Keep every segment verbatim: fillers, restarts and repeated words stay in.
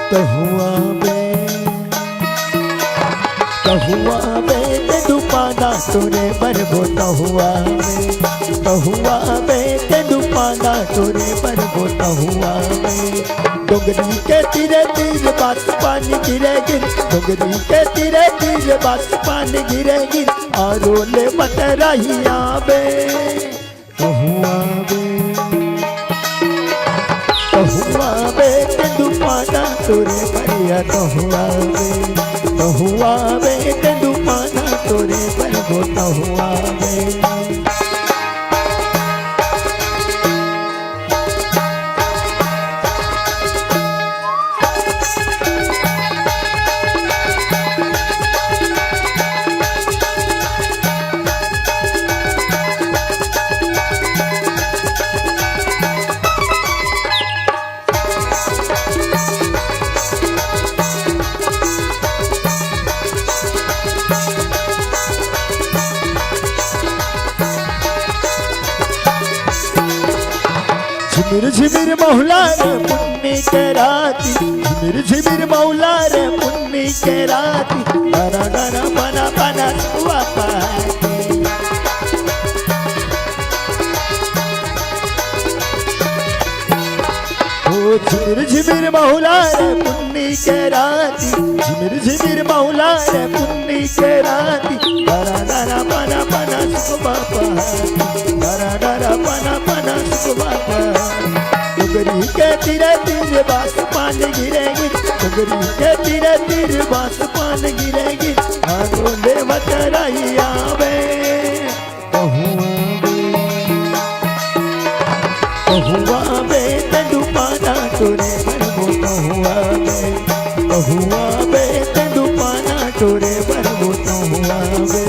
तहु आबे, तहु आबे, तेंदू पाना तोरे बर वो तहु आबे, तहु आबे, तेंदू पाना तोरे बर वो तहु आबे। डोंगरी के तीरे तीर बास पानी गिरे गिर, डोंगरी के तीरे तीर बास पानी गिरे गिर, आरो ले मत रही आबे। तहु आबे, तहु आबे, तेंदू पाना तोरे भैया, तहु आबे, तहु आबे, तेंदू पाना तोरे बर वो तहु आबे। झिमिर झिमिर महुला रे पुन्नी के राती, झिमिर झिमिर महुला रे पुन्नी के राती, डरा डरा पना पना सुआ पाती। ओ झिमिर झिमिर महुला रे पुन्नी के राती, झिमिर झिमिर महुला रे पुन्नी के राती, डरा डरा पना पना सुआ पाती, डरा डरा पना पना सुआ पाती। डोंगरी के तीरे तीर बास पानी गिरे गिर, डोंगरी के तीरे तीर बास पानी गिरे गिर, आरो ले मत रही आबे। तहु आबे, तहु आबे, तेंदू पाना तोरे बर वो तहु आबे, तहु आबे, तेंदू पाना तोरे बर वो तहु आबे।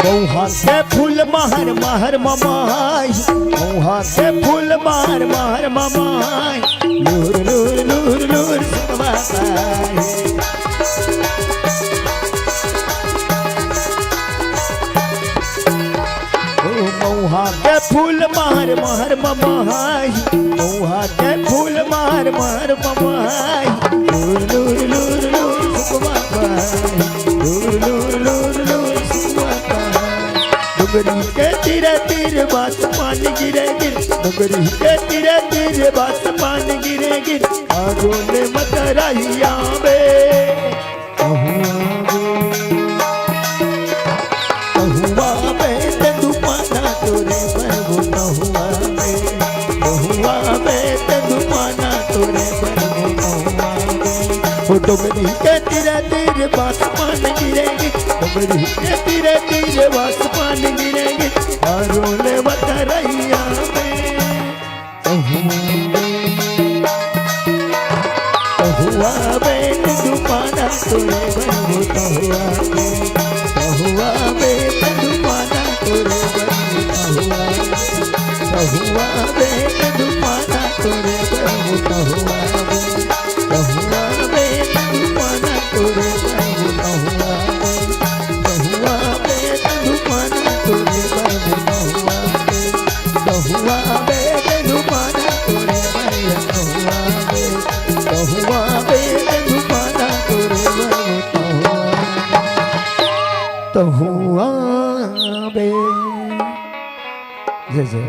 महुआ के फूल महर महर ममाई, महुआ के फूल महर महर ममाई, लूर लूर लूर लूर सुगवा पाई। ओ महुआ के फूल महर महर ममाई, महुआ के फूल महर महर ममाई, लूर लूर लूर लूर सुगवा पाई, लूर लूर लूर लूर सुगवा पाई। डोंगरी के तीरे तीर बास पानी गिरे गिर, डोंगरी के तीरे तीर बास पानी गिरे गिर, आरो ले मत रही आबे। तहु आबे, तहु आबे, तेंदू पाना तोरे बर वो तहु आबे, तहु आबे, तेंदू पाना तोरे बर वो तहु आबे। ओ डोंगरी के तीरे तीर बास पानी गिरे गिर, डोंगरी के तीरे तीर बास पानी गिरे गिर, आरो ले मत रही आबे। तहु आबे, तहु आबे, तेंदू पाना तोरे बर वो तहु आबे, तहु आबे, तेंदू पाना तोरे बर वो तहु आबे, तहु आबे, तेंदू पाना तोरे बर वो तहु आबे, तहु आबे, तेंदू पाना तोरे बर वो तहु आबे, तहु आबे, तेंदू पाना तोरे बर वो तहु आबे। तहु आबे, तेंदू पाना तोरे बर, तहु आबे, तहु आबे, तेंदू पाना तोरे बर, तहु आबे, तहु आबे। जय जय।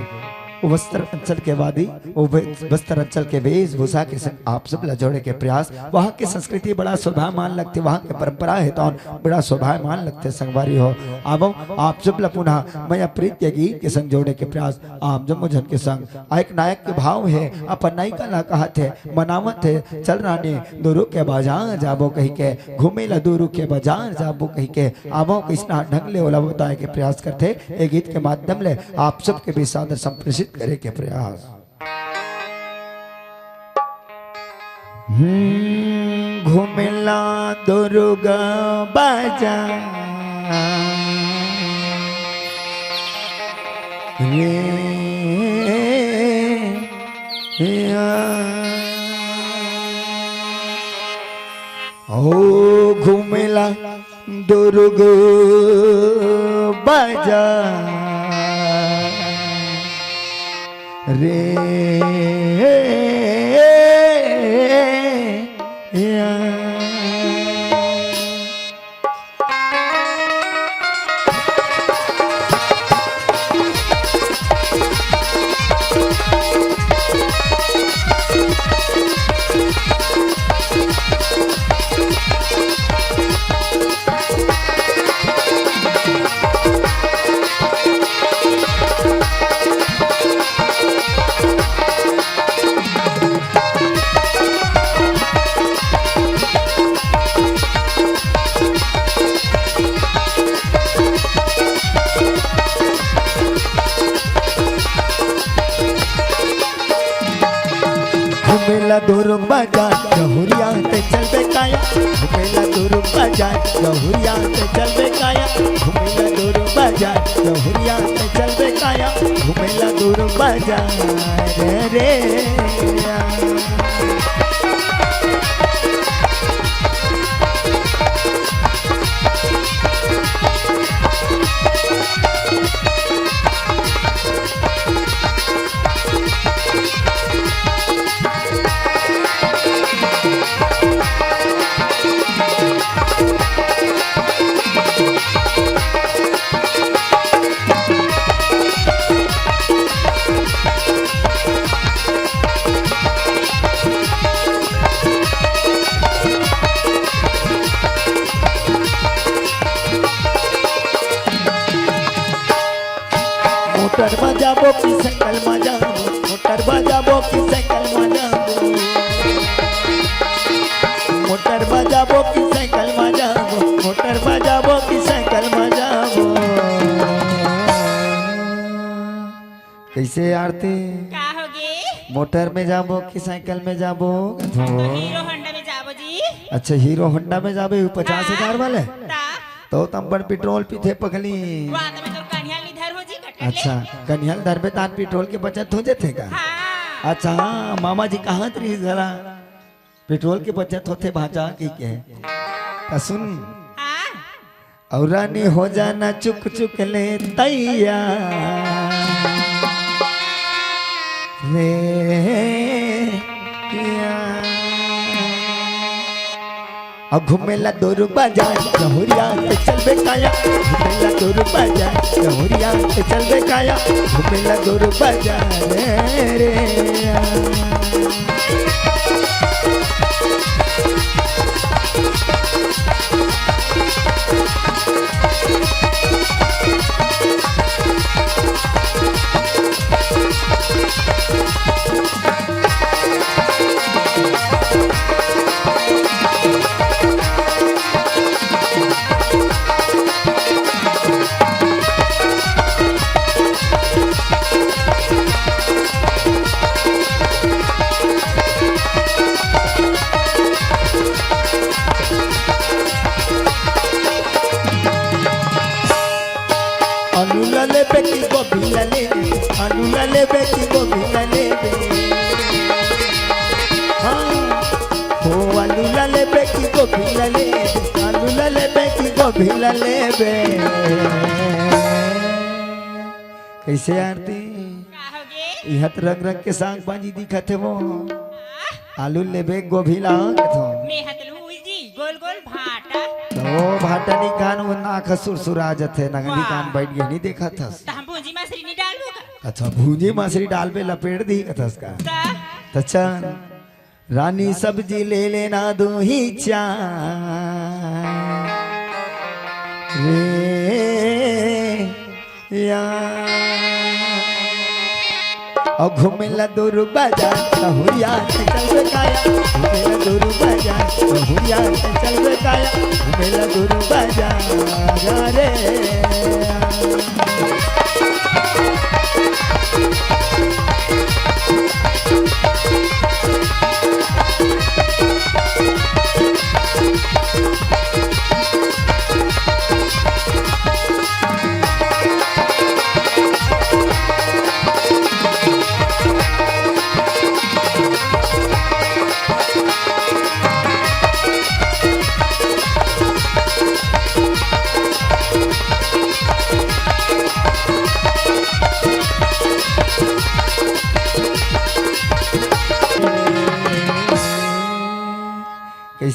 वो बस्तर अंचल के वादी, वो बे-, बस्तर अंचल के वेशभूषा के संग आप सब ला जोड़े के प्रयास। वहाँ के संस्कृति बड़ा शोभायमान लगथे, वहाँ के परंपरा हे तौन बड़ा शोभायमान लगथे संगवारी हो। आवो आप सब ला पुनः मया प्रीत के गीत के संग जोड़े के प्रयास। आप जम्मो झन के संग एक नायक के भाव हे, अपन नायिका ला कहत हे, मनावत हे, चल रानी दुरू के बाजार जाबो कहि के, घूमे ला दुरू के बाजार जाबो कहि के। आवो कइसना ढंग ले ओला बताए के प्रयास करथे, ए गीत के माध्यम ले आप सब के बीच सादर संप्रेषित करे के प्रयास। हम्म, घुमेला दुर्ग बाजार रे। या। ओ घुमेला दुर्ग बाजार रे। घुमेला दुर्ग बाजार जहुरिया ते चलबे काया। घुमेला दुर्ग बाजार जहुरिया ते चलबे काया। घुमेला दुर्ग बाजार जहुरिया ते चलबे काया। घुमेला दुर्ग बाजार रे। मोटर म जाबो कि साइकिल म जाबो, मोटर म जाबो कि साइकिल म जाबो, मोटर म जाबो कि साइकिल म जाबो, मोटर म जाबो कि साइकिल म जाबो। कइसे आरती? का होगे? मोटर में जाबो कि साइकिल में जाबो? तो हीरो होंडा में जाबो जी। अच्छा, हीरो होंडा में जाबे, वो पचास हजार हाँ, वाले? ता? तो तम पर पेट्रोल पीथे पगली। वाह, तो मैं तो कन्हैया नहीं धर हो जी, कट कट ले। अच्छा, कन्हैया धरबे तान पेट्रोल के बचत हो जाथे का? हाँ। अच्छा, हाँ, मामा जी कहाँ रही जरा? पेट्रोल के बचत होथे भांचा की के। त सुन। हाँ। अउ रानी हो जाना चुक चुक ले तैयार रे। अउ घुमेला दुर्ग बाजार जहुरिया ते चलबे काया। घुमेला दुर्ग बाजार जहुरिया ते चलबे काया। घुमेला दुर्ग बाजार रे। आलू ला लेबे कि गोभी ला लेबे, आलू ला लेबे कि गोभी ला लेबे। हाँ, हो आलू ला लेबे कि गोभी ला लेबे, आलू ला लेबे कि गोभी ला लेबे। कइसे आरती? का होगे? इहत रंग रंग के साग भाजी दिखत हे वो। हाँ? आलू लेबे गोभी ला कथो। मैं हत लूं उही जी, गोल गोल भांटा। तो वो भांटा निकान वो नाक सुरसुरा जथे, नंगली वाह। कान बैठ गए, नहीं देखत हस। त हम भूंजी मसरी नहीं डालबो का? अच्छा, भूंजी मसरी डालबे लपेट दी कथस का? त? त चल, रानी सब्जी ले लेना दो ही चार रे। या। अउ घुमेला दुर्ग बाजार, जहुरिया ते चलबे काया। घुमेला दुर्ग बाजार, जहुरिया ते चलबे काया। घुमेला दुर्ग बाजार रे।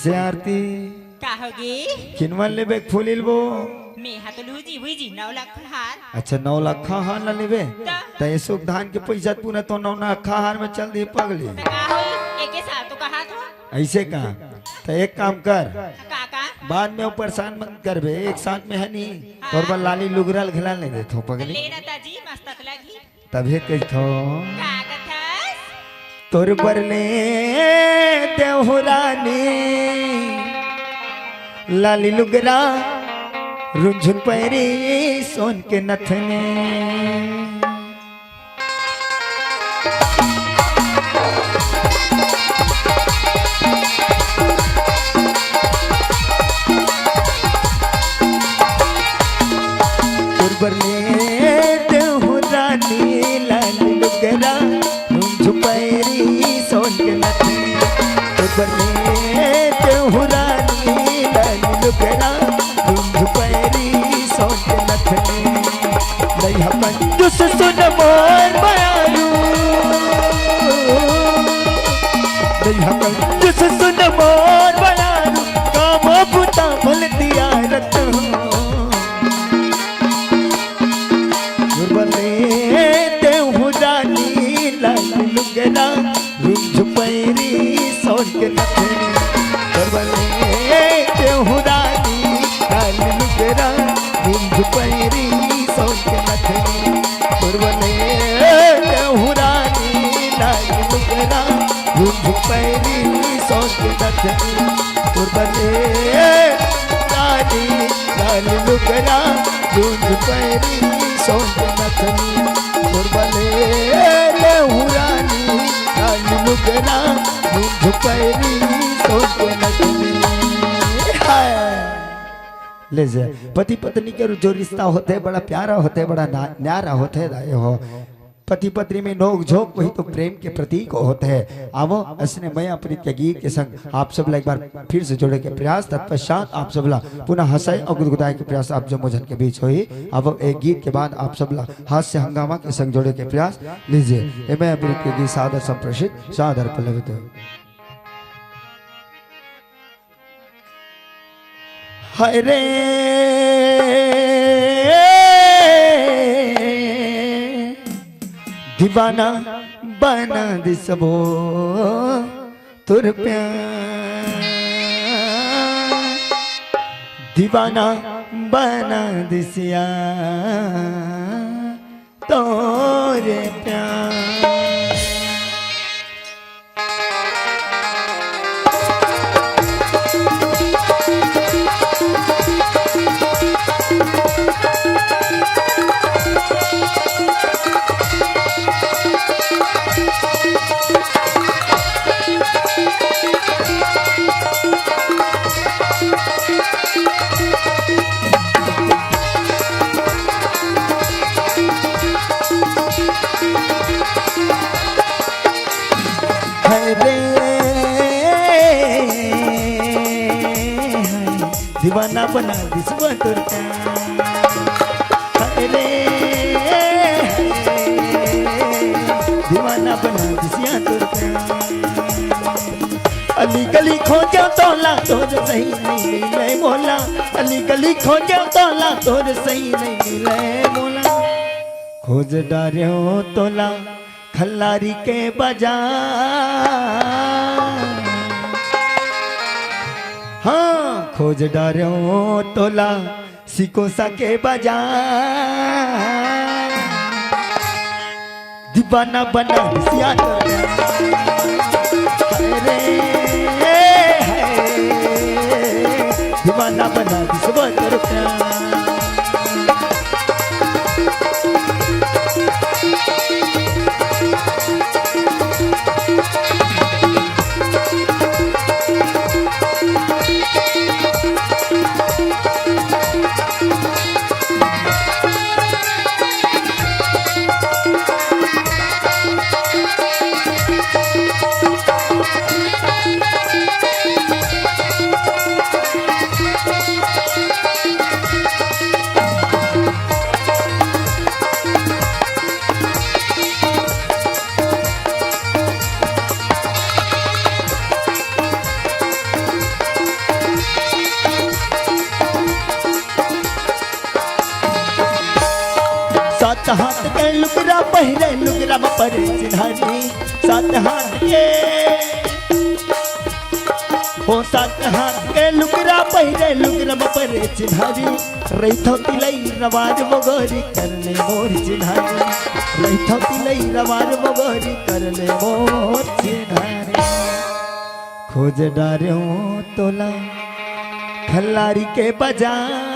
से आरती। का होगे? किनवन लेबे फूल लेबो। मैं हा तो लूजी वही जी नौ लाख हार। अच्छा, नौ लाख हार ला लेबे। त? त ये सुख धान के पैसा पूरा तो नौ लाख हार में चल दे पगली। त का होई? एके साथ तो कहा तो। ऐसे का? त एक काम कर। का, का? बाद में वो परेशान मत करबे, एक साथ में है नहीं। हाँ। तोर बर लाली लुगरा घला नहीं देथो पगली। लेना ताजी मस्त लगी। तभे कहिथो। का कथस? तोर बर ले देहु रानी लाली लुगरा रुझुन पैरी सोन के नथनी। तोर बर ले देहु रानी लाल लुगरा, रुंझु पैरी सोन के नथनी। तोर बर ले देहु रानी लाल लुगरा, रुंझु पैरी सोन के नथनी। दइहा कंजूस सुन मोर बयारू, दइहा कंजूस सुन मोर बयारू, काम बुता भल दिया रत हो। गुरबले देहु रानी लाल लुगरा, रुंझु पैरी सोन के नथनी। गुरबले देहु रानी लाल लुगरा, रुंझु पैरी सोन के नथनी। गुरबले देहु रानी लाल लुगरा, रुंझु पैरी सोन के नथनी। तोर बर ले रानी लाल लुगरा, रुंझु पैरी सोन के नथनी। तोर बर ले लेहु रानी लाल लुगरा, रुंझु पैरी सोन के नथनी। हाय। ले जे, पति पत्नी के जो रिश्ता होथे, बड़ा प्यारा होथे, बड़ा ना-, न्यारा होथे, दाई हो। पति पत्नी में नोक झोंक, वही तो प्रेम के प्रतीक होथे। आवो, अइसने मया प्रीत के गीत के संग आप सब ला एक बार फिर से जोड़े के प्रयास, तत्पश्चात आप सब ला पुनः हंसाए और गुदगुदाए के प्रयास आप जम्मो झन के बीच होही। आवो, एक गीत के बाद आप सब ला हास्य हंगामा के संग जोड़े के प्रयास। लीजिए, ये मया प्रीत के गीत सादर संप्रेषित, सादर पल्लवित। हाय रे दीवाना बना दिस वो तोर प्यार, दीवाना बना दिस यार तोर प्यार। हाय रे, हाय, दीवाना बना दिस वो तोर प्यार। हाय रे, हाय, दीवाना बना दिस या तोर प्यार। अली गली खोजा तोला, तोर सही नहीं मिले मोला। अली गली खोजा तोला, तोर सही नहीं मिले मोला। खोज डारेंव तोला खल्लारी के बाजार। हाँ, खोज डारेंव तोला सिकोसा के बाजार। दीवाना बना दिस या तोर प्यार। हाय रे, हाय। दीवाना बना दिस वो तोर प्यार। लुगरा म परे चिन्हारी, सात हाथ के, ओ सात हाथ के लुगरा पहिरे, लुगरा म परे चिन्हारी। रहिथव तिलई रवार मोगोरी, कर ले मोर चिन्हारी। रहिथव तिलई रवार मोगोरी, कर ले मोर चिन्हारी। खोज डारेंव तोला खल्लारी के बजार,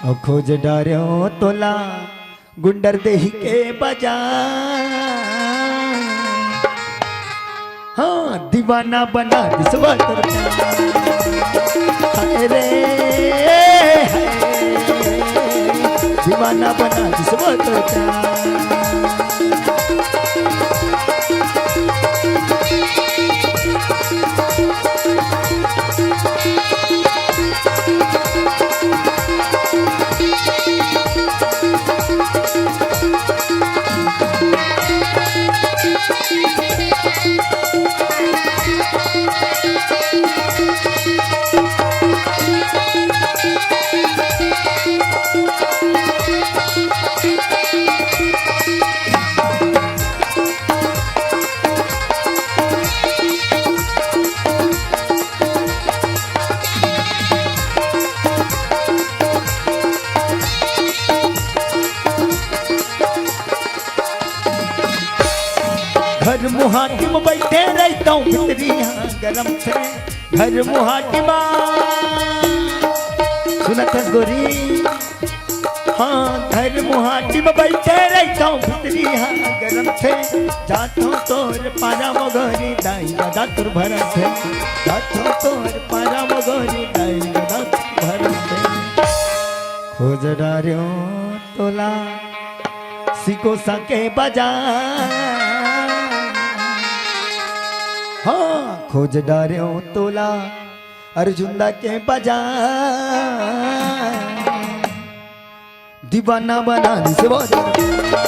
अउ खोज डारेंव तोला गुंडरदेही के बजार। हाँ, दीवाना बना दिस वो तोर प्यार। हाय रे, हाय, दीवाना बना दिस वो तोर प्यार। घर मुहाटी म बइठे रहिथंव, भीतरी ह गरम थे। घर मुहाटी म, सुनत हस गोरी? हाँ, घर मुहाटी म बइठे रहिथंव, भीतरी ह गरम थे। जाथंव तोर पारा मोगोरी, दाई ददा तोर भरम थे। जाथंव तोर पारा मोगोरी, दाई ददा तोर भरम थे। खोज डारेंव तोला सिकोसा के बजार। हाँ, खोज डारेंव तोला अर्जुंदा के बजार। दीवाना बना दिस वो तोर प्यार।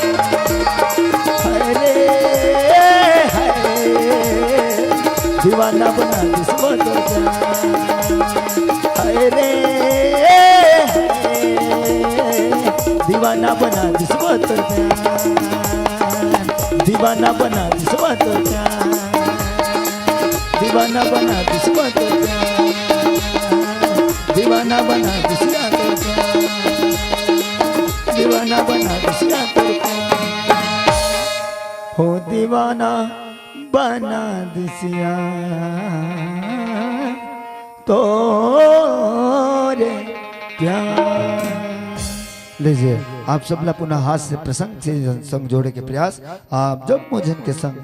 हाय रे, हाय, दीवाना बना दिस वो तोर प्यार। हाय रे, हाय, दीवाना बना दिस वो तोर प्यार। दीवाना बना दिस वो तोर प्यार। दीवाना बना दिस वो तोर प्यार। दीवाना बना दिस वो तोर प्यार। दीवाना बना दिस वो तोर प्यार। हो दीवाना बना दिस वो तोर प्यार। लीजिए, आप सबला पुनः हास्य प्रसंग से संग जोड़े के प्रयास, आप जम्मो झन के संग।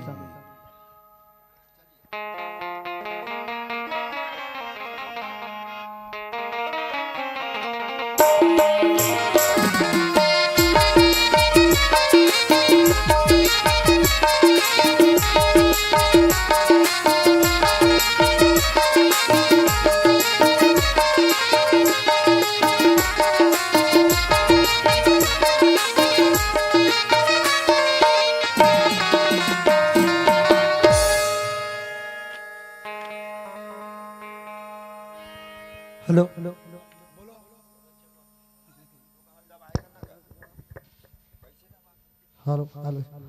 Hello, hello, hello,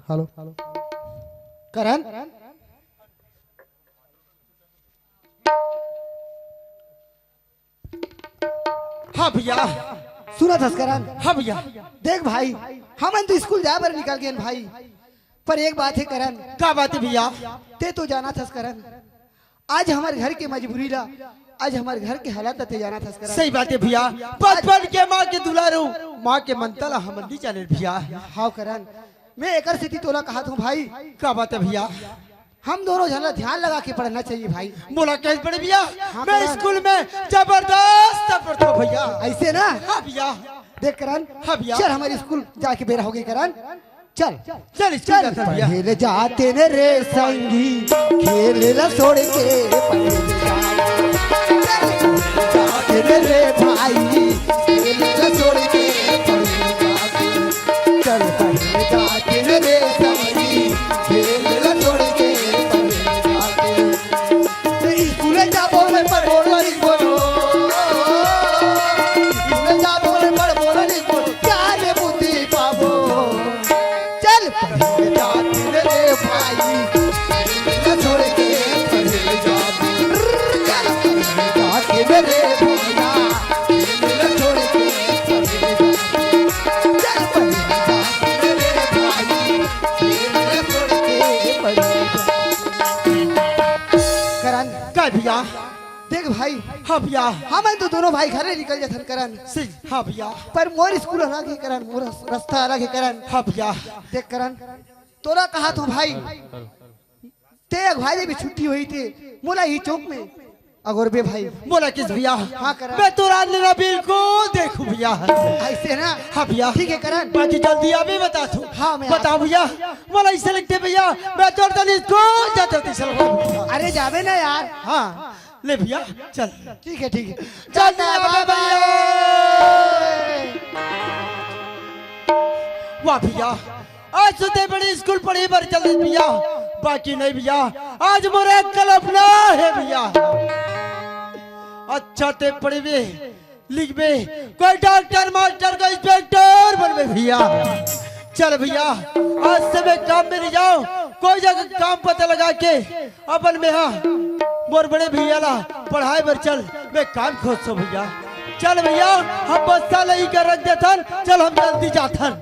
hello. Karan, हाँ भैया। सुनत हस करण? हाँ भैया। देख भाई, हमन तो स्कूल जाए बर निकल गेन भाई, पर एक बात हे करण। का बात हे भैया? तें तो जानत हस करण, आज हमर घर के मजबूरी ला, आज हमर घर के हालत ला तें जानत हस करण। सही बात हे भैया, बचपन के माँ के दुलारू, माँ के ममता ला हमन नइ जानेन भैया। हाँ करण, मैं एकर सेती तोला कहत हँव भाई। का बात हे भैया? हम दोनों झन ला ध्यान लगा के पढ़ना चाहिए भाई। मोला कइसे पढ़े भैया? हाँ, मैं करण। स्कूल में जबरदस्त पढ़थँव भैया। अइसे ना? हाँ भैया। देख करण, हाँ भैया। चल हमर स्कूल जाए के बेरा हो गे करण, चल। चल स्कूल चल। जाथन भैया। पढ़े ल जातेन रे संगी, खेले ल छोड़ के पढ़े ल जातेन। चल पढ़े ल जातेन रे भाई, खेले ल छोड़ के पढ़े ल जातेन। चल पढ़े ल जातेन रे संगी, खेले ल छोड़ के पढ़े ल जातेन। स्कूल जाबो रे पढ़बो रे बोलो, स्कूल जाबो रे पढ़बो रे बोलो, क्या रे बुद्धि पाबो। पढ़े जाते मेरे भाई, छोड़ के पढ़े जाते। चल पढ़े जाते मेरे भैया, छोड़ के पढ़े जाते। चल पढ़े जाते मेरे भाई, छोड़ के पढ़े जाते। करण। का भैया? देख भाई। हाँ भैया। हमन तो दोनों भाई घरे निकल जाथन करण। हाँ भैया। पर मोर स्कूल अलग हे करण, मोर रस-, रास्ता अलग हे करण। हाँ भैया। देख करण, तोला कहा तो भाई, ते अगुवाई ले भी छुट्टी होही ते मोला ही चौक में अगोरबे भाई। मोला किस भैया? हाँ करण। मैं तो रात लेना बिल्कुल देखूं भैया। ऐसे ना? हाँ भैया। ठीक हे करण। बाकी जल्दी अभी बता तू। हाँ, मैं बता भैया। मोला ऐसे लगथे भैया, मैं तो रात स्कूल जाता हूँ, चल। अरे जाबे ना यार। हाँ। ले भैया, चल। ठीक हे, ठीक हे। चल, चल, बाय बाय। बाय। वाह भैया, आज तो ते बड़े स्कूल पढ़े बर चल दे भैया, बाकी नहीं भैया, आज मोर एक कल्पना हे भैया। अच्छा ते पढ़बे, लिखबे, कोई डॉक्टर, मास्टर, कोई इंस्पेक्टर बनबे भैया। चल भैया, आज से मैं काम में नहीं जाऊं, कोई जगह काम पता लगा के अपन में, हाँ, मोर बड़े भैया ला पढ़ाए बर चल, मैं काम खोजथों भैया। चल भैया, हम बस्ता लई कर रख देथन, चल हम जल्दी जाथन।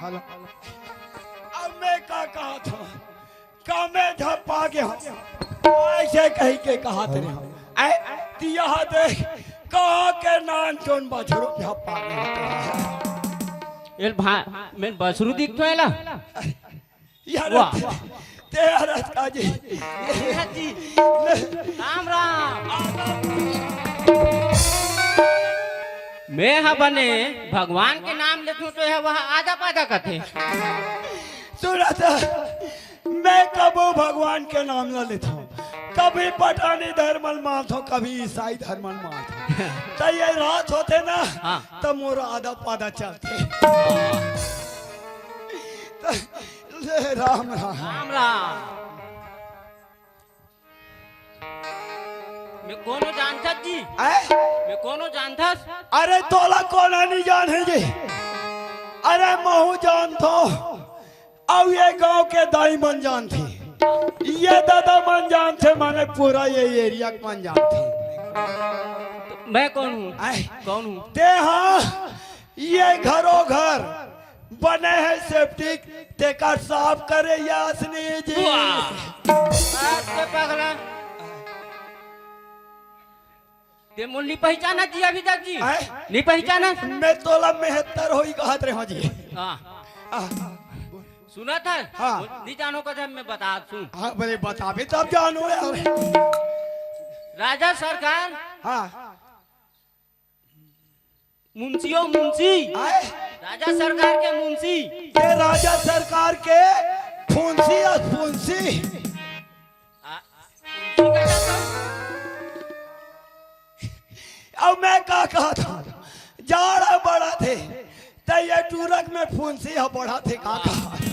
हेलो। अब मैं का कहत हूँ, का मैं ढपा गे हूँ, ऐसे कही के कहत रहे हूँ। ऐ, त यहाँ देख, कहाँ के नान जोन बछरू ढपा गे हूँ। एल भा-, मैं बछरू दिखथों एला? यार, वाह। ते यार, का जी। जी। राम राम। मैं ह बने भगवान के नाम लेथों तो यह वह आधा पाधा कथे। सुना तो, मैं कबो भगवान के नाम न लेथों, कभी पठानी धर्म ल मानथों, कभी ईसाई धर्म ल मानथों। त ये रात होथे ना, हाँ। त मोर आधा पाधा चलथे। त ले राम राम। राम राम। मैं कोनो जानथस जी? आय? मैं कोनो जानथस? अरे तोला कोना नहीं जाने जी। अरे महू जानथों। अउ ये गांव के दाई मन जानथे। ये दादा मन जानथे, माने पूरा ये एरिया के मन जानथे। तो मैं कौन हूँ? आय? कौन हूँ? ते हाँ, ये घरो घर बने हे सेप्टिक, तेकर साफ करे यासनी जी। वाह! आज के पगला। ते मोला नी पहिचानस जी अभी तक जी? आय? नी पहिचानस? मैं तोला मेहत्तर होई कहत रहे हूँ जी। हाँ। हाँ। सुनत हस? हाँ। नी जानो कथस, मैं बतात हूँ। हाँ, बोले बताबे तब जानो यार। राजा सरकार। हाँ। मुंशी हो, मुंशी। आय? राजा सरकार के मुंशी। ते राजा सरकार के फुंसी अस फुंसी। आ, फुंसी का कहत हस? अब मैं का कहत हूँ, जाड़ा बढ़त हे, त ये टूरक में फुंसी ह बढ़त हे, का कहत हूँ?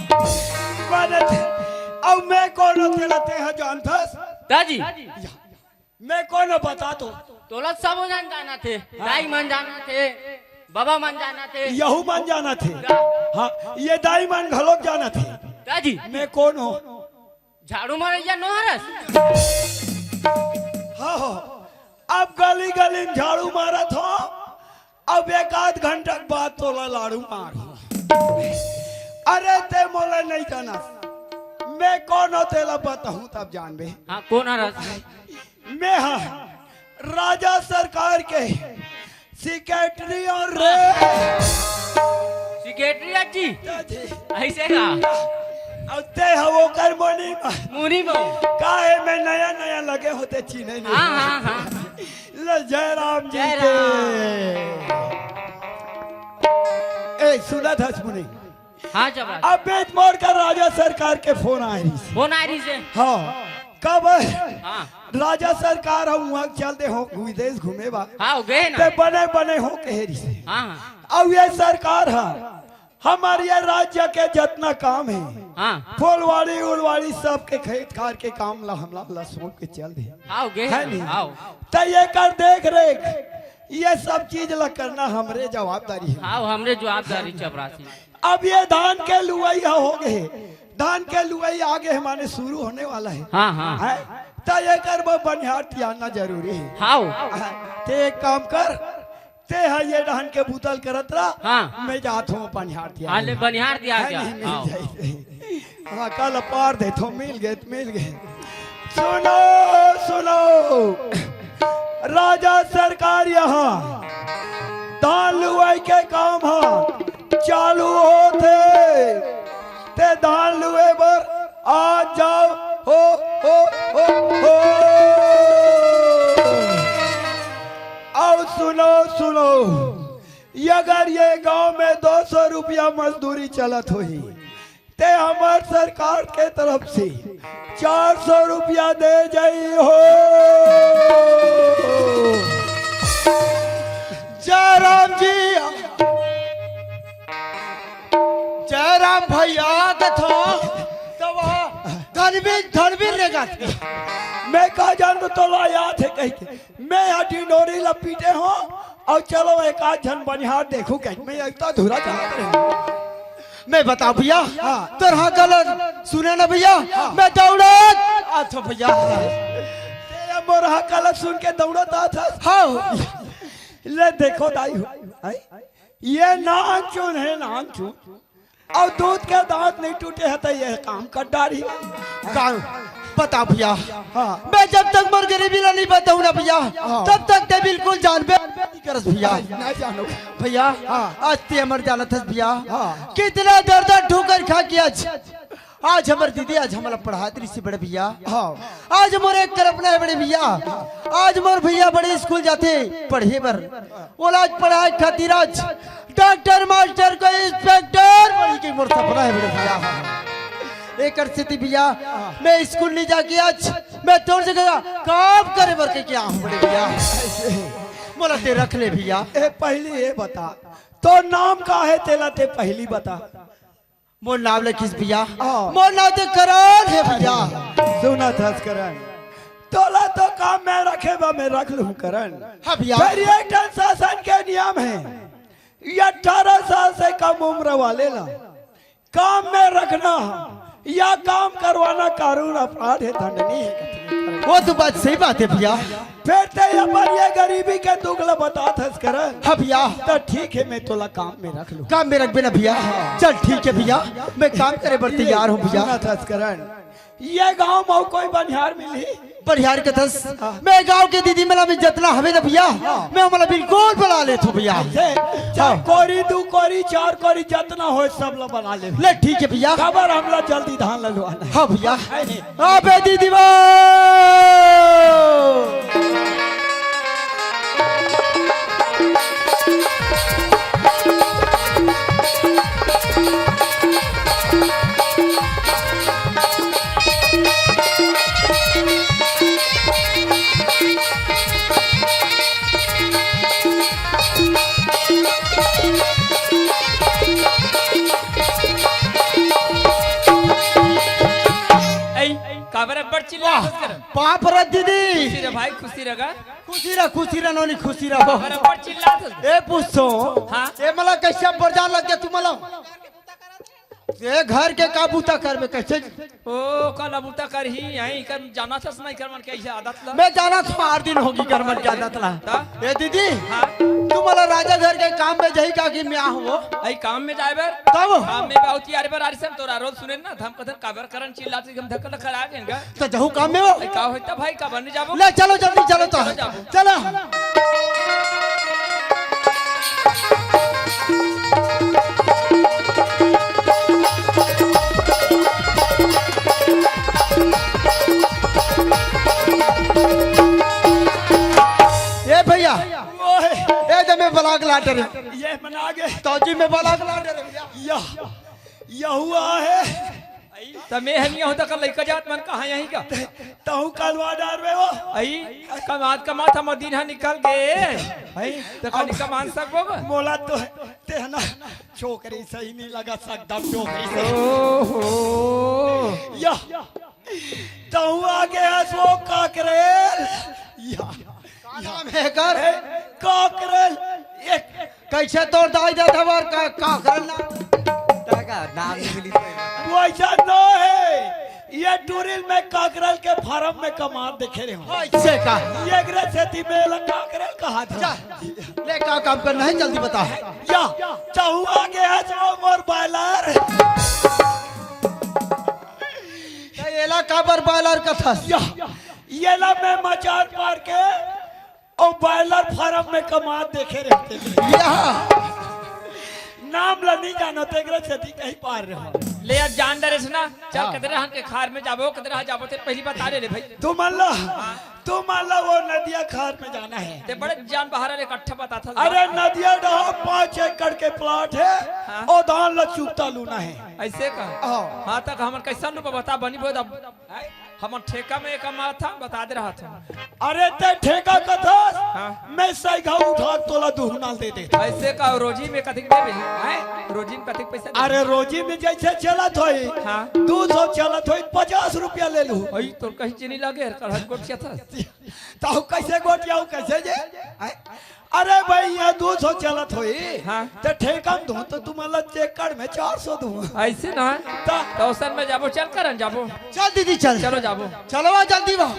माने, अब मैं कोनो तेला ते ह जानथस? दाजी। या। मैं कोनो बता तो। तोला सबो झन जानथे, हाँ। दाई मन जानथे, बाबा मन जानथे। यहू मन जानथे। हाँ, ये दाई मन घलोक जानथे। दाजी। मैं कोन हूँ? झाड़ू मारइया नो हरस? हाँ, हाँ। अब गली गली में झाड़ू मारत हूँ। अब एक आध घंटा के बाद तोला लाड़ू मारहूँ। अरे ते मोला नहीं जानस। मैं कोन हूँ तेला बताहूँ तब जानबे। हाँ, कोन हरस? मैं हाँ राजा सरकार के सेक्रेटरी हूँ रे। सेक्रेटरी जी। जी। ऐसे का? अब ते ह ओकर मोनी म। मुनी म। काहे में नया नया लगे होते चीने नहीं। हाँ, हाँ, हाँ। ले जय राम जी जय के। राम। ए, सुनत हस मुनी? हाँ, जब अब बीच मोर कर राजा सरकार के फोन आए रहिस। फोन आए रहिस? हाँ। कब? हाँ। राजा सरकार ह उहाँ चल दे हो विदेश घूमे बा। हाँ, गए ना। ते बने बने हो कहे रहिस। हाँ, हाँ। अब ये सरकार ह हमर ये राज्य के जतना काम हे, हाँ। फुलवाड़ी उलवाड़ी सबके खेत खार के काम ला हमला ला सौंप के चल दे। आओ गे, है नहीं? आओ। त ये कर देख रेख, ये सब चीज ला करना हमरे जवाबदारी हे। आओ, हमरे जवाबदारी चपरासी। अब ये धान के लुवई ह हो गे, धान के लुवई आगे माने शुरू होने वाला हे। हाँ, हाँ। है? त ये कर वो बनिहार तियारना जरूरी हे। आओ। हाँ, ते एक काम कर, ते ह ये डहन के बुतल करत रह, हाँ। मैं जात हूँ बनिहार तियार। हाँ, ले बनिहार तियार है जा। नहीं, मिल आओ। जाई। हाँ, कल पार दे तो मिल गए, मिल गए। सुनो, सुनो, राजा सरकार यहाँ धान लुवाई के काम ह चालू होथे। ते धान लुए बर आ जाओ, हो, हो, हो, हो। अउ सुनो, सुनो, ये अगर ये गांव में दो सौ रुपया मजदूरी चलत होही, ते हमर सरकार के तरफ से चार सौ रुपया दे जाई हो। जय राम जी। जय राम भैया, देखो, तब धनवीर, धनवीर रे गात। मैं का जानू तोला याद हे कहि के। मैं यहाँ डिंडोरी ला पीटे हो अउ चलो एक आध झन बनिहार देखू कहि। मैं एक तो अधूरा चलत रहे। मैं बताओ भैया, हाँ। तोर हाँ गलत सुने ना भैया, हाँ। मैं दौड़त आथो भैया। ते मोर हाँ गलत सुन के दौड़त आथस। हाँ। ले देखो दाई हो, हैं? ये नानचुन हे, नानचुन। अउ दूध के दांत नहीं टूटे हे त ये काम कर डारी। का? बता भैया। हाँ। मैं जब तक मोर गरीबी ला नहीं बताऊं ना भैया, हाँ। तब तक ते बिल्कुल जानबे नहीं करस भैया। नहीं, नहीं जानो। भैया, हाँ। आज ते हमर जानत हस भैया। हाँ। कितना दर दर ठोकर खा के आज आज हमर दीदी आज हमला पढ़ात रहिस हे बड़े भैया। हाँ। आज मोर एक कल्पना हे बड़े भैया। आज मोर भैया बड़े स्कूल जाथे पढ़े बर। ओला आज पढ़ाए खातिर आज डॉक्टर मास्टर को इंस्पेक्टर बने के मोर सपना हे बड़े भैया। एकर सेती भैया मैं स्कूल नहीं जाके आज मैं तोर जगह काम करे बर के क्या हूँ बड़े भैया। मोला ते रख ले भैया। ए, पहली ये बता, तोर नाम का हे तेला ते पहली बता। मोर नाम ले किस भैया? हाँ। मोर नाम तो करण हे भैया। सुनत हस करण, तोला तो काम में रखे बा, मैं रख लूँ करण। हाँ भैया। फिर ये ठन शासन के नियम हे, ये अठारह साल से कम उम्र वाले ला काम में रखना या काम करवाना कानून अपराध हे, दंडनीय हे। वो तो बात सही बात हे भैया। फेर ते अपन ये गरीबी के दुख ल बतात हस करण। हाँ भैया। त ठीक हे, मैं तोला काम में रख लूँ। काम में रखबे ना भैया? चल ठीक हे भैया, मैं काम करे बर तैयार हूँ भैया। सुनत हस करण, ये गाँव में कोई बनिहार मिलही? बनिहार कथस? हाँ। मैं गाँव के दीदी मन ला भी जतना हवे ना भैया, हाँ। मैं ओमन ला बिल्कुल बना लेथों भैया। से, चार हाँ। कोरी, दू कोरी, चार कोरी, जतना होय सब ला बना ले। ले ठीक हे भैया। काबर हमला जल्दी धान ला लुआना हे। हाँ भैया। है नहीं। अबे दीदी वो। ऐ, काबर अब्बड़ चिल्लात हस करण? पाँव परत दीदी। खुशी रह भाई, खुशी रह गा। खुशी रह, खुशी रह नोनी, खुशी रह। काबर अब्बड़ चिल्लात हस? ए पूछो। हाँ? ए मला कैसे अब्बड़ जान लग गया तू मला? ए घर के का बूता करबे कैसे? ओ, काला बूता करही, यहीं कर जानत हस नहीं कर मन के ऐसे आदत ला। मैं जानत हूँ, आठ दिन होगे कर मन के आदत ला। ता? ए दीदी, हाँ? तू मला राजा घर के काम में जाही का कि मैं आहूँ? ऐ काम में जाए बर? तब? काम में बहुत यार बर आरिस हम तोरा रोज सुने ना, हम कथन काबर करण चिल्लात हस, हम धक्का धक्का आ गए का? त जाहूँ काम में हो। ऐ का होता भाई, काबर नहीं जाबो? ले चलो जल्दी चलो तो। चलो जाबो। चलो। डरे। ये मन आगे। तौजी में बला के ला डरे भैया। यह, यह हुआ है। त मैं हन यहू तक लइका जात मन कहाँ यहीं का? तहु कलवा डारबे हो। अई, कमात कमात हमर दिन ह निकल गे। अई, त कनी कमान सकबो ग? मोला तो तेहना छोकरी सही नहीं लगा सकता, छोकरी सही। ओहो। या, तहु आगे हस वो काकरेल। या, का नाम हे कर? ए, काकरेल। एक कैसे तोर दाई दे धवर का, काकरेल नाम? तय का नाम नहीं मिली। वैसा न हे। ये टूरिल में काकरेल के फार्म में कमात देखे रहे हो। ऐसे का? ये एकरे सेती में ला काकरेल कहा था। जा, ले का काम करना है, जल्दी बता। या, तहु आगे हस वो मोर बॉयलर। त एला काबर बॉयलर कथस? या, एला मैं मचान पार के अउ बॉयलर फार्म में कमात देखे रहते। या। नाम ला नहीं जानो, तेकरे सेती कहीं पार रहो। ले यार, जान डरेस ना, चल हाँ। कदरा हन के खार में जाबो, कदरा जाबो, ते पहली बता ले, ले भाई। तू मन ला, तू मन ला वो नदिया खार में जाना है। ते बड़े जान बहार ले इकट्ठा बताथस। अरे नदिया डहा पाँच एकड़ के प्लाट है, हाँ। और धान ला चुकता लूना है। ऐसे का? हाँ। हाँ, तक हमन कैसन रूप बता बनी बोद अब। हैं? हमन ठेका में कमात हन, बता दे रहत हन। अरे ते ठेका कथस? हाँ। मैं सैघा उठा के तोला दुहना दे दे। ऐसे का रोजी में कतिक देबे? हैं? रोजी में कतिक पैसा देबे? अरे रोजी में जैसे चलत होई, हाँ। दू सौ चलत होई, पचास रुपया ले लू। ओई तोर कहीं चीनी लागे, कढ़ाई गोटिया था। ताऊ कैसे गोटिया, कैसे जे? हैं? अरे भाई, ये दू सौ चलत होई, हाँ। तो ठेका में दूं तो तुम अलग एकड़ में चार सौ दूं। ऐसे ना? ता- तो औसन में जाबो, चल करन जाबो। चल दीदी, चल। चलो जाबो। चलो आ जल्दी बा।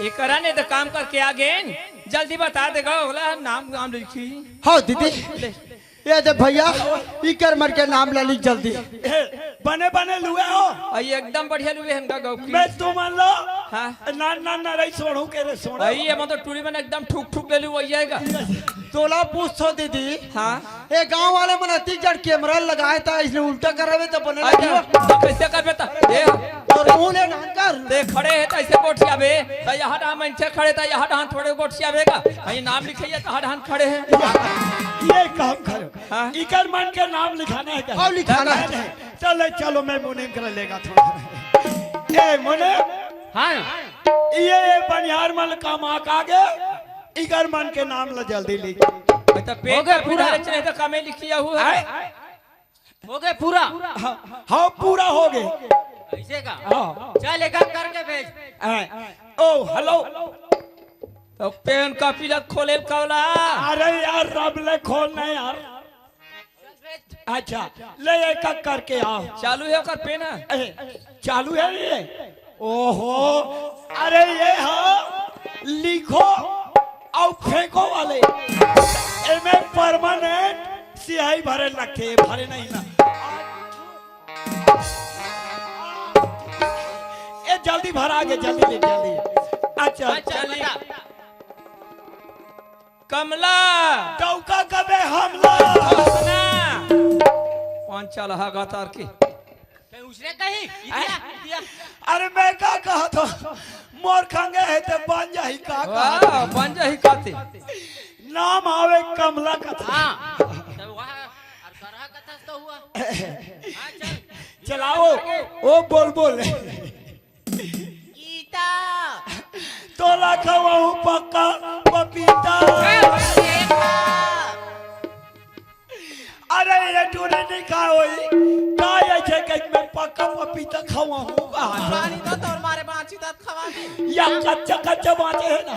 एकरा ने तो काम करके आ गेन, जल्दी बता देगा, ओला नाम नाम लिखी। हाँ दीदी, ले। ये दे भैया, इकर मन के नाम ला लिख जल्दी। बने बने लुए हो। अई एकदम बढ़िया लुए हन गा गौकी। मैं तुमन ला हाँ। नान नान नरई सोढ़ू के रे सोढ़ू। अई एमा तो टूरी मन एकदम ठुक ठुक ले लुए आएगा। तोला पूछथों दीदी। हाँ। ए गांव वाले मन अतिक जड़ कैमरा लगाए ता, इसने उल्टा करबे त बने अरे, लगे। तो कैसे करबे त? ए, तोर मुंह ले ढांकर। ते खड़े हे त ऐसे गोठियाबे, त यहाँ डाहन मनखे खड़े, त यहाँ डाहन थोड़े गोठियाबे का। अई नाम लिखइया त यहाँ डाहन खड़े हे। ये काम करो। हाँ। इकर मन के नाम लिखाना हे का? हाँ, लिखाना हे। नहीं, नहीं। चलो, चलो, मैं मुनीम कर लेगा थोड़ा। ए, मुनीम। हाँ। ये, ये बनिहार मन कमा के आगे, इकर मन के नाम ला जल्दी लिख। अच्छा, पेट होगे का पूरा। पूरा चले तो कमे लिखिया हुआ है। आय? होगे पूरा। हाँ, हाँ, पूरा होगे। ऐसे का? हाँ। चल, एक एक करके भेज। आय। ओ, हेलो। तो पेन कॉपी ला खोले कौला। अरे यार, रब ले खोल ना यार। अच्छा, ले एक एक करके आओ। चालू हे ओकर पेन ह? ए, चालू हे ये? ओहो, अरे ये ह लिखो अउ फेंको वाले। एमे परमानेंट सियाही भरे लगथे, भरे नहीं ना। ए जल्दी भरा गे, जल्दी ले, जल्दी। अच्छा, अच्छा, चलिए। बता। कमला। डौका कबे हमला। हंसना। पांच चाल हा गातार के। कहीं उसने कहीं? इतिया, इतिया। अरे मैं का कहत हूँ? मोर खंगे हे ते बन जाही का वाह, कहत हूँ? बन जाही काते। नाम आवे कमला कथा। हाँ। तो वहाँ और करहा कथा तो हुआ। हाँ, चल। चलाओ। ओ बोल बोल। गीता। तोला खवाहूँ पक्का पपीता। देखा। अरे ये टूरी नहीं का होई? का ये छे कि मैं पक्का पपीता खवाहूँ का? पानी तो तोर मारे बाँची तात खवा दे। या कच्चा कच्चा बाँचे हे ना।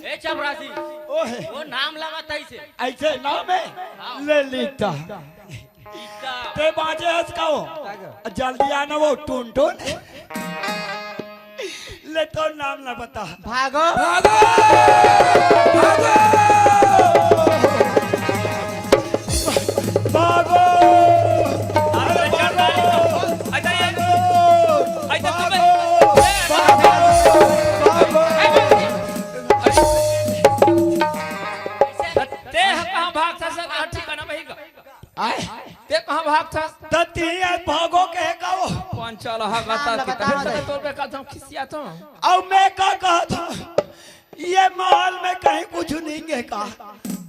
ए चपरासी, ओहे। वो नाम लगा था इसे। ऐसे नाम हे? हाँ। ले लिखता। ते बाँचे हस का हो? जल्दी आना वो टुनटुन। ले तो नाम ना बता। भागो। भागो। भागो। भागो। अरे भागो। अच्छा, ये, अच्छा, तुम्हें, भागो। भागो। भागो। ते ह कहाँ भागथस? ठिकाना वही का। आय। ते कहाँ भागथस? त तिही आज भागो कहे का वो। कौन चल हा गता नाम की बता तहन दे। तक तोर पे कथम खिसिया तो। अब मैं का कहत हूँ, ये महल में कहीं कुछ नहीं है का?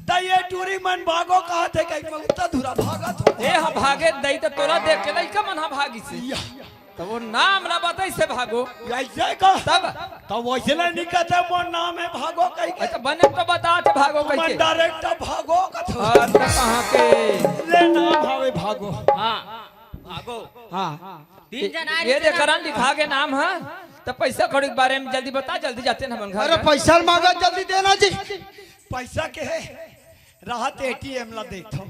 त ये टूरी मन भागो कहत हे, कहीं मैं उत्ता धुरा भागत हूँ। ए, हम भागे दई त तोला देख के लइका मन हा भागिस। या। त वो नाम ला बताइस हे भागो। ऐसे का? तब? त वैसे नहीं कहते मोर नाम हे भागो कहि के। अच्छा, बने तो बतात हे भागो कहि के। डायरेक्ट भागो कथो। हाँ, त कहाँ के? ले नाम हवे भागो। हाँ, भागो। हाँ। तीन जन आ ये रहे दे थे ना। करन लिखा के नाम ह, त पैसा कौड़ी के बारे में जल्दी बता, जल्दी जाते हैं हमन घर अरे में। पैसा मांगा, जल्दी देना जी। पैसा के हे? राहत एटीएम ला देखथव।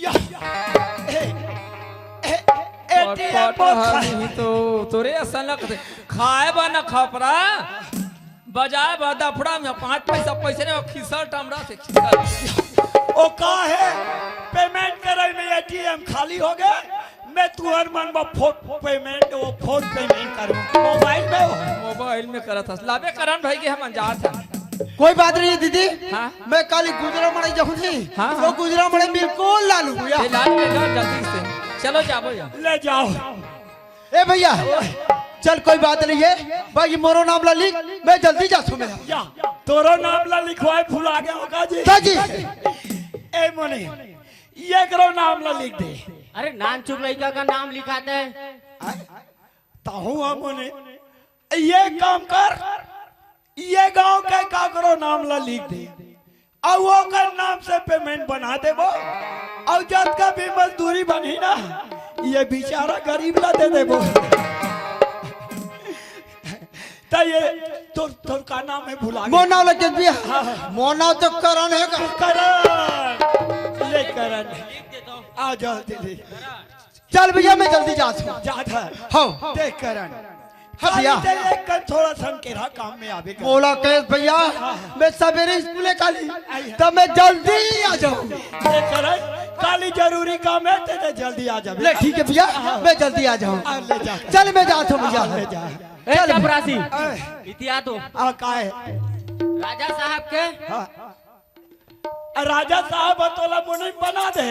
या, ए, ए, एटीएम पट, पट, पट, हाँ, नहीं तो तोरे असन लगथे। खाए बा न खपरा, बजाए बा दफड़ा में पाँच पैसा पैसे नहीं, खिसल टमड़ा से खिसल। ओ का हे, पेमेंट करे में एटीएम खाली हो गए, मैं तुहर मन बर फोन पेमेंट, वो फोन पेमेंट करूँ, मोबाइल में हो। मोबाइल में करत हस, लाबे करन भाई के हमन जात हन। कोई बात नहीं दीदी, हाँ? मैं काली गुजरा मड़ई जाऊँ जी। हाँ, वो हाँ। गुजरा मड़ई बिल्कुल ला लूँ या। ये ला ले जाओ जल्दी से। चलो जाबो या। ले जाओ। ए भैया, चल कोई बात नहीं हे, बाकी मोरो नाम ला लिख, मैं जल्दी जाथूँ मैं। या, तोरो नाम ला लिखवाए भुला गया होगा जी। ता जी। ए मोने, ये करो नाम ला लिख दे। अरे नानचुक लइका का नाम लिखाते हैं। आय? ताहू हम मोने, ये काम कर, ये गांव के काकरो नाम ला लिख दे, अउ ओकर नाम से पेमेंट बना देबो, अउ जतका भी मजदूरी बनही ना, ये बेचारा गरीब ला दे देबो। त ये तोर, तोर का नाम हे, भुला मोर नाम ला के भैया? हाँ, हाँ। मोर नाम तो करण हे का? करण, ले करण, आ जल्दी ले। चल भैया, मैं जल्दी जात हूँ। जात हे। हाँ। देख करण, हाँ भैया। काली ते एक कन थोड़ा संकेरा काम में आवे कर। बोला कैस भैया, मैं सवेरे स्कूले काली, तब मैं जल्दी आ जाऊँ। ये करे, काली जरूरी काम है, ते, ते जल्दी आ जावे। ले ठीक है भैया, मैं जल्दी आ जाऊँ। आ, ले जा। चल मैं जाता हूँ भैया। आ, ले जा। ए चपरासी, ए। इतिया तो। आ, का है? राजा साहब के। हाँ। आ, राजा साहब तोला मुनीम बना दे,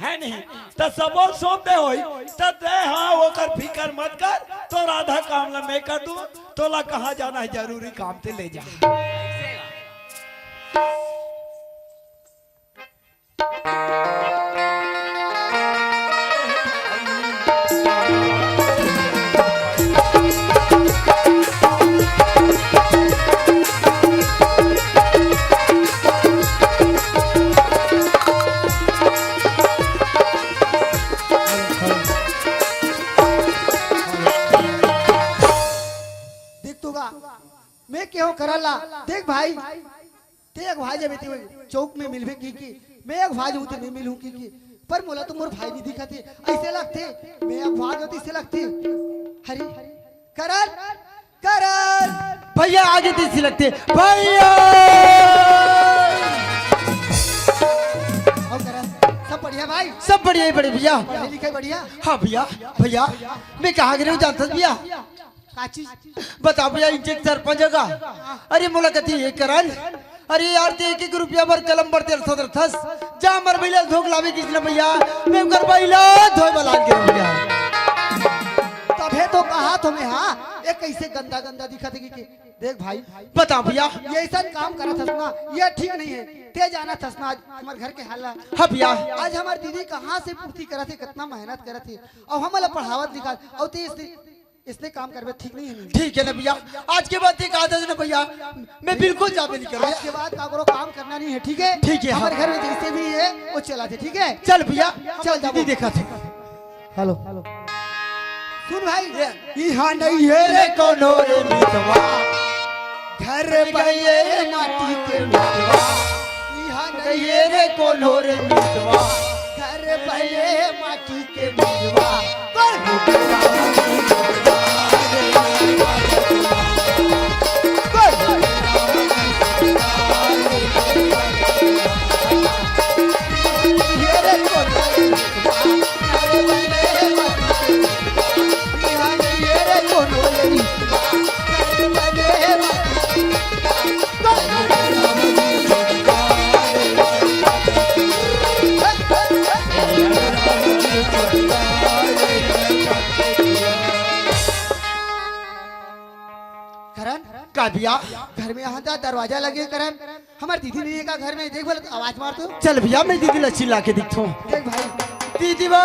है नहीं? त सबो सौंप दे होई, त दे हाँ, ओकर फिकर मत कर, तो राधा काम ला मैं कर दूँ, तोला कहाँ जाना है जरूरी काम ते ले जा। देख तो गा, मैं केहो करला। देख भाई, ते अगवा जाबे ते चौक में मिलबे की, की मैं अगवा जाहूँ ते नहीं मिलहूँ की, की पर मोला तो मोर भाई नहीं दिखत हे, ऐसे लगथे। मैं अगवा जाहूँ ते ऐसे लगथे। हरी, करण, करण। भैया आगे तीसी लगथे। भैया। और करण, सब बढ़िया भाई? सब बढ़िया ही बड़े भैया। पढ़ाई लिखाई बढ़िया? हाँ भैया, भैया, मैं कहाँ गिरे हूँ जानता भैया? का चीज? बता भैया, इंचे के सरपंच होगा। अरे मोला कथी ये करण, अरे यार, ते एक एक रुपया बर कलम बर तेल सदर थस। जा मर भैया धोक लावे किसने भैया, मैं कर भैया धोए बलान के भैया। तभे तो कहा तुम्हें, हाँ, ये कैसे गंदा गंदा दिखत हे कि, कि देख भाई, बता भैया। ये ऐसा काम करत हस ना, ये ठीक नहीं है। ते जाना थस ना आज हमारे घर के हाल ला। हाँ भैया। आज हमार दीदी कहाँ से पूर्ति करत हे, कितना मेहनत करत हे, और हमला पढ़ावत लिखावत, और ते इसने इसने काम करबे ठीक नहीं है। ठीक है ना भैया, आज के बाद ये कहा था ना भैया, मैं बिल्कुल जाबे नहीं करूँ। आज के बाद काकरो काम करना नहीं है, ठीक है? ठीक है, हाँ। हमारे घर में जैसे भी है वो चला दे, ठीक है? चल भैया, चल चल जाबो। दीदी देखा थे। हेलो। सुन भाई, ये इहाँ नहीं है रे कोनो रे मितवा, घर बने माटी के मितवा। इहाँ नहीं है रे कोनो रे मितवा, घर बने माटी के मितवा। करण, का भैया? घर में यहाँ दा दरवाजा लगे करण, हमार दीदी नहीं है का घर में? देख बोले तो आवाज मार तो। चल भैया, मैं दीदी ला चिल्ला के दिखता हूँ। देख भाई। दीदी बा।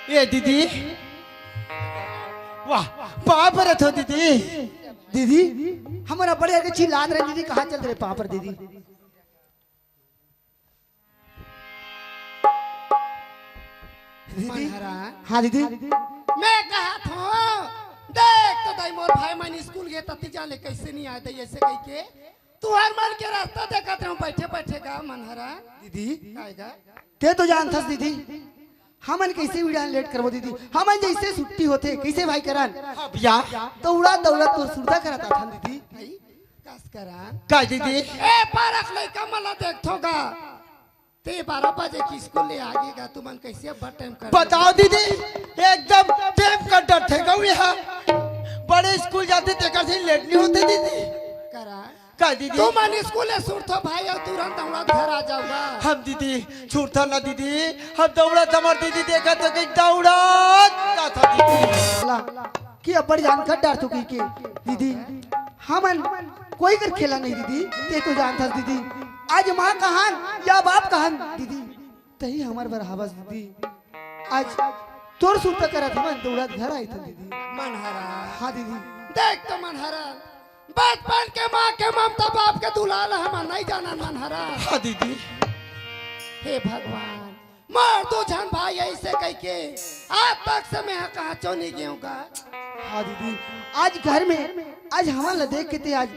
ए दीदी, वाह, पाँव परत हों दीदी। दीदी, हमर बड़े के चिल्लात रहे दीदी, कहाँ चल रहे पाँव पर दीदी? दीदी। मनहरा। हाँ दीदी। मैं कहत हों, देख तो दाई मोर भाई मन स्कूल गे तती जाले कैसे नहीं आए दाई ऐसे कहि के। तुहर मन के रास्ता देखत रहूं बैठे बैठे गा मनहरा। दीदी। काएगा? ते तो जानथस दीदी, हमन कैसे उड़ान लेट करबो दीदी, हमन जैसे छुट्टी होथे कैसे भाई करन। हाँ भैया। तो उड़ा दौड़ा तोर सुरता करत आथन दीदी। भाई, कस करन। का दीदी? ए पारक लइका मन ला देखथो गा। ते बारह बजे के स्कूल ले आगे गा, तुमन कैसे अब्बड़ टाइम कर बताओ दीदी, एकदम टाइम का डर थे कहूँ यहाँ। बड़े स्कूल जाते तेकर से लेट नहीं होते दीदी। करा। का दीदी? तुमन स्कूल ले छूटथो भाई, अउ तुरंत दौड़त घर आ जावगा। हम दीदी छूटथन ना दीदी, हम दौड़त, हमर दीदी देखत हो कि दौड़त जात ह दीदी। ला, कि अब्बड़ जान कर डर चुकी के दीदी, हमन कोई कर खेला नहीं दीदी, ते तो जानथस दीदी। आज माँ कहन या बाप कहन दीदी, तही हमर बर हवस दीदी। आज तोर सुरता करत हमन दौड़त घर आइथन दीदी। मनहरा। हाँ दीदी। देख तो मनहरा, बचपन के माँ के ममता, बाप के दुलार हमन नहीं जानन मनहरा। हाँ दीदी। हे भगवान, मोर दू झन भाई ऐसे कह के आज तक से मैं कहाँ चो नहीं गए हूँ का। हाँ दीदी, आज घर में, आज हमन ला देख के ते आज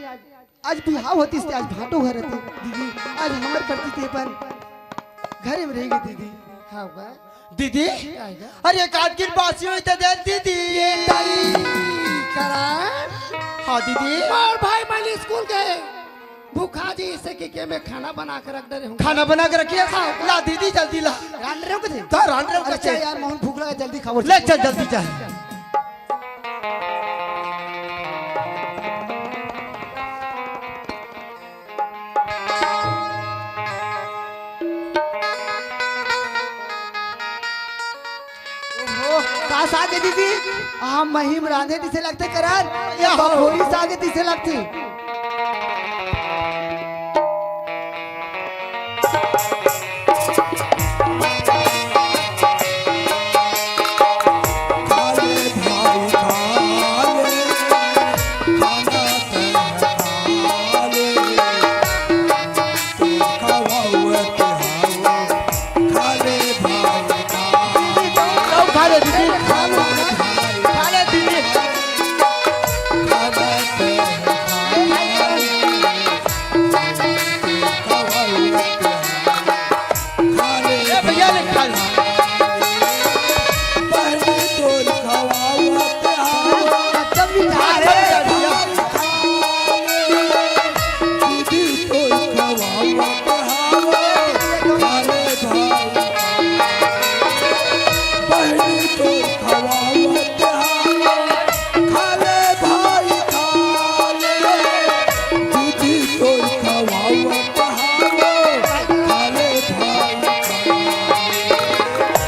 आज बिहाव होतिस ते आज भाटो घर रहते दीदी, आज हमर प्रति ते अपन घरे में रह गए दीदी। हाँ बा। दीदी, आएगा। अरे एक आध गिर बासी होई त दे दीदी। ये ताई करा। हाँ दीदी। मोर भाई मन स्कूल गए, भूखा जी इसे के, के मैं खाना बना के रख दे रहे हूँ। खाना बना के रखिए। हाँ। ला दीदी जल्दी ला। रांध रहे हो कथे? तो रांध रहे हो अरे कथे? चल यार मोहन भूख लगा, जल्दी खाओ। ले चल जल्दी चल। ओहो, का साग हे दीदी? आ, महीम रांधे तिसे लगथे करन, या बखोरी साग हे तिसे लगथे। खा ले दीदी, खा ले दीदी। ए भैया ने खा ले।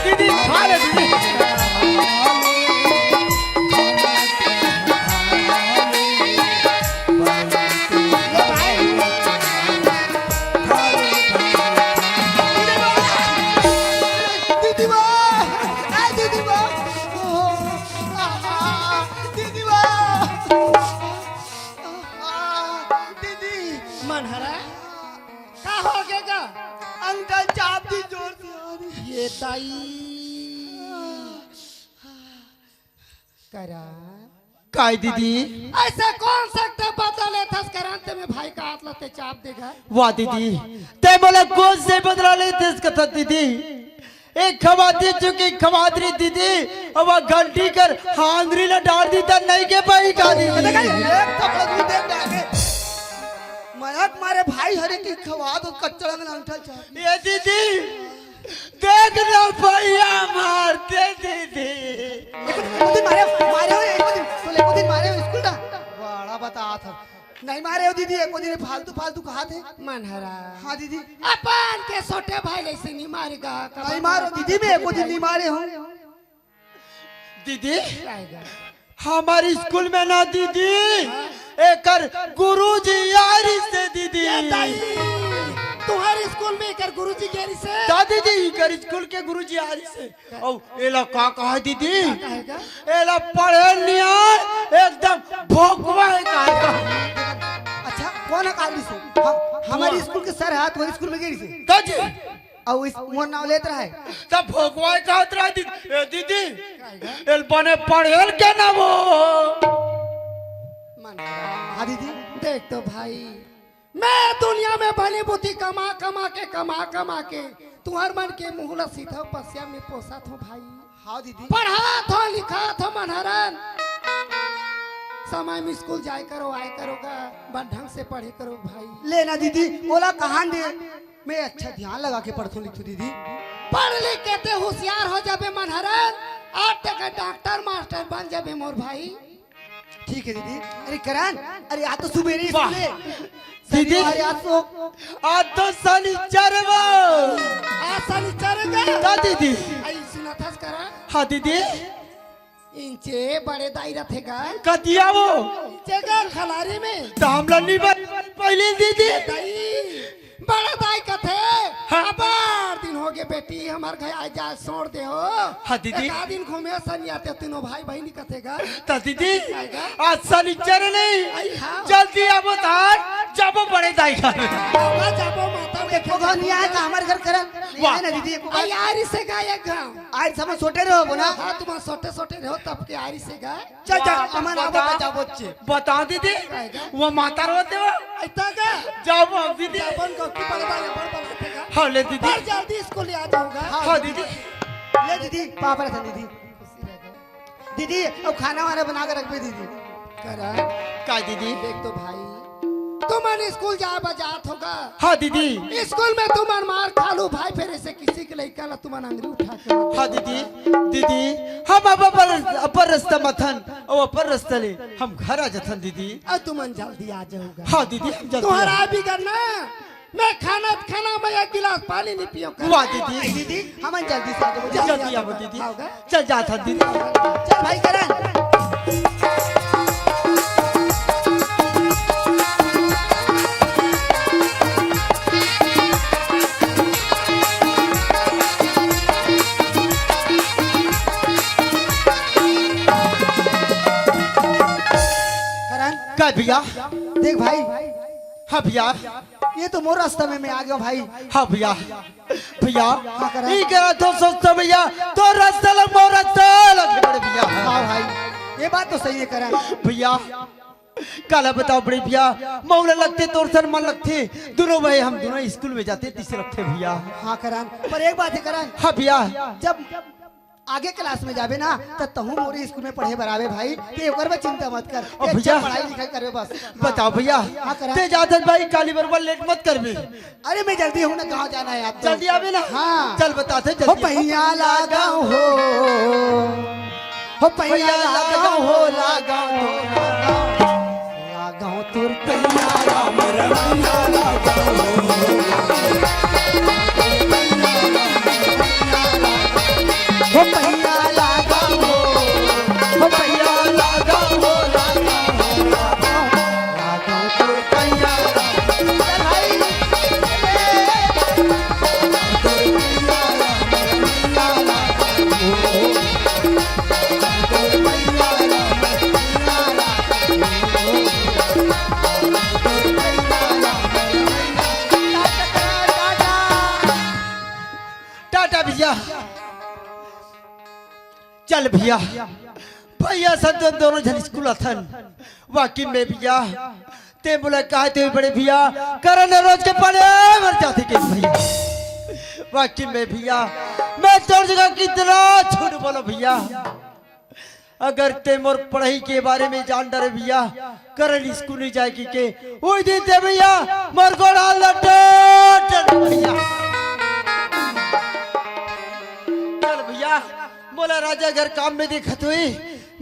दीदी, खा ले, दीदी। दीदी बा, ए दीदी बा, ओ, आ, आ, दीदी बा, आ, आ, दीदी। मनहरा, का हो गे गा? अंकल चाप दी जोर से आ रही। ये ताई। करा। काय दीदी? ऐसे कौन सा ते बदला लेथस करन ते में भाई का हाथ लते चाप देगा? वाह दीदी, ते मोला कौन से बदला लेथस कथस दीदी? एक खवाती चुकी खवातरी दीदी, अब वो घंटी कर हांदरी ला डाल दी त नहीं के पाई का दीदी? अरे का एक थप्पड़ भी दे डाले। मयक मारे भाई हरे की खवा दो कच्चा रंग अंगठा चाप। ये दीदी, देख ना भैया मारते दीदी। एको, एको दिन मारे, मारे हो, एको दिन, तो एको दिन मारे हो स्कूल का? बड़ा बता था। नहीं मारे हो दीदी, एको दिन फालतू, फालतू कहा थे? मनहरा। हाँ दीदी। अपन के छोटे भाई ले से नहीं मारेगा। नहीं मारो दीदी, मैं एको दिन नहीं मारे हूँ। दीदी, आएगा। हमारे स्कूल में ना दीदी, एकर गुरुजी आरिस हे दीदी। ये ताई, तुम्हारे स्कूल में एकर गुरुजी के आरिस हे? दा दीदी, एकर स्कूल के गुरुजी आरिस हे। अउ एला का कहा दीदी? का कहेगा? एला पढ़े नियार एकदम भोकवा हे का। अच्छा, कौन हे काली से? हम, हमारे स्कूल के सर हे, तुम्हारे स्कूल में गई से? दा जी। अउ इस मोर नाव लेत रहे। तब भोगवाई कहत रहे दी-, ए दीदी, एल बने पढ़ेल के ना वो। हाँ दीदी। देख तो भाई, मैं दुनिया में भली बुद्धि कमा कमा के, कमा कमा के, तुहर मन के मुँह ला सीधा पसिया में पोसत हूँ भाई। हाँ दीदी। पढ़ात हो, लिखात हो मनहरन। समय में स्कूल जाए करो, आए करो गा, बड़ ढंग से पढ़े करो भाई। लेना दीदी, ओला कहान दे। मैं अच्छा ध्यान लगा के पढ़थूं लिखथूं दीदी। पढ़ लिख के ते होशियार हो जाबे मनहरन, आज तक डॉक्टर मास्टर बन जाबे मोर भाई। ठीक है दीदी। अरे करण, अरे आज तो सुबेरे ही वाह। स्कूल है। दीदी। अरे, आज तो आज तो शनिचर वो। आज शनिचर का? ता दीदी। आई सुनत हस करा? हाँ दीदी। इंचे बड़े दाई रथे का? कतिया वो? इंचे का खलारी में। तो हमला नहीं बन पहले दीदी। दाई, बड़े दाई कथे। हाँ। अबार दिन होगे बेटी, हमर घर आ जा, छोड़ दे हो। हाँ दीदी। एक आध दिन घूमे सनिया ते तीनों भाई बहिनी कथे का? ता दीदी, काय का? आज शनिचर नहीं। आई हाँ। जल्दी आबो तार, जाबो बड़े दाई घर। जाबो, जाबो, माता एको गाँव नहीं आय का हमर घर करा? नहीं वाह। आय ना दीदी, एको गाँव। आई आरी से गा एक गाँव। आरी समय छोटे रहो बोला। हाँ, तुम छोटे छोटे रहो तब के आरी से गा। चल, चल, वाह, अमन आबो बता। का जाबो चे। बता दीदी, काय गा? वो माता रोते वो। ऐसा का? जाबो हम दीदी। जाबन को की बड़ा बड़ा बड़ा बड़ा का? हाँ, ले दीदी। पर जल्दी स्कूल आ जाऊंगा। हाँ, हाँ, दीदी। दीदी। ले दीदी, पापा रतन दीदी। दीदी, अब खाना वाना बना के रखबे दीदी। करा। का दीदी? देख तो भाई, तुमन स्कूल जाए बर जात होगा। हाँ दीदी। स्कूल में तुमन मार खा लू भाई, फिर ऐसे किसी के लइका ला तुमन अंगरी उठा के मत हाँ दीदी, दीदी, हम अब अपर, अपर रास्ता मथन, अब अपर रास्ता ले हम घर आ जथन दीदी। अब तुमन जल्दी आ जाओगा। हाँ दीदी, हम जल्दी तुम्हारा आ- भी करना मैं खाना खाना में एक गिलास पानी नहीं पियो कर। वाह दीदी। दीदी, हमन जल्दी से आ जाबो, जल्दी जल्दी आ जाबो जाबो। दीदी। आओगा? चल जात हन दीदी। चल भाई करण। करण। का भैया? देख भाई। हाँ भैया। ये तो मोर रास्ता में मैं आ गया भाई। हाँ भैया। भैया, हाँ, करा। ई करा तो सोचता भैया, तो रास्ता लग, मोर रास्ता लग, बड़े भैया। हाँ भाई, ये बात तो सही है करा। भैया, काला बताओ बड़े भैया, मौला लगते तोर सन मन लगते, दोनों भाई हम दोनों स्कूल में जाते, तीसरे लगते भैया। हाँ करण, पर एक बात है करण। हाँ भैया। जब आगे क्लास में जाबे ना, त तहूँ मोरे स्कूल में पढ़े बर आबे भाई, ते ओकर बर चिंता मत कर। अब ते अच्छा भैया, पढ़ाई लिखाई करबे बस। बताओ भैया, हाँ, करा। ते जात हस भाई, काली बरोबर लेट मत करबे। अरे मैं जल्दी हूँ ना, कहाँ जाना है आपको? जल्दी आबे ना। हाँ। चल बताते हो जल्दी। पैया लागा हो, हो पैया लागा हो, लागा हो, लागा हो। गाँव तोर पैया राम रमैया लागा हो। हो पैया लागा हो, हो पैया लागा हो, लागा हो, लागा हो। गाँव तोर पैया राम। चल भाई। टाटा भैया। चल भैया, भैया संत दोनों झन स्कूल अथन। वाकई में भैया, ते मोला कहे ते बड़े भैया, करण रोज के पढ़े बर जाथे के भैया। वाकई में भैया, मैं तोर जगह कितना झूठ बोलो भैया। अगर ते मोर पढ़ाई के बारे में जान डरे भैया, करण स्कूल नहीं जाए के, के, ओई दिन ते भैया, मोर गोड़ा लटट भैया। चल भैया, मोला राजा घर काम में दिखत हुई,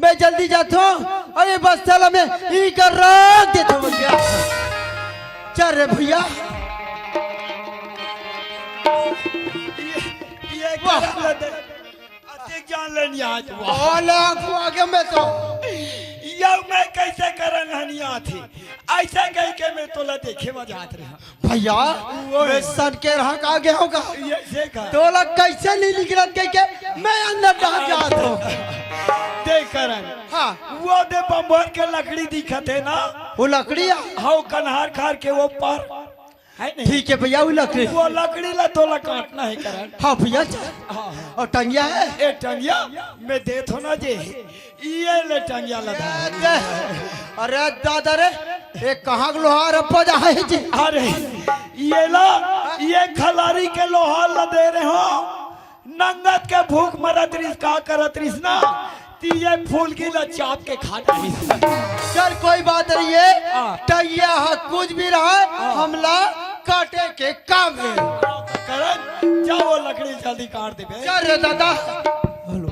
मैं जल्दी जात हूँ। अरे बस्ता ला मैं ई कर रख देत हूँ भैया। चल रे भैया। ये, ये वाह। कर ले दे। अतेक जान ले नहीं आज। वाह। ओला आंखों आगे में तो। ये मैं कैसे करन हनिया थी। ऐसा कह के मैं तोला देखे में जात रहा। भैया, ओए। मैं सन के रहा का गया होगा। ये से का। तोला कैसे नहीं निकलत कह के मैं अंदर डाल जात हूँ। देख करण। हाँ। वो दे बम्बर के लकड़ी दिखत है ना। वो लकड़ी है? हाँ, वो कन्हार खार के वो पर। है नहीं? ठीक है भैया, वो लकड़ी। वो लकड़ी ला तोला काटना है करण। हाँ भैया, चल। हाँ, हाँ। और टंगिया है? ए टंगिया, मैं देत हो ना जे। ये ले टंगिया लदा। अरे, अरे दादा रे, ये कहाँ के लोहार अब जाए जी? अरे, ये ला, ये खलारी के लोहार ला दे रहे हो। नंगत के भूख मरत रिस, का करत रिस ना, ती ये फुलगी ला चाप के खा डाली। चल कोई बात नहीं है, हाँ। टंगिया हा कुछ भी रहा, हाँ। हमला काटे के काम है। करण, जाओ लकड़ी जल्दी काट दे बे। चल रे दादा। Hello,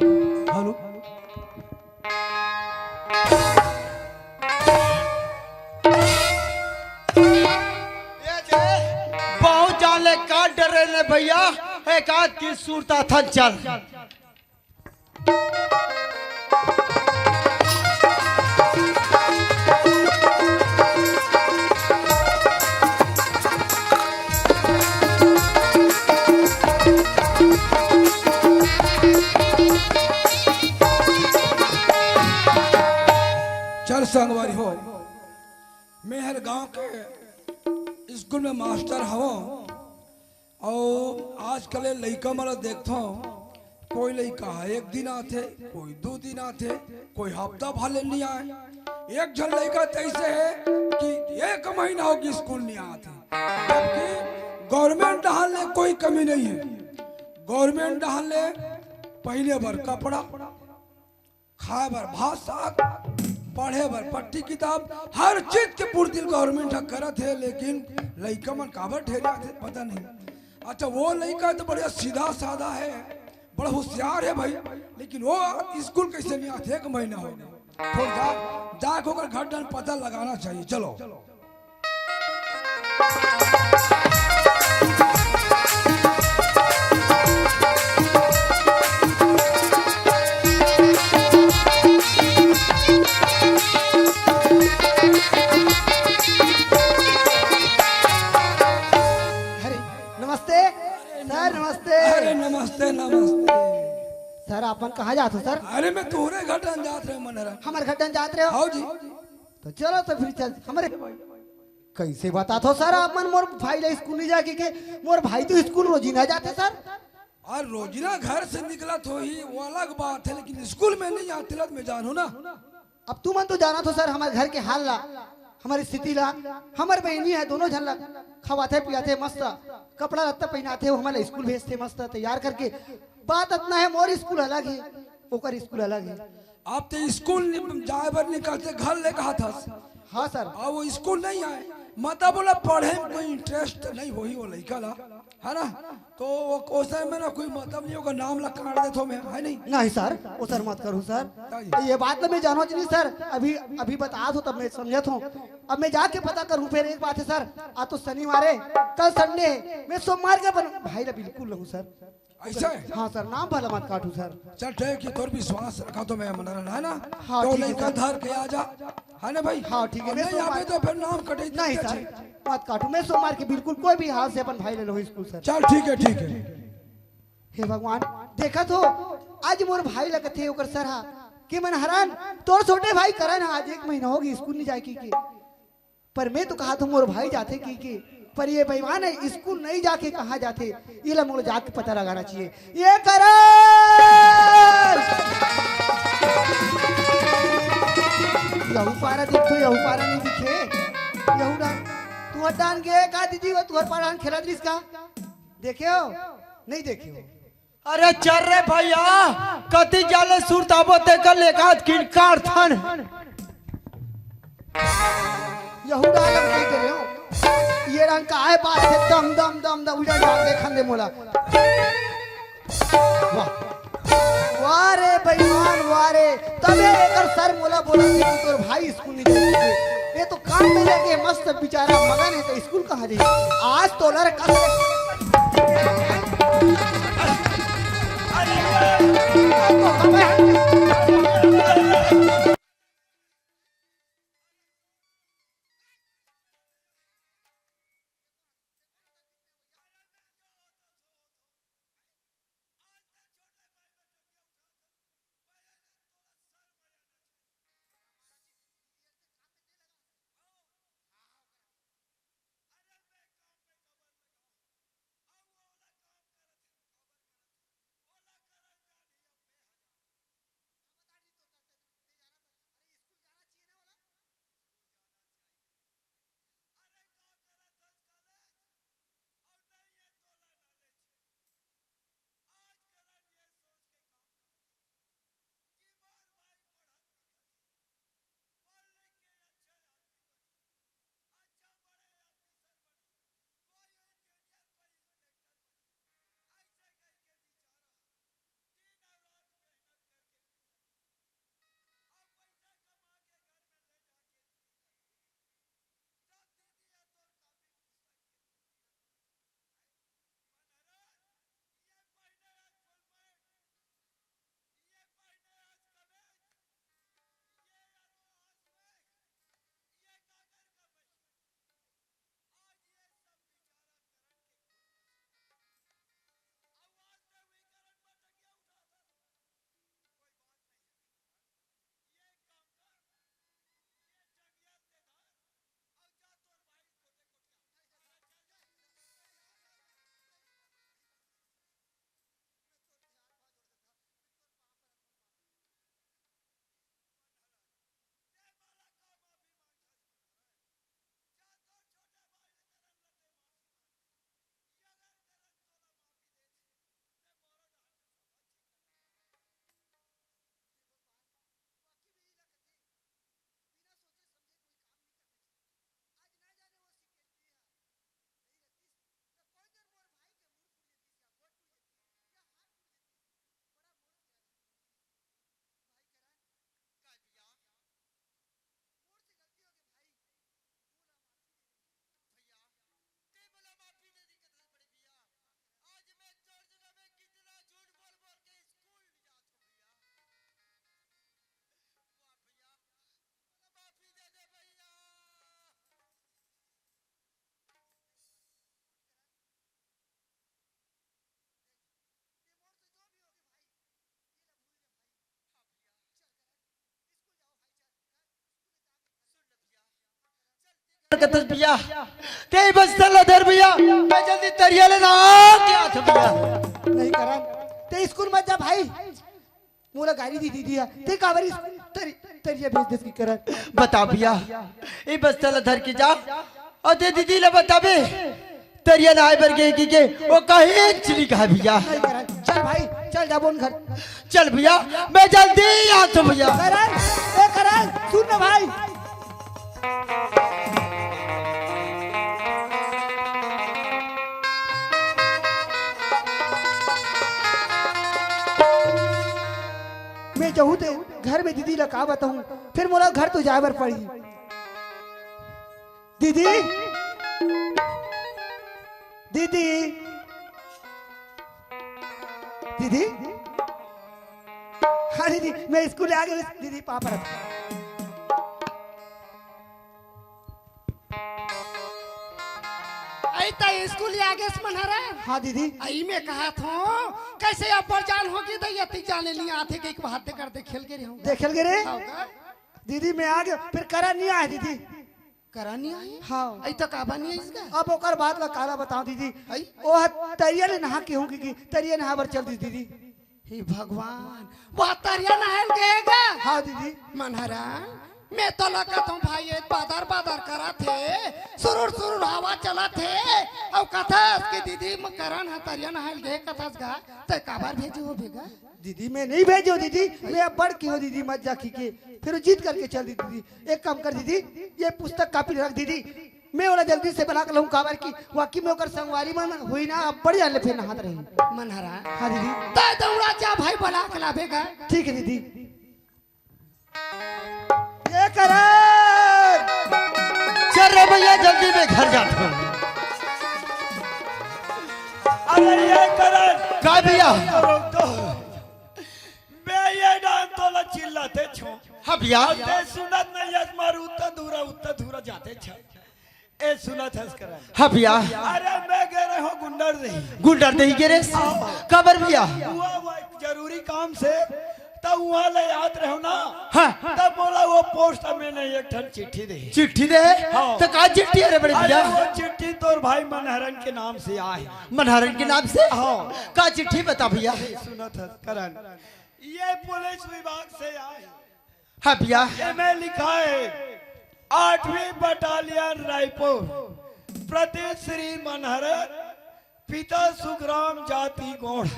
hello. डरे ने भैया, एक आध की सुरताथन चल। चल संगवारी हो, मैं हर गांव के स्कूल में मास्टर हवं। अउ आजकल ये लइका मन ल देखथंव, कोई लइका ह एक दिन आथे, कोई दू दिन आथे, कोई हफ्ता भर ले नइ आय। एक झन लइका त अइसे हे कि एक महीना होगे स्कूल नइ आत हे। जबकि गवर्नमेंट डहार ले कोई कमी नइ हे। गवर्नमेंट डहार ले पहिने बर कपड़ा, खाए बर भात साग, पढ़े बर पट्टी किताब, हर चीज के पूर्ति गवर्नमेंट ह करत हे, लेकिन लइका मन काबर ढेरे आथे, पता नहीं। अच्छा, वो लइका तो बढ़िया सीधा साधा हे, बड़ा होशियार हे भाई, लेकिन वो स्कूल कइसे नइ आथे? एक महीना हो गया। थोड़ा जा, जाके ओकर घर डहन पता लगाना चाहिए। चलो। अरे, नमस्ते सर, नमस्ते। अरे, नमस्ते, नमस्ते। सर, आप मन कहाँ जात हो सर? अरे, मैं तोहरे घर डहन जात रहेंव मनहरा। हमर घर डहन जात रहे हो? हाँ जी। तो चलो तो फिर चल, हमरे कइसे बतात हो सर, आप मन मोर भाई ला स्कूल नइ जाय कहिके? मोर भाई तो स्कूल रोजिना जाथे सर। अउ रोजिना घर से निकलत होही, वो अलग बात हे, लेकिन स्कूल में नइ आत हे, मैं जानहूं ना। अब तुमन तो जानत हो सर, हमर घर के हाल ला, हमर स्थिति ला, हमर बहिनी हे, दोनों झन ला खवाथे पियाथे मस्त, कपड़ा लत्ता पहिनाथे, वो हमन ला स्कूल भेजथे मस्त तैयार करके। बात अतना हे, मोर स्कूल अलग हे, ओकर स्कूल अलग हे। अब ते स्कूल नि-, जाए बर निकलते घर ले कहत हस। हाँ सर। अउ वो स्कूल नइ आय, मतलब ओला पढ़े में कोई इंटरेस्ट नइ होही वो लइका ला, हे ना? तो वो कोसय में ना कोई मतलब नइ, ओकर नाम ला काट देथंव मैं, हे नहीं? नहीं सर, वो सर मत करहू सर। नहीं। ये बात तो मैं जानों च नहीं सर, अभी, अभी बतात हो तब मैं समझत हों। अब मैं जाके पता करहूं, फिर एक बात हे सर, आज तो शनिवार हे, कल संडे हे, मैं सोमवार के अपन भाई ला बिल्कुल लहूं सर। अइसे? हाँ सर, नाम भला मत काटू सर। चल ठीक हे, तोर विश्वास रखा तो मैं मनहरा, हे ना? हाँ, तो ठीक हे लइका सर। धर के आ जा, हे ना भाई? हाँ, ठीक हे, अउ मैं नइ सोमवार आबे तो फिर नाम कटे। नहीं सर, मत काटू, मैं सोमवार के बिल्कुल कोई भी हाल से अपन भाई ला लहूं स्कूल सर। चल ठीक हे, ठीक हे। हे भगवान, देखत हो, आज मोर भाई ला कथे ओकर सर हा कि मनहरा, तोर छोटे भाई करण हा आज एक महीना होगे स्कूल नइ जाय कहिके। पर मैं तो कहत हों मोर भाई जाथे कहिके, पर ये बेईमान हे, स्कूल नइ जाके कहाँ जाथे, एला मोला जाके पता लगाना चाहिए। ये करण! यहू पारा दिखथे, यहू पारा नइ दिखे, यहू ना। तुंहर डाहन गे का दीदी, वो तुंहर पारा खेलत रहिस का? देखे हो? नइ देखे हो? अरे चल रे भैया, कति जाले सुरताबो तेकर ले एकाध किन काटथन। यहू डाल हम कही करे हो। ये रंग का है बात है, दम, दम, दम, दम, उल्टा डाल दे, खंदे मोला। वाह। वाह रे बेईमान, वाह रे। तबे एकर सर मोला बोला कि तोर भाई स्कूल नहीं जाए। ये तो काम में लगे, मस्त बेचारा मगन है, तो स्कूल कहाँ जाए? आज तो लड़का कथस भैया, ते बस्ता ला धर भैया, मैं जल्दी तरिया ले नहा के आथंव भैया। नहीं करन, ते स्कूल मत जा भाई, मोला गारी दी दीदी हे, ते काबर स्कूल तरि-, तरिया भेज देस कि करन। बता भैया, ए बस्ता ला धर के जा, अउ ते दीदी ला बताबे, तरिया नहाय बर गे कि के, ओ कहीं चली गा भैया। नहीं करन, चल भाई, चल जा बोन घर। चल भैया, मैं जल्दी आथंव भैया। करन, ए करन, सुन ना भाई। मैं जहूं ते घर में दीदी ला का बताहूं, फिर मोला घर तो जाय बर पड़ही। दीदी, दीदी, दीदी, हाँ दीदी, मैं स्कूल आ गे हंव दीदी, पाँव परत हंव। अई त स्कूल आ गेस मनहरा? हाँ दीदी। अई मैं कहत हंव, कइसे अब्बड़ जान होगे दई, अतिक जाने नइ आथे, कहिके बात दे कर देखे ल गे रेहेंव। देखे ल गे रे? हाँ का? दीदी मैं आ गेंव, फिर करन नइ आय दीदी। करन नइ आय? हाँ। अई त काबर नइ आइस गा? अब ओकर बात ला काला बतावंव दीदी। अई? ओ ह तरिया ले नहा के आहूं कहिके, तरिया नहाय बर चल दिस दीदी। हे भगवान, वो तरिया नहाय ल गे गा? हाँ दीदी। मनहरा, मैं तोला कहत हंव भाई, ए बादर बादर करत हे, सुरूर सुरूर हवा चलत हे, अउ कथस कि दीदी म करन ह तरिया नहाय ल गे कथस गा, ते काबर भेजे होबे गा? दीदी मैं नइ भेजे हंव दीदी, मैं अब्बड़ केहेंव दीदी मत जा कहिके, फिर वो जिद करके चल दिस दीदी। एक काम कर दीदी, ये पुस्तक कापी रख दीदी, मैं ओला जल्दी से बला के लाहूं, काबर कि वाकई में ओकर संगवारी मन होही ना, अब्बड़ जान ले फेर नहात रही। मनहरा। हाँ दीदी। तैं दौड़ा जा भाई, बला के लाबे गा। ठीक हे दीदी। ए करन। चल रे भैया, जल्दी मैं घर जात हंव। अरे ए करन। का भैया? रुक तो। मैं ए डाहन तोला चिल्लातेंव। हाँ भैया। अउ तैं सुनत नइ हस, मार उत्ता धूरा, उत्ता धूरा जातेंव। ए सुनत हस करन। हाँ भैया। अरे मैं गे रहेंव गुंडरदेही। गुंडरदेही गे रहेस? हाँ। काबर भैया? वो, वो एक जरूरी काम से, त उहां ले आत रहेंव ना। हाँ। तब मोला वो पोस्ट में ने एक ठन चिट्ठी दे। चिट्ठी दे? हाँ। त का चिट्ठी हे रे बड़े अरे भैया? वो चिट्ठी तोर भाई मनहरन के नाम से आय। मनहरन के नाम से? हाँ। का चिट्ठी बता भैया? सुनत हस करन। ये पुलिस विभाग से आय। हाँ भैया। एमे लिखाय हे, आठवीं बटालियन रायपुर, प्रति श्री मनहरन, पिता सुखराम, जाति गोंड़,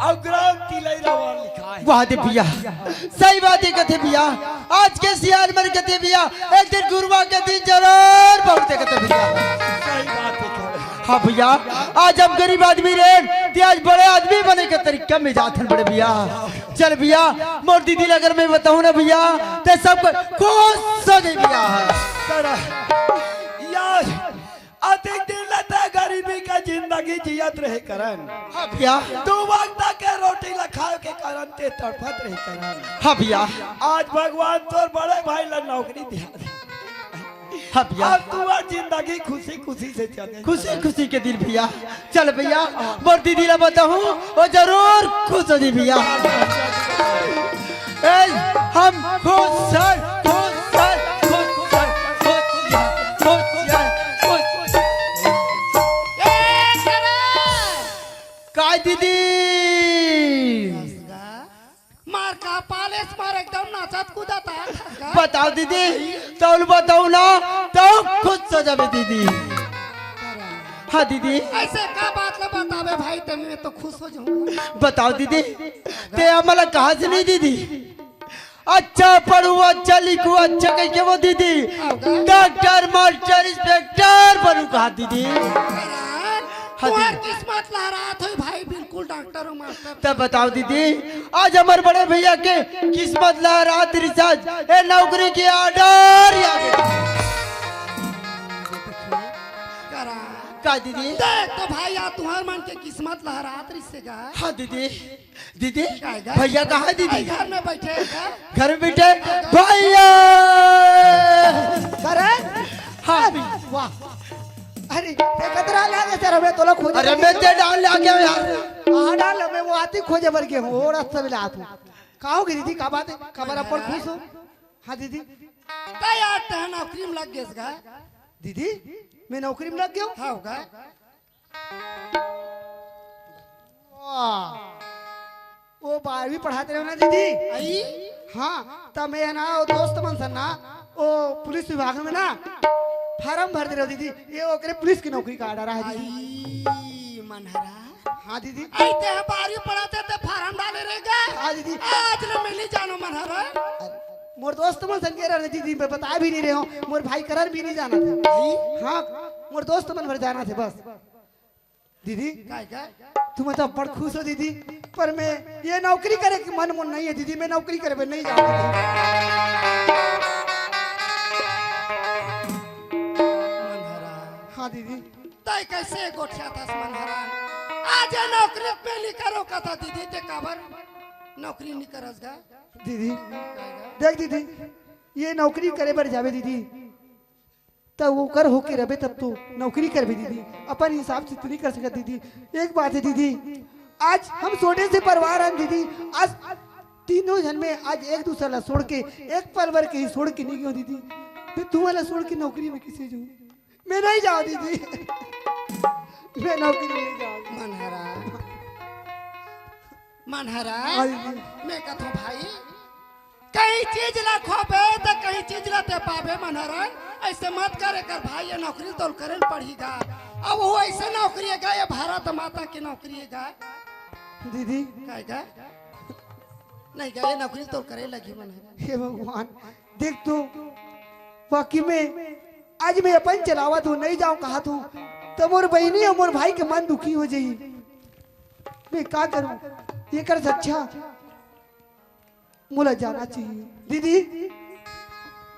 अउ ग्राम तिलैरावाल लिखाय हे। वाह दे भैया, सही बात हे कथे भैया। आज के सियान मन कथे भैया, एक दिन गुरुवार के दिन जरूर पहुंचे कथे भैया। सही बात हे। हाँ भैया, आज हम गरीब आदमी रहेन, ते आज बड़े आदमी बने के तरीका में जात हन बड़े भैया। चल भैया, मोर दीदी ला अगर मैं बताहूं ना भैया, ते सब कोई खुश हो जाही भैया। करन, यार, अतिक दिन ले तैं गरीबी के जिंदगी जियत रहे करन। हाँ भैया। दू वक्त के रोटी ला खाय के कारन तैं तड़फत रहे करन। हाँ भैया। आज भगवान तोर बड़े भाई ला नौकरी दिया दे। हाँ भैया। अब तुम्हार जिंदगी खुशी खुशी से चले। खुशी खुशी के दिन भैया। चल भैया, मोर दीदी ला बताहूं, वो जरूर खुश हो जाही भैया। ए, हम खुश हन, खुश हन, खुश हन, खुश हन, खुश हन, खुश हन। ए, करे! काय दीदी? मार का पालिश मार, एकदम नाचत कूदत आय। बताव दीदी, तौल बताव ना, तौ खुश हो जाबे दीदी। हाँ दीदी। अइसे का बात ला बताबे भाई, ते मैं तो खुश हो जाहूं। बताव दीदी, ते हमला कहा से नहीं दीदी? अच्छा पढ़ू, अच्छा लिखू, अच्छा कहिके वो दीदी, डॉक्टर, मास्टर, इंस्पेक्टर बनू कहा दीदी। हाँ तुम्हार दीदी। किस्मत लहरात होही भाई, बिल्कुल डॉक्टर अउ मास्टर। तब बताव दीदी, आज हमर बड़े भैया के किस्मत लहरात रिहिस, ए नौकरी के order ही आ गे। करा। का दीदी? देख तो भाई, आज तुम्हार मन के किस्मत लहरात रिहिस गा। हाँ दीदी। दीदी, काय गा? भैया कहाँ हे दीदी? अरे घर में बैठे हैं गा। घर में बैठे? भैया! करे? हाँ। वाह। अरे, ते कतरा ले आगे सर, हमें तोला खोजे अरे, मैं ते डाल ले आगे यार। कहाँ डाल? मैं वो आती खोजे बर गे हूँ, वो रास्ता मिला तू। का हो गे दीदी, का बात हे? का बर अपन खुश हो? हाँ दीदी। त यार, तैं नौकरी में लग गेस गा। दीदी, मैं नौकरी में लग गेंव? हाँ, हो गा। वाह। वो बारहवीं पढ़ात रहेंव ना दीदी। आई? हाँ, त मैं ना वो दोस्त मन सन ना, वो पुलिस विभाग में ना फारम भर दे रहेंव दीदी। ये ओकरे पुलिस के नौकरी का order आहे दीदी। आई, मनहरा। हाँ दीदी। आई, तैं बारहवीं पढ़ात हस त फारम डाले रहे गा। हाँ दीदी। आज ले मिली जानो मनहरा। अरे, मोर दोस्त मन सन गे रहे दीदी, मैं बता भी नहीं रहेंव। मोर भाई करा भी नहीं जाना थे। आई? हाँ, मोर दोस्त मन भर जाना थे बस। दीदी, काय का? तुम तो बड़ खुश हो दीदी, पर मैं ये नौकरी करे के मन मन नहीं है दीदी, मैं नौकरी करे बर नहीं जांव दीदी। मनहरा। हाँ दीदी। तैं कैसे गोठियाथस मनहरा? आज ये नौकरी में नहीं करो कथा दीदी, तैं काबर नौकरी नहीं करस गा? दीदी, काय का? देख दीदी, ये नौकरी करे बर जाबे दीदी, त ओकर होके रहिबे तब तो नौकरी करबे दीदी, अपन हिसाब से तो नहीं कर सकत दीदी। एक बात है दीदी, आज हम छोटे से परिवार हन दीदी, आज तीनों झन में आज एक दूसर ला छोड़ के, एक पल भर के ही छोड़ के नहीं गेंव दीदी। मैं तुमन ला छोड़ के नौकरी में किसे जांव? मैं नहीं जांव दीदी, मैं नौकरी में नहीं जांव। मनहरा, मनहरा, हाँ दीदी। मैं कथंव भाई, कहीं चीज ला खोबे त कहीं चीज ला तैं पाबे मनहरा। ऐसे मत करे कर भाई, ये नौकरी तोला करे ल पड़ही गा। अब वो ऐसे नौकरी हे गा, ये भारत माता की नौकरी हे गा। दीदी। काय का? नहीं गा, ये नौकरी तोला करे लगही मनहरा। हे भगवान, देख तो, वाकई में आज मैं अपन चलावत हंव, नहीं जांव कहत हंव, त मोर बहिनी अउ मोर भाई के मन दुखी हो जाही। मैं का करूं? एकर से अच्छा मोला जाना चाहिए। दीदी,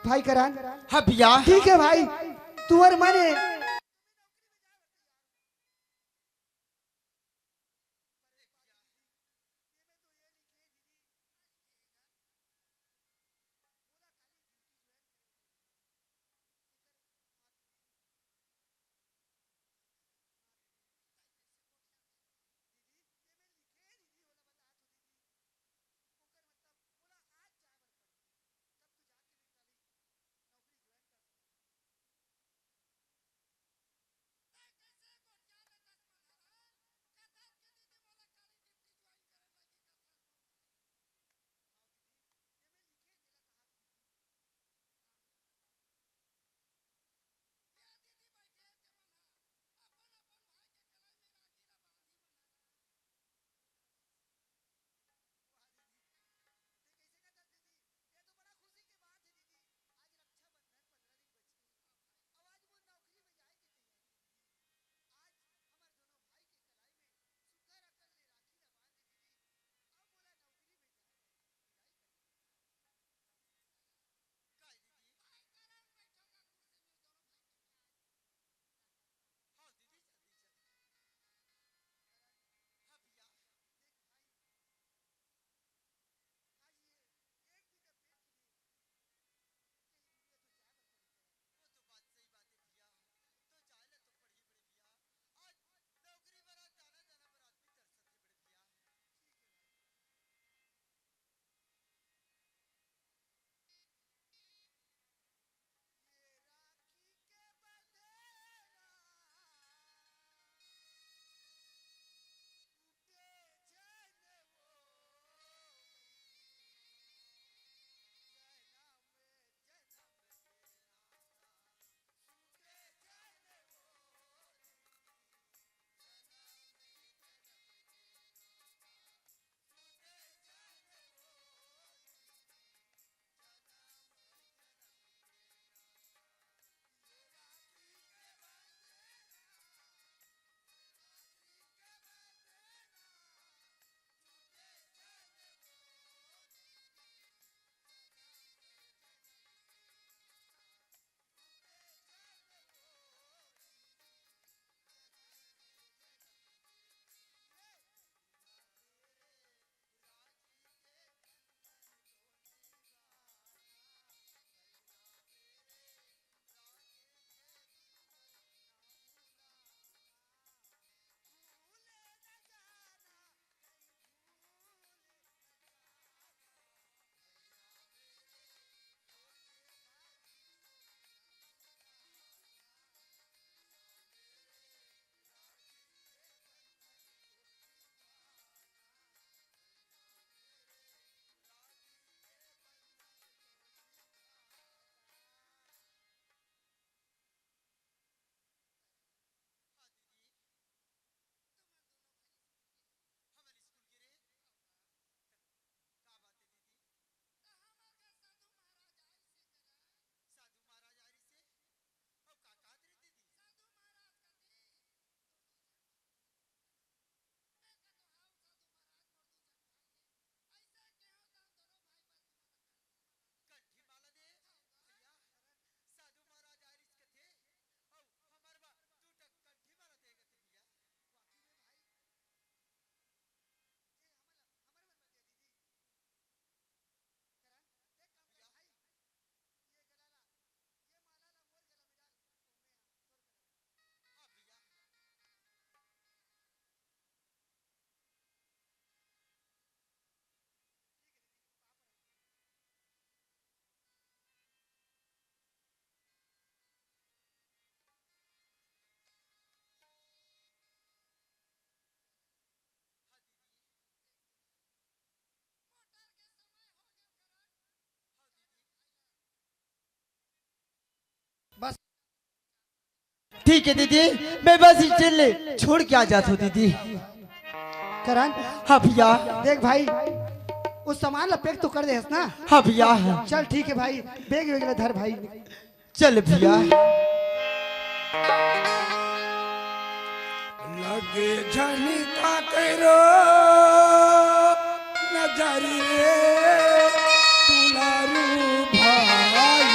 भाई करण। हाँ भैया। ठीक है भाई, तुंहर मन हे। ठीक है दीदी, मैं बस स्टेशन ले छोड़ के आ जात हूँ दीदी। करण, हाँ भैया। देख भाई, उस सामान ला pack तो कर दे हस ना? हाँ भैया। चल ठीक है भाई, bag वैग ला धर भाई। चल भैया। लगे झनी का करो नजर रे दुलारू भाई।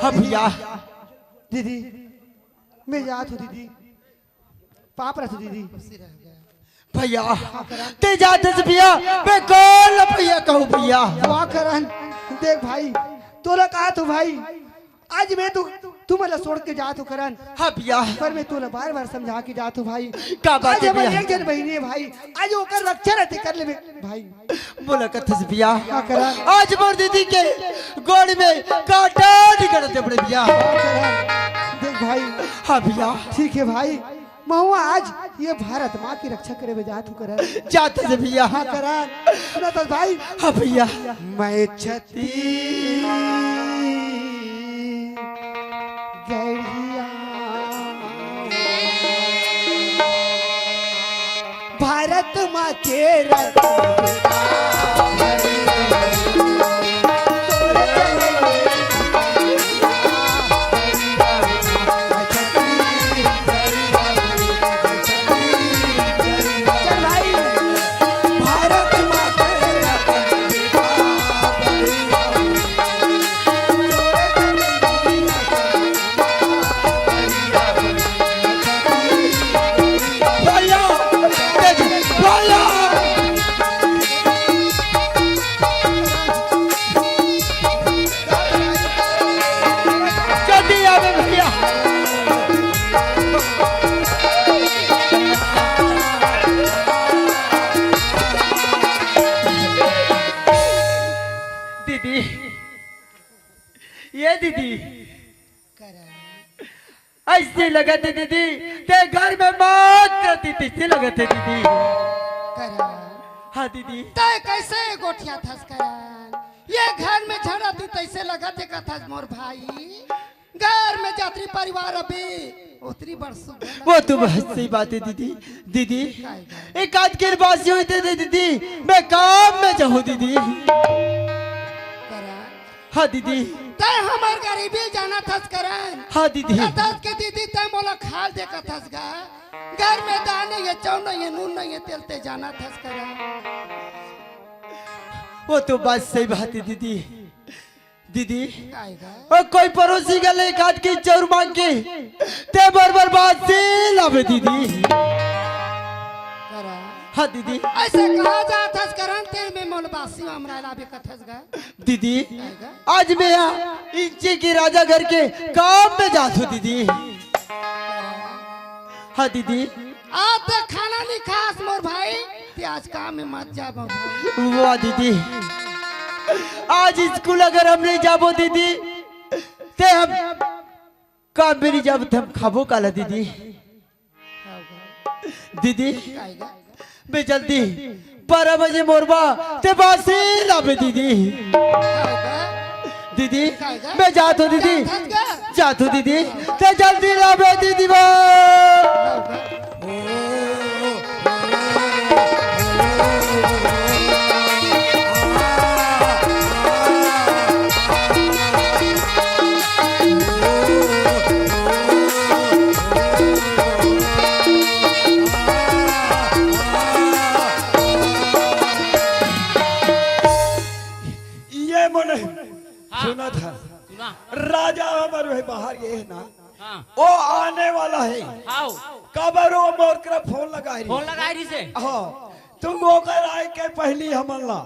हाँ भैया। दीदी, मैं जात हूँ दीदी, पाँव परत हूँ दीदी। भैया, ते जात हस भैया, मैं कौन भैया कहूँ भैया? वाह करण, देख भाई, तोला कहा तो भाई, आज मैं तू, तुमन ला छोड़ के जात हूँ करण। हाँ भैया। पर मैं तोला बार बार समझा के जात हूँ भाई। का बात आज है हमर भैया? एक झन बहिनी है भाई, आज ओकर रक्षा रहते कर लेबे भाई। मोला कथस भैया, हाँ करण। आज मोर दीदी के गोड़ में कांटा निकल दे बड़े भैया। हाँ करण, देख भाई। हाँ भैया। ठीक है भाई, महुआ आज ये भारत माँ की रक्षा करे बर जात हूँ करण। जात हस भैया। हाँ करण, सुनत हस भाई। हाँ भैया। मैं छत्तीसगढ़िया भारत माँ के रक्षा जल्दी आवे भैया। दीदी, ये दीदी, करण। ऐसे लगत हे दीदी, ते घर में मौत रहती तैसे लगत हे दीदी। करण। हाँ दीदी। तै कैसे गोठियाथस करण? ये घर में झगड़ा तू तैसे लगत हे कथस मोर भाई। घर में जातरी परिवार अभी उतरी बड़ सुख। वो तो बहुत सही बात है दीदी। दीदी, एक आध के बासी होई ते दीदी, मैं काम में जाहूँ दीदी। करण। हाँ दीदी। तै हमर गरीबी ल जानत हस करण। हाँ दीदी। कथस के दीदी तै मोला खाल दे कथस गा। घर में दाल नहीं है, चाउर नहीं है, नून नहीं है, तेल तै जानत हस करण। वो तो बात सही बात है दीदी। दीदी, काय गा? ओ कोई पड़ोसी गा ले एक आध के चाउर मांग के, ते बरोबर बासी लाबे दीदी। करण। हाँ दीदी। ऐसे कहा जात हस करण, ते में मोला बासी हमरा लाबे कथस गा। दीदी, आज मैं यहाँ इंची के राजा घर के काम में जात हूँ दीदी। हाँ दीदी। आज तक खाना नहीं खास मोर भाई, ते आज काम में मत जा मोर भाई। वाह दीदी, आज स्कूल अगर हम नहीं जाबो दीदी, ते हम काम में नहीं जाबो, ते हम खाबो काला दीदी। दीदी, काय गा? मैं जल्दी बारह बजे मोर बर ते बासी लाबे दीदी। काय गा? दीदी, काय गा? मैं जात हूँ दीदी। जात हस गा? जात हूँ दीदी। ते जल्दी लाबे दीदी बा। ये मने सुना था। राजा हमर वही बाहर गे हे ना, हाँ। वो आने वाला हे। हाव। काबर वो मोर करा फोन लगाए रहिस। फोन लगाए रहिस हे? हाँ, तुम ओकर आए के पहली हमन ला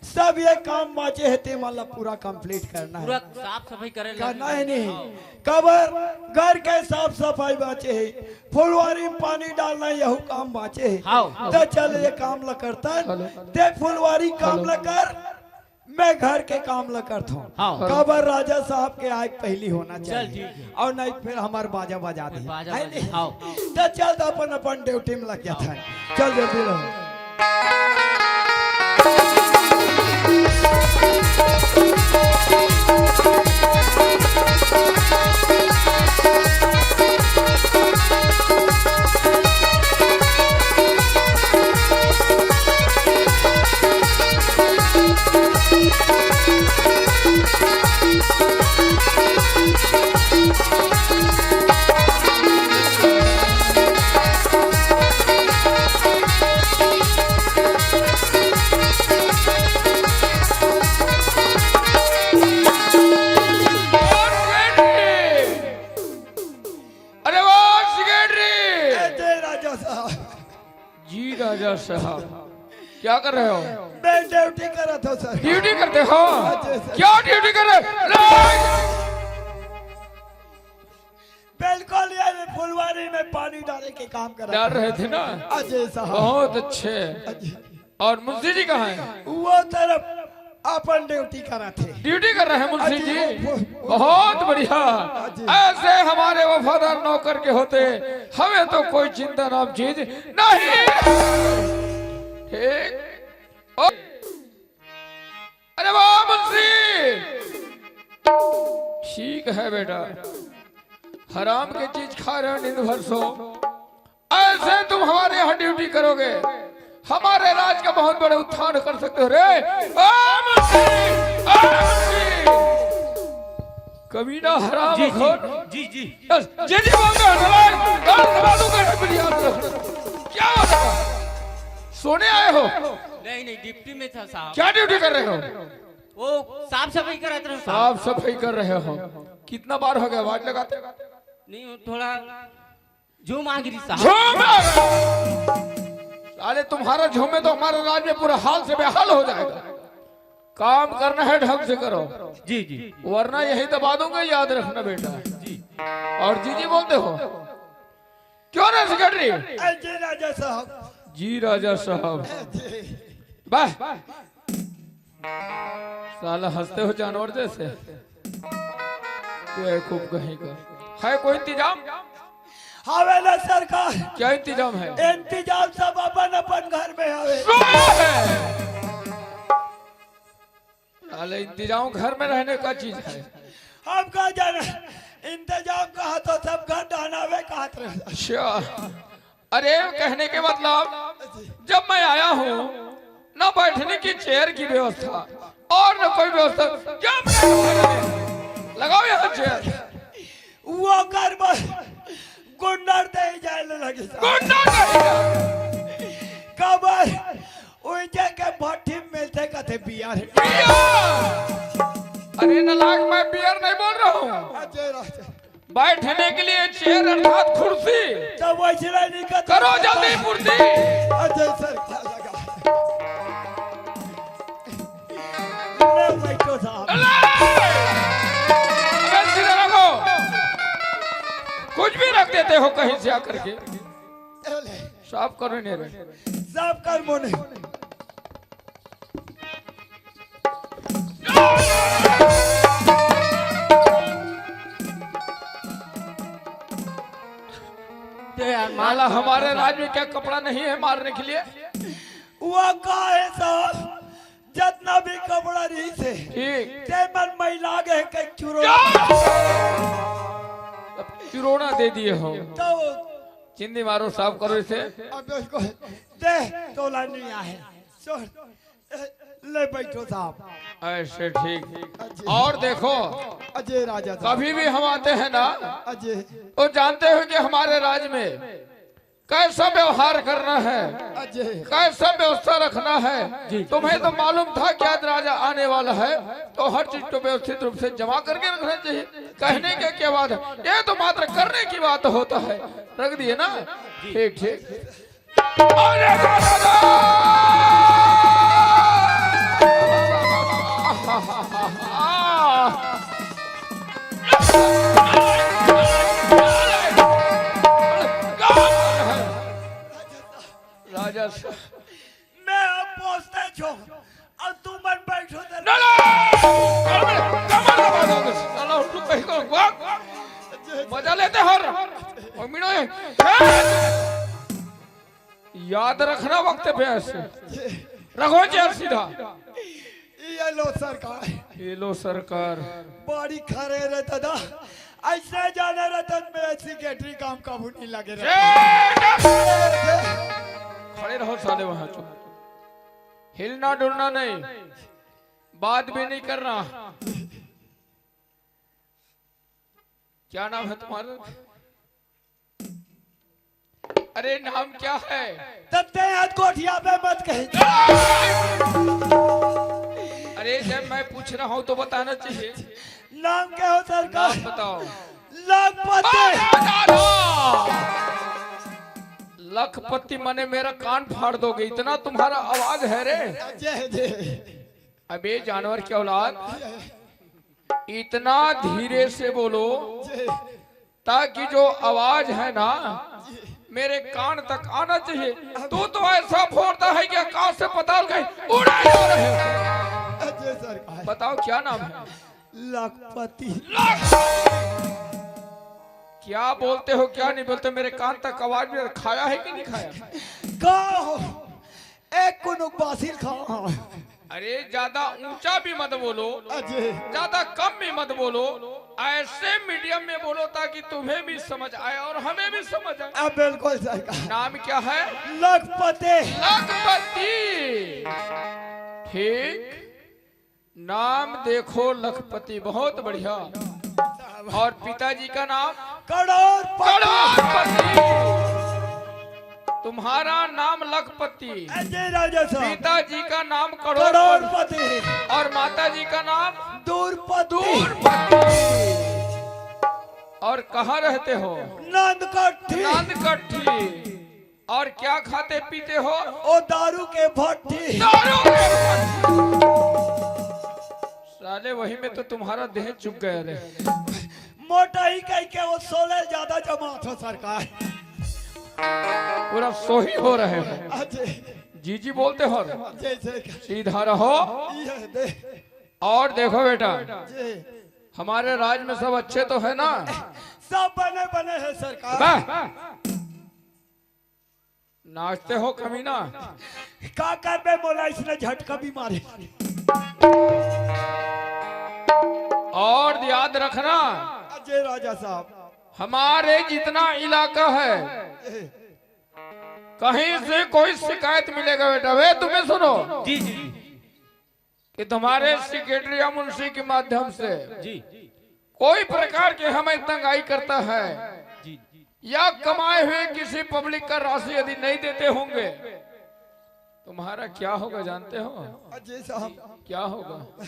सब ये काम बाँचे हे, ते मन ला पूरा complete करना हे। पूरा साफ सफाई करे करना हे नहीं। हाव। काबर घर के साफ सफाई बाँचे हे, फुलवारी में पानी डालना, यहू काम बाँचे हे। हाव। त चल ये काम ला करतन, हेलो। ते फुलवारी काम हेलो। ला कर, मैं घर के काम ला करथों। हाँ। काबर राजा साहब के आए पहली होना चल, चाहिए। ठीक है। अउ नहीं फिर हमार बाजा बजा दे। बाजा है बजा, नहीं? हाँ। त चल त अपन, अपन duty में लग जाता है। चल जल्दी रहो। अरे वाह secretary! ए, जय राजा साहब। जी राजा साहब, क्या कर रहे हो? मैं duty कर रहा था sir। Duty करते हो? हाँ जी sir। क्या duty कर रहे हो? बिल्कुल, ये फुलवारी में पानी डाले के काम कर रहा डाल था। रहे थे ना? अजय साहब। बहुत अच्छे। अजय। और मुंशी जी कहाँ हैं? वो तरफ अपन duty कर रहे थे। Duty कर रहे हैं मुंशी अजय, जी? वो, वो, वो, बहुत बढ़िया। अजय। ऐसे हमारे वफादार नौकर के होते, हमें तो कोई चिंता नाम चीज नहीं। ठीक। ओ, अरे वाह मुंशी, ठीक है बेटा, हराम के चीज खा रहे हो नींद भर सो, ऐसे तुम हमारे यहाँ duty करोगे, हमारे राज का बहुत बड़े उत्थान कर सकते हो रे। ओ मुंशी, ओ मुंशी, कमीना हराम जी, जी, खोर। जी, जी। यस, जी, जी बोलते हो, साला, गाल दबा दूंगा, बिल्कुल याद रखना। क्या हो रहा है? सोने आए हो? नहीं, नहीं, duty में था साहब। क्या duty कर रहे हो? वो साफ सफाई करत रहे साहब। साफ सफाई कर रहे हो? कितना बार हो गया आवाज लगाते? नहीं, वो थोड़ा झूम आ गिरी साहब। झूम आ गया। साले, तुम्हारा झूमे तो हमारे राज में पूरा हाल से बेहाल हो जाएगा। काम करना है, ढंग से करो। जी, जी। वरना यही दबा दूंगा, याद रखना बेटा। जी। और जी जी बोलते हो? क्यों रे secretary? ए, जी राजा साहब। जी राजा साहब। ए, जी। वाह। साला हंसते हो जानवर जैसे। बेवकूफ कहीं का। है कोई इंतजाम? हवे ना सरकार। क्या इंतजाम है? इंतजाम सब अपन अपन घर में हवे। सो है। साले, इंतजाम घर में रहने का चीज है। हम का जाने, इंतजाम कहा तो सब घर डहनावे कहत रहे। अच्छा, अरे कहने के मतलब, जब मैं आया हूँ, ना बैठने की chair की व्यवस्था और ना कोई व्यवस्था, क्या लगाओ यहाँ chair। वो कर बस गुंडर दे जाए लगे साहब। गुंडर दे जाए। कबर उइजे के भट्ठी में मिलते कथे beer। Beer! अरे नालायक, मैं beer नहीं बोल रहा हूँ। अच्छा, अच्छा। बैठने के लिए chair अर्थात कुर्सी। तो वैसे नहीं कहते। करो जल्दी फुर्ती। अच्छा सर, क्या लगा? ले बैठो साहब। ले! अबे सीधा रखो। कुछ भी रख देते हो कहीं से आकर के। ले। साफ करो नहीं रे। साफ कर मोने। ते यार, माला, हमारे राज में क्या कपड़ा नहीं है मारने के लिए? वो का है साहब, जितना भी कपड़ा रही से, ठीक। ते मन मैला गए के चुरो। अब चुरोना दे दिए हो। तो चिंदी मारो, साफ करो इसे। अब इसको दे, तोला नहीं आए। छोड़। ले बैठो साहब। ऐसे ठीक। अजय। और देखो, अजय राजा साहब। कभी भी हम आते हैं ना, अजय। तो जानते हो कि हमारे राज में कैसा व्यवहार करना है, अजय। कैसा व्यवस्था रखना है। जी। तुम्हें तो मालूम था कि आज राजा आने वाला है, तो हर चीज को व्यवस्थित रूप से जमा करके रखना चाहिए। कहने के क्या बात है, ये तो मात्र करने की बात होता है। रख दिए ना? ठीक, ठीक। अरे दादा! राजा साहब। मैं अब पहुंचते छो, अब तू मन बैठो दे। ना, ना! कमर, कमर दबा दो। साला उल्टू कहीं को, वाह! मजा लेते हर। और मिलो ये। याद रखना वक्त पे ऐसे। रखो चेयर सीधा। ये लो सरकार। ये लो सरकार। बड़ी खड़े रे दादा। ऐसे जाने रहता मैं सेक्रेटरी काम काबू नहीं लगे रहता। खड़े रहो साले वहां, चुप। हिलना डुलना नहीं, बात भी नहीं करना। क्या नाम है तुम्हारा? अरे नाम क्या है? तत्ते हाथ गोठिया पे मत कही। अरे जब मैं पूछ रहा हूँ तो बताना चाहिए। नाम क्या हो सरकार? नाम बताओ। लखपति। अरे दादा! लखपति मने मेरा कान फाड़ दोगे, इतना तुम्हारा आवाज है रे। जय जय। अबे जानवर की औलाद, इतना धीरे से बोलो जय। ताकि जो आवाज है ना मेरे कान तक आना चाहिए। तू तो ऐसा फोड़ता है कि आकाश से पताल कहीं उड़ा जा रहे हो। जय सरकार। बताओ क्या नाम है? लखपति। लख- क्या बोलते हो क्या नहीं बोलते, मेरे कान तक आवाज भी खाया है कि नहीं खाया? का हो? एक कुनुक बासिल खाओ। अरे ज्यादा ऊंचा भी मत बोलो, अजय। ज्यादा कम भी मत बोलो, ऐसे मीडियम में बोलो ताकि तुम्हें भी समझ आए और हमें भी समझ आए। अब बिल्कुल सही कहा। नाम क्या है? लखपति। लखपति। ठीक, नाम देखो लखपति, बहुत बढ़िया। और पिताजी का नाम? करोड़पति। करोड़पति। तुम्हारा नाम लखपति, अजय राजा साहब। पिताजी का नाम करोड़पति। करोड़पति। और माताजी का नाम? दूरपति। दूरपति। और कहाँ रहते हो? नंदकट्ठी। नंदकट्ठी। और क्या खाते पीते हो? ओ दारू के भट्टी। दारू के भट्टी। साले वही में तो तुम्हारा देह चुक गया रे। मोटाई कह के वो सोले ज्यादा जमा था सरकार। पूरा सोही हो रहे हो। अजय। जीजी बोलते हो। जैसे सीधा रहो। ये दे। और देखो बेटा, जी। हमारे राज में सब अच्छे तो है ना? सब बने बने हैं सरकार। वाह। नाचते हो कमीना। का करबे, मोला इसने झटका भी मारे। और याद रखना, अजय राजा साहब। हमारे जितना इलाका है, कहीं से कोई शिकायत मिलेगा बेटा, वे तुम्हें सुनो। जी, जी। कि तुम्हारे सेक्रेटरी या मुंशी के माध्यम से जी। कोई प्रकार की हमें तंगाई करता है जी। या कमाए हुए किसी पब्लिक का राशि यदि नहीं देते होंगे, तुम्हारा क्या होगा जानते हो? अजय साहब। क्या होगा?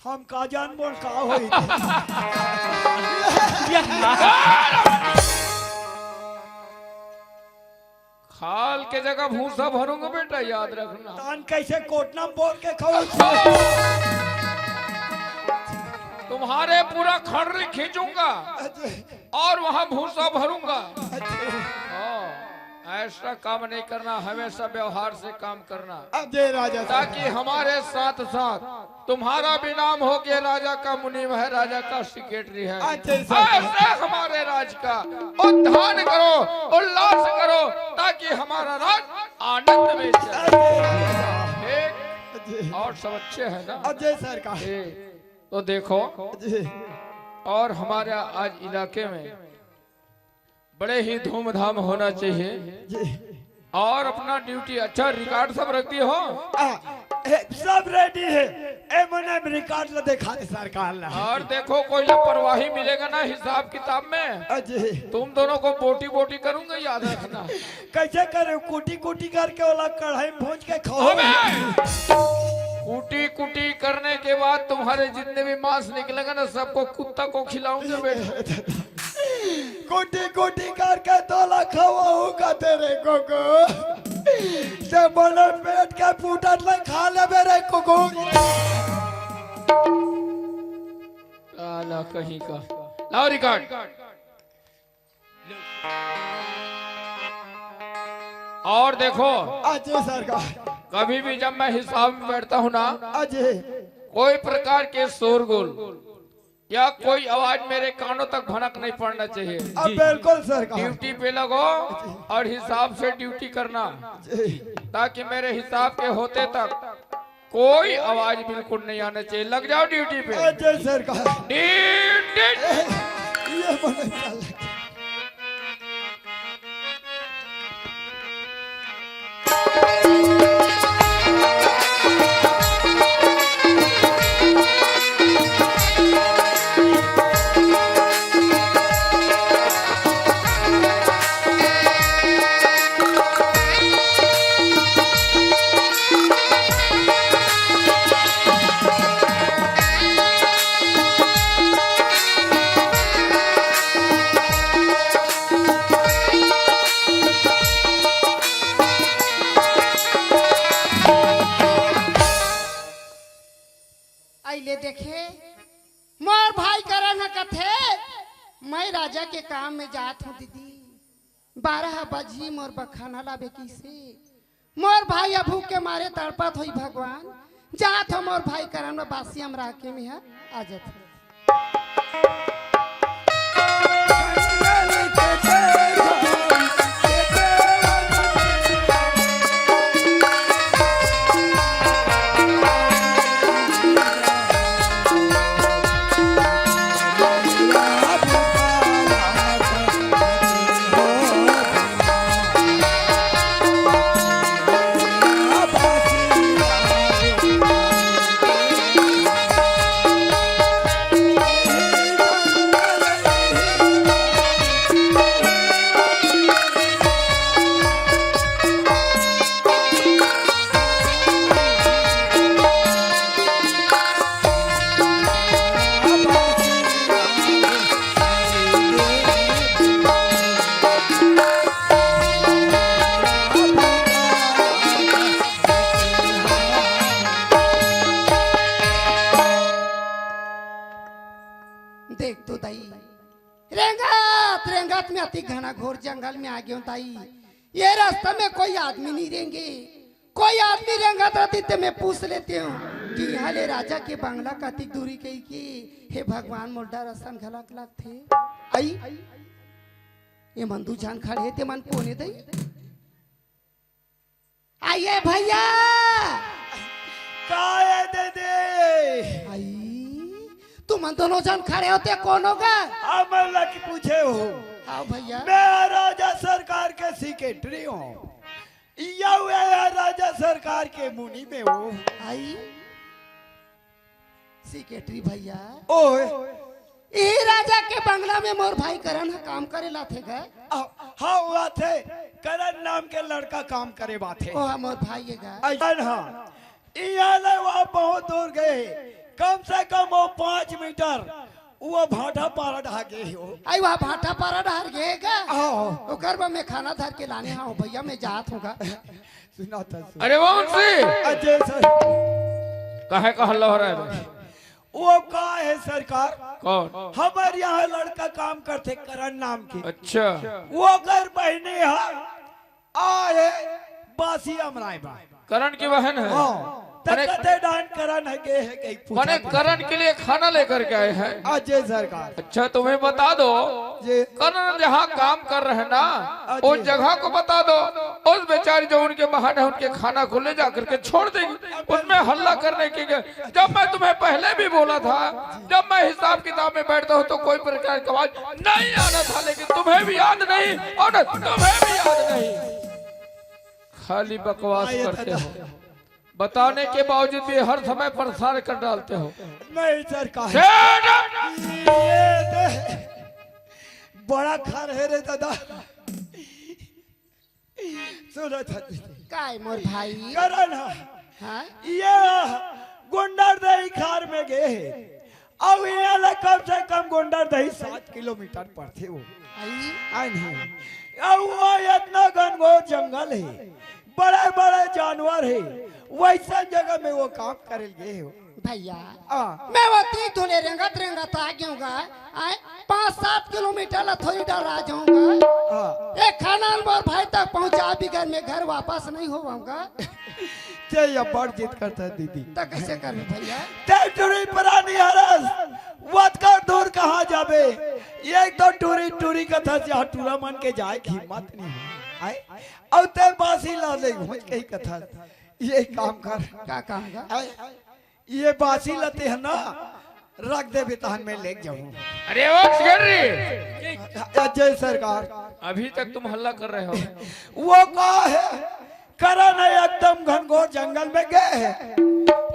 हम का जान बोल का होई? खाल के जगह भूसा भरूंगा बेटा, याद रखना। तान कैसे कोटना में बोर के खाऊं? तुम्हारे पूरा खड़री खींचूंगा अच्छा। और वहां भूसा भरूंगा। अच्छा। हाँ, ऐसा काम नहीं करना, हमेशा व्यवहार से काम करना। अजय राजा साहब। ताकि हमारे साथ साथ तुम्हारा भी नाम हो कि राजा का मुनीम है, राजा का सेक्रेटरी है। अच्छा, सर। ऐसे हमारे राज का उत्थान करो, उल्लास करो, ताकि हमारा राज आनंद में चले। अच्छा। ठीक? जी। और सब अच्छे हैं ना? अजय सर का। ठीक। तो देखो, जी। और हमारे आज इलाके में बड़े ही धूमधाम होना चाहिए। जी। और अपना ड्यूटी अच्छा, रिकॉर्ड सब रख दिए हो? आ, ए, सब रेडी हे। ए, मने रिकॉर्ड ला देखा दे सरकार ला। और देखो, कोई लापरवाही मिलेगा ना हिसाब किताब में, अजी। तुम दोनों को बोटी बोटी करूंगा, याद रखना। कैसे करे? कुटी कुटी करके ओला कढ़ाई में भूंज के खाओ। अबे! कुटी कुटी करने के बाद तुम्हारे जितने भी मांस निकलेगा ना, सबको कुत्ता को खिलाऊंगा बेटा। कुटी कुटी करके तोला खवाऊंगा तेरे को को। से बोले पेट के फूटत ले खा ले मेरे को को। साला कहीं का। लाओ रिकॉर्ड। और देखो, अजी सरकार। कभी भी जब मैं हिसाब में बैठता हूँ ना, अजी। कोई प्रकार के शोरगुल या कोई आवाज मेरे कानों तक भनक नहीं पड़ना चाहिए। अब बिल्कुल सरकार। ड्यूटी पे लगो और हिसाब से ड्यूटी करना, जी। ताकि मेरे हिसाब के होते तक कोई आवाज बिल्कुल नहीं आना चाहिए। लग जाओ ड्यूटी पे। अजी सरकार। ड्यूटी। ये बड़ा चालाक। अइले देखे, मोर भाई करण ह कथे, "मैं राजा के काम में जात हूँ दीदी, बारह बजही मोर बर खाना लाबे किसे।" मोर भाई ह भूख के मारे तड़पत होही भगवान, जात हूँ मोर भाई करण बर बासी अमरा के मेहा आ जात हूँ। देख तो दाई, रेंगत रेंगत में अति घना घोर जंगल में आ गयो दाई। ये रास्ता में कोई आदमी नहीं रेंगे, कोई आदमी रेंगत रहती ते मैं पूछ लेते हूँ कि यहाँ ले राजा के बंगला कतिक दूरी कही के, हे भगवान मोर डर असन घलक लगथे। आई, ये मन दू झन खड़े हे, ते मन कोने दई? आइए भैया। का ए दीदी? आई, तुमन दोनों झन खड़े हो ते कोन हो गा? हमन ला की पूछे हो? हाँ भैया। मैं राजा सरकार के सेक्रेटरी हूँ। या हुआ है राजा सरकार के मुनि में हो। आई, सेक्रेटरी भैया। ओए। इही राजा के बंगला में मोर भाई करण ह काम करे ला थे गा। आ, हाँ, हुआ थे। करण नाम के लड़का काम करे बाथे। ओ, हाँ, मोर भाई ये गा। अइसन हाँ। इहाँ ले वहाँ बहुत दूर गए। कम से कम वो पाँच मीटर वो भाटा पारा डहा गे हो। आई, वहाँ भाटा पारा डहर गे गा। हाँ। ओकर बर मैं खाना धर के लाने हाँ भैया, मैं जात हूँ गा। सुना था, सुना। अरे वंशी! अजय सर। काहे का हल्ला हो रहा है? वो का है सरकार? कौन? हमर यहाँ लड़का काम करथे करण नाम के। अच्छा। वो कर बहिनी है, आ है बासी अमराई बा। करण की बहन है? हाँ। मने तकते डान करण है, गे है, कहीं पूछा मने था। करण के लिए खाना लेकर के आए हैं। अजय सरकार। अच्छा, तुम्हें बता दो, जी। करण जहाँ काम कर रहे हैं ना, हाँ जी। उस जगह को बता दो, उस बेचारी जो उनके बहन है, उनके खाना को ले जा करके छोड़ देगी। उसमें हल्ला करने की क्या? जब मैं तुम्हें पहले भी बोला था, जब मैं हिसाब किताब में बैठता हूँ तो कोई प्रकार की आवाज नहीं आना था, लेकिन तुम्हें भी याद नहीं और तुम्हें भी याद नहीं, खाली बकवास करते हो। बताने के बावजूद भी हर समय परेशान कर डालते हो। नहीं सरकार। Shut up! ये दे, बड़ा खर है रे दादा। सुनो तो दीदी। काय मोर भाई? करण हा। हाँ? ये गुंडरदेही खार में गे हे। अउ इहाँ ले कम से कम गुंडरदेही सात किलोमीटर पड़थे वो। आई? आई नहीं। अउ वो इतना घनघोर जंगल हे, बड़े-बड़े जानवर हे, वैसन जगह में वो काम करे गे हे वो। भैया, हाँ। मैं वो तीन धुले रेंगत रेंगत आ गया हूँ गा। आए, पाँच सात किलोमीटर ला थोड़ी डर आ जाऊंगा। हाँ। एक खाना मोर भाई तक पहुंचा, बिगर मैं घर वापस नहीं होवाऊंगा। ते ये बड़ जिद करता है दीदी। तो कैसे करबे भैया? ते टुरी परानी हरस, वतकर दूर कहाँ जाबे? एक तो टुरी टुरी कथस, यहाँ टुरा मन के जाए के हिम्मत नहीं है। आए? अउ ते बासी ला ले घुंच के ही कथस। ये काम कर। का काम का? आए? ये बासी ला ते ह ना रख देबे तहन मैं लेके जाऊं। अरे ओ सेक्रेटरी, जय सरकार। अभी तक तुम हल्ला कर रहे हो। वो का है? करण हा एकदम घनघोर जंगल में गे हे।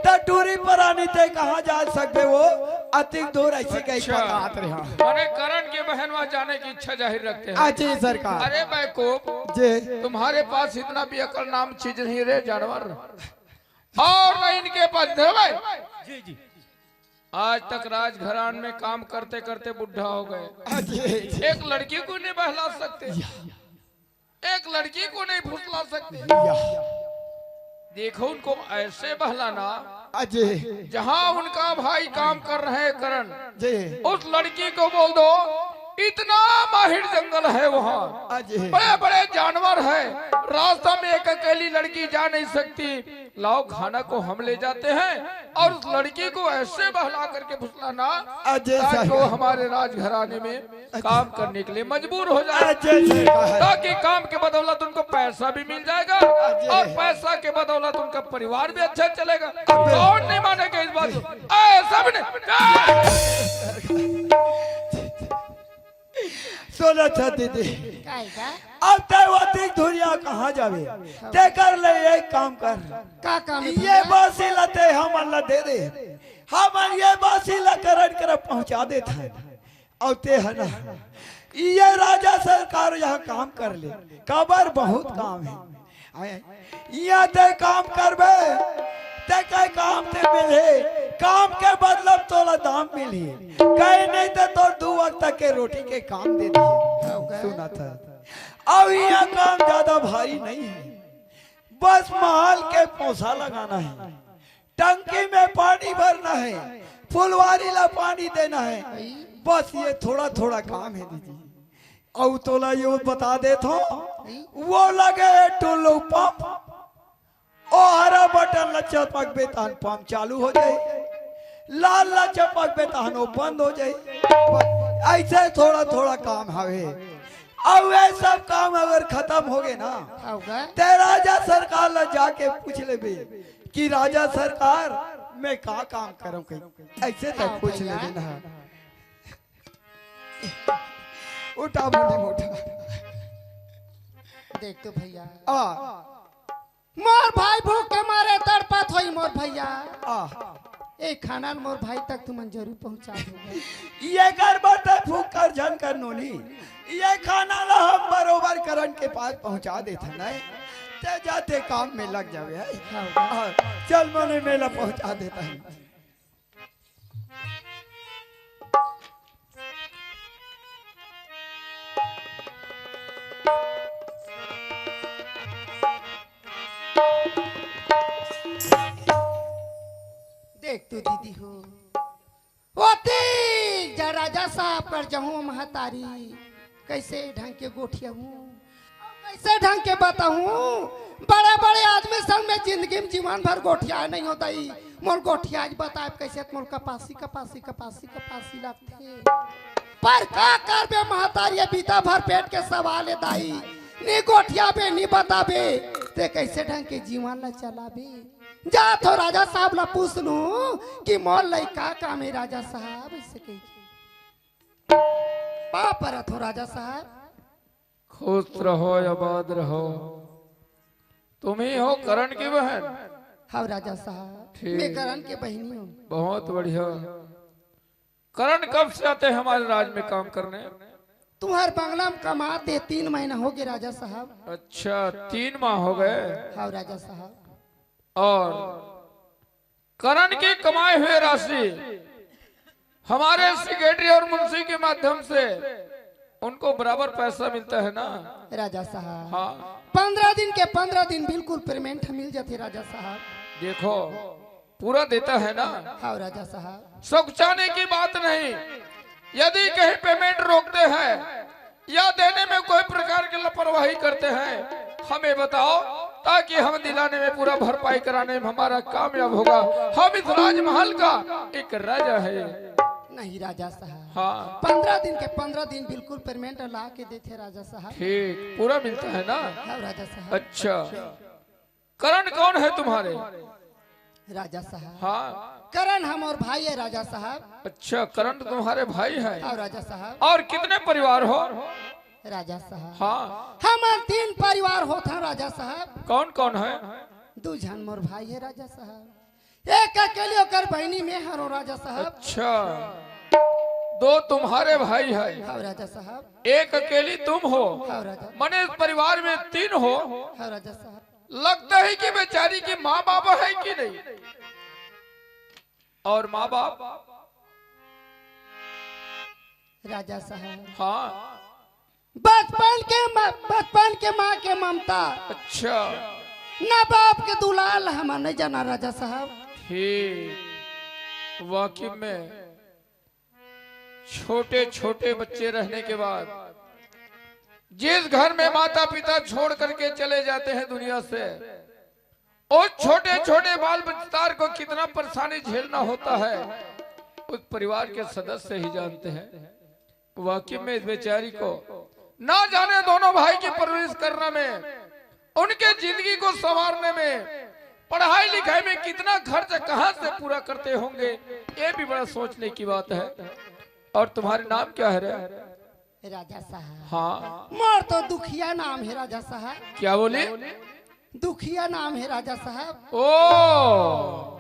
त टुरी परानी ते कहाँ जा सकबे वो? अतिक दूर ऐसे कहीं अच्छा। पकात रहे। माने करण के बहन वहाँ जाने की इच्छा जाहिर रखते हैं। आ, जी सरकार। अरे बैकूफ, जी। तुम्हारे पास इतना भी अकल नाम चीज नहीं रे जानवर। और न इनके पास, देख भाई। जी, जी। आज तक राजघरान में काम करते करते बुढ़ा हो गए। आ, जी, जी। एक लड़की को नहीं बहला सकते, या। एक लड़की को नहीं फुसला सकते। या। देखो उनको ऐसे बहलाना, अजय। जहां उनका भाई काम कर रहे हैं करण, जी। उस लड़की को बोल दो, इतना माहिर जंगल है वहाँ, अजय। बड़े बड़े जानवर है, रास्ता में एक अकेली लड़की जा नहीं सकती। लाओ खाना को हम ले जाते हैं और उस लड़की को ऐसे बहला करके फुसलाना, अजय ताकि वो साहब। हमारे राजघराने में काम करने के लिए मजबूर हो जाए, अजय साहब। ताकि काम के बदौलत उनको पैसा भी मिल जाएगा अजय। और पैसा के बदौलत उनका परिवार भी अच्छा चलेगा। अबे। कौन नहीं मानेगा इस बात को? ए, सब ने सुनो तो दीदी, काय का? अब ते वतिक धुरिया कहाँ जाबे? तेकर ले एक काम कर। का काम है ये भैया? बासी ला ते हमन ला दे दे, हमन ये बासी ला करण करा पहुँचा देथन। अउ ते ह ना, ये राजा सरकार यहाँ काम कर ले, काबर बहुत काम है। आय, इहाँ ते काम करबे, ते कई काम ते मिलही, काम के बदला तोला दाम मिलही, कहीं नहीं ते तोर दू वक्त के रोटी के काम दे दिही। सुना था। अउ इहाँ काम ज्यादा भारी नहीं है, बस महल के पोसा लगाना है, टंकी में पानी भरना है, फुलवारी ला पानी देना है, बस ये थोड़ा थोड़ा काम है दीदी। अउ तोला यो बता देथों, वो लगे हे टुल्लू पंप, ओ हरा बटन ला चपकबे तहन पंप चालू हो जाही, लाल ला चपकबे तहन वो बंद हो जाही। अइसे थोड़ा थोड़ा काम हवे। अउ ये सब काम अगर खतम होगे ना, ते राजा सरकार ला जाके पूछ लेबे कि राजा सरकार, मैं का काम करँव कही, अइसे तक पूछ लेबे ना। उठा मुंडी मोटा। देख तो भैया। आ। मोर भाई भूख के मारे तड़पत होही मोर भैया। आ। ए खाना ल मोर भाई तक तुमन जरूर पहुंचा देबे। ये कर बर ते फुक्कर झन कर नोनी। ये खाना ला हम बरोबर करण के पास पहुंचा देथन। ते जाते काम में लग जाबे है। हाँ। आ, चल मने मेला पहुंचा देथन। देख तो दीदी हो, ओती जा राजा साहब कर जहूँ महतारी, कइसे ढंग के गोठियाहूँ, कइसे ढंग के बताहूँ, बड़े-बड़े आदमी संग में जिंदगी में जीवन भर गोठियाए नहीं होता ही। मोर गोठिया आज बताए कइसे त मोर कपासी, कपासी, कपासी, कपासी लगथे। पर का करबे महतारी, ये बीता भर पेट के सवाल हे दाई। नी गोठियाबे, नी बताबे, ते कइसे ढंग के जीवन ला चलाबे? जा तो राजा साहब ला पूछ लूं कि मोर लइका काम हे राजा साहब, अइसे कही। पाँव परत हों राजा साहब। खुश रहो, आबाद रहो। तुम ही हो करण की बहन? हाँ राजा साहब, ठीक। मैं करण के बहिनी हूँ। बहुत बढ़िया। करण कब से आते हैं हमारे राज में काम करने? तुम्हार बंगला में कमाते तीन महीना हो गए राजा साहब। अच्छा, तीन माह हो गए। हाँ राजा साहब। और करण की कमाई हुई राशि हमारे सेक्रेटरी और मुंशी के माध्यम से उनको बराबर पैसा मिलता है ना? राजा साहब, हाँ। पंद्रह दिन के पंद्रह दिन बिल्कुल पेमेंट मिल जाते राजा साहब। देखो, पूरा देता है ना? हाँ राजा साहब। सकुचाने की बात नहीं, यदि कहीं पेमेंट रोकते हैं या देने में कोई प्रकार की लापरवाही करते हैं, हमें बताओ, ताकि हम दिलाने में, पूरा भरपाई कराने में हमारा कामयाब होगा। हम इस राजमहल का एक राजा है। नहीं राजा साहब। हाँ। पंद्रह दिन के पंद्रह दिन बिल्कुल पेमेंट ला के देते राजा साहब। ठीक, पूरा मिलता है ना? हाँ राजा साहब। अच्छा, करण कौन है तुम्हारे? राजा साहब। हाँ। करण हमार भाई है राजा साहब। अच्छा, करण तो तुम्हारे भाई है। हाँ राजा साहब। और कितने परिवार हो? राजा साहब। हाँ। हम तीन परिवार होत हैं राजा साहब। कौन कौन है? दू झन मोर भाई है राजा साहब, एक अकेली ओकर बहिनी में हरो राजा साहब। अच्छा, दो तुम्हारे भाई है, हाँ राजा साहब। एक अकेली तुम हो। हाँ राजा। मने इस परिवार में तीन हो। हाँ राजा साहब। लगता है कि बेचारी की माँ बाप है कि नहीं? और माँ बाप? राजा साहब। हाँ। बचपन के म-, बचपन के माँ के ममता। अच्छा। ना बाप के दुलाल हम नहीं जाना राजा साहब। ठीक, वाकई में छोटे छोटे बच्चे रहने के बाद जिस घर में माता पिता छोड़ करके चले जाते हैं दुनिया से, उस छोटे छोटे बाल बच्चार को कितना परेशानी झेलना होता है, उस परिवार के सदस्य ही जानते हैं। वाकई में इस बेचारी को ना जाने दोनों भाई की परवरिश करने में, उनके जिंदगी को संवारने में, पढ़ाई लिखाई में कितना खर्च कहाँ से पूरा करते होंगे, ये भी बड़ा सोचने की बात है। और तुम्हारे नाम क्या है रे? राजा साहब। हाँ। मोर तो दुखिया नाम है राजा साहब। क्या बोले? दुखिया नाम है राजा साहब। ओ,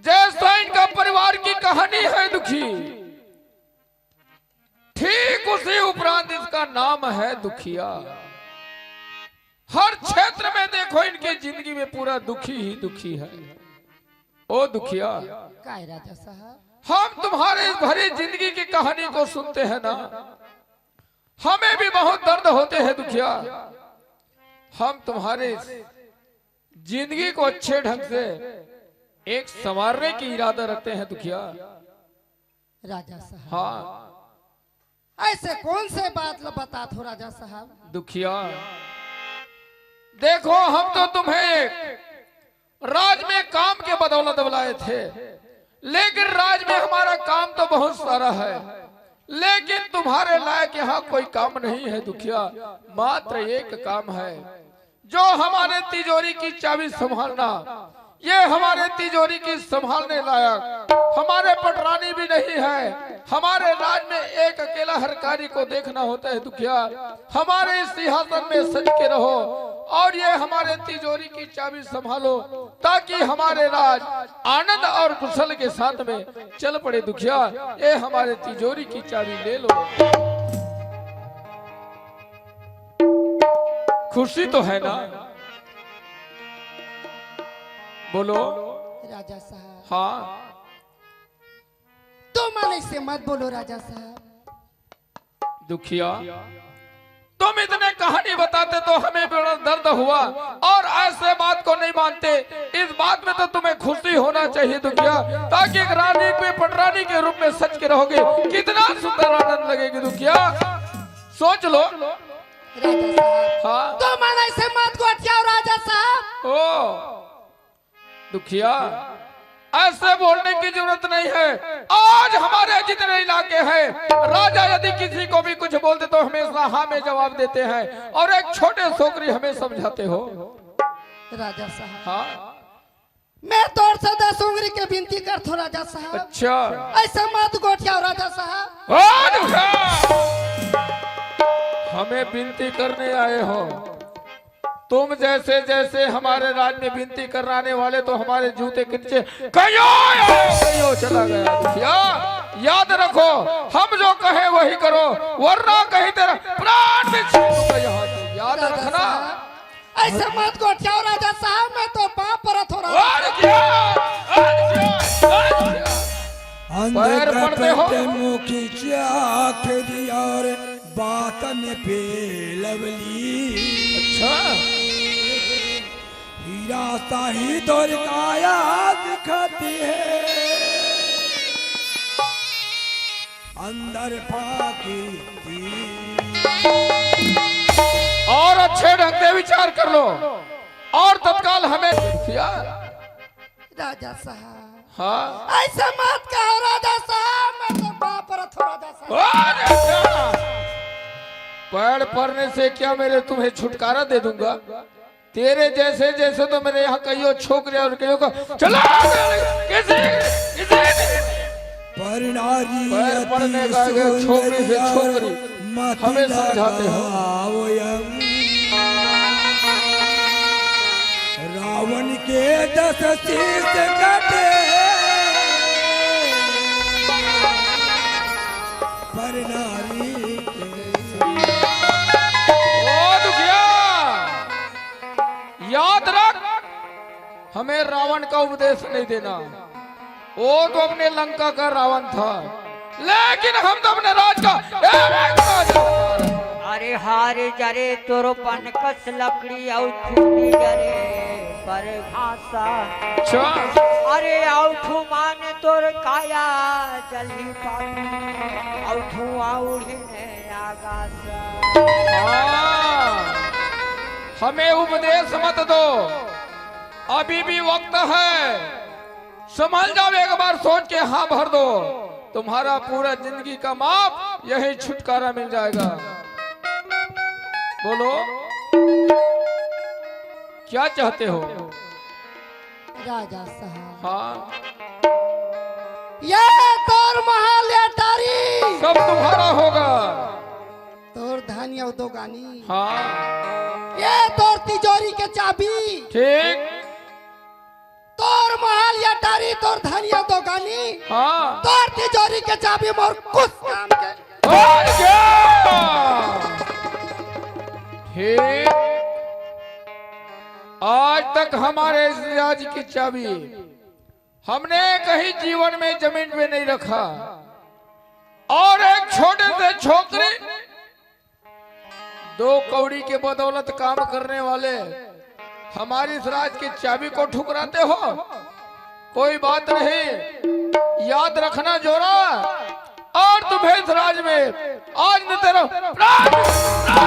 जैसा इनका परिवार की कहानी है दुखी, ठीक उसी उपरांत इसका नाम है दुखिया। हर क्षेत्र में देखो, इनके जिंदगी में पूरा दुखी ही दुखी है। ओ दुखिया, काय राजा साहब? हम तुम्हारे इस भरी जिंदगी की कहानी को सुनते हैं ना, हमें भी बहुत दर्द होते हैं दुखिया। हम तुम्हारे इस जिंदगी को अच्छे ढंग से एक संवारने की इरादा रखते हैं दुखिया। राजा साहब। हाँ। ऐसे कौन से बात ल बतात हो राजा साहब? दुखिया, देखो, हम तो तुम्हें एक राज में काम के बदौलत बुलाए थे, लेकिन राज में हमारा काम तो बहुत सारा है, लेकिन तुम्हारे लायक यहाँ कोई काम नहीं है दुखिया। मात्र एक काम है, जो हमारे तिजोरी की चाबी संभालना, ये हमारे तिजोरी की संभालने लायक हमारे पटरानी भी नहीं है। हमारे राज में एक अकेला हरकारी को देखना होता है दुखिया। हमारे इस सिंहासन में सज के रहो और ये हमारे तिजोरी की चाबी संभालो, ताकि हमारे राज आनंद और कुशल के साथ में चल पड़े दुखिया। ये हमारे तिजोरी की चाबी ले लो। खुशी तो है ना? बोलो। राजा साहब। हाँ। तुम मन ऐसे मत बोलो राजा साहब। दुखिया, तुम इतने कहानी बताते तो हमें बड़ा दर्द हुआ, और ऐसे बात को नहीं मानते। इस बात में तो तुम्हें खुशी होना चाहिए दुखिया, ताकि एक रानी पे पटरानी के रूप में सज के रहोगे, कितना सुंदर आनंद लगेगी दुखिया। सोच लो। राजा साहब। हाँ। तुम मन ऐसे मत गोठियाओ राजा साहब। ओ दुखिया, ऐसे बोलने की जरूरत नहीं है। आज हमारे जितने इलाके हैं, राजा यदि किसी को भी कुछ बोलते तो हमेशा हाँ में जवाब देते हैं, और एक छोटे सोकरी हमें समझाते हो। राजा साहब। हाँ। मैं तोर से दस उंगरी के विनती करथो राजा साहब। अच्छा। ऐसा मत गोठियाओ राजा साहब। ओ दुखिया, हमें विनती करने आए हो, तुम जैसे जैसे हमारे राज में विनती करने आने वाले, तो हमारे जूते के नीचे कहियो आयो, कहियो चला गया। या, याद रखो, हम जो कहे वही करो, वरना कहीं तेरा प्राण भी छीन लूंगा यहाँ से। याद राजा रखना। साहब, ऐसे मत गोठियाओ राजा साहब, मैं तो पाँव परत हो रहा हूँ। और क्या? और क्या? और क्या? अंधे पैर पड़ते हो? कपट मुखी चाकरी और बातन पे लवली। अच्छा। हीरा साही तोर काया दिखती है, अंदर फाकी। और अच्छे ढंग से विचार कर लो और तत्काल हमें। राजा साहब। हाँ। ऐसे मत कहो राजा साहब, मैं तो पाँव परत हो राजा साहब। अरे क्या? पैर पड़ने से क्या मेरे तुम्हें छुटकारा दे दूंगा? तेरे जैसे जैसे तो मेरे यहाँ कहियो छोकरे और कहियो का चला किसी, किसी पर नारी पैर पड़ने का अति अगर छोकरी से सुंदर छोकरी मत हमें समझाते हो। लगाओ अंग। रावण के दस शीश कटे, पर नारी के ओ दुखिया, याद रख, हमें रावण का उपदेश नहीं देना। वो तो अपने लंका का रावण था, लेकिन हम तो अपने राज का एक राजा। अरे हारे जरे तोर बनकस लकड़ी अउ चुनी जरे पर घासा। अच्छा। अरे अउ ठुमान तोर काया जलही पानी अउ धुआं उड़े आकाश। हाँ, हमें उपदेश मत दो, अभी भी वक्त है। संभल जाओ, एक बार सोच के हाँ भर दो, तुम्हारा पूरा जिंदगी का माप, यही छुटकारा मिल जाएगा। बोलो, क्या चाहते हो? राजा साहब। हाँ। ये तोर महल अटारी। सब तुम्हारा होगा। तोर धन अउ दोगानी। हाँ। ये तोर तिजोरी के चाबी। ठीक। तोर महल अटारी, तोर धन अउ दोगानी। हाँ। तोर तिजोरी के चाबी मोर कुछ काम के। और क्या? ठीक। आज तक हमारे इस राज की चाबी हमने कहीं जीवन में जमीन पे नहीं रखा। और एक छोटे से छोकरी, दो कौड़ी के बदौलत काम करने वाले हमारी इस राज की चाबी को ठुकराते हो। कोई बात नहीं, याद रखना जोरा, और तुम्हें इस राज में आज न तेरा प्राण, प्राण,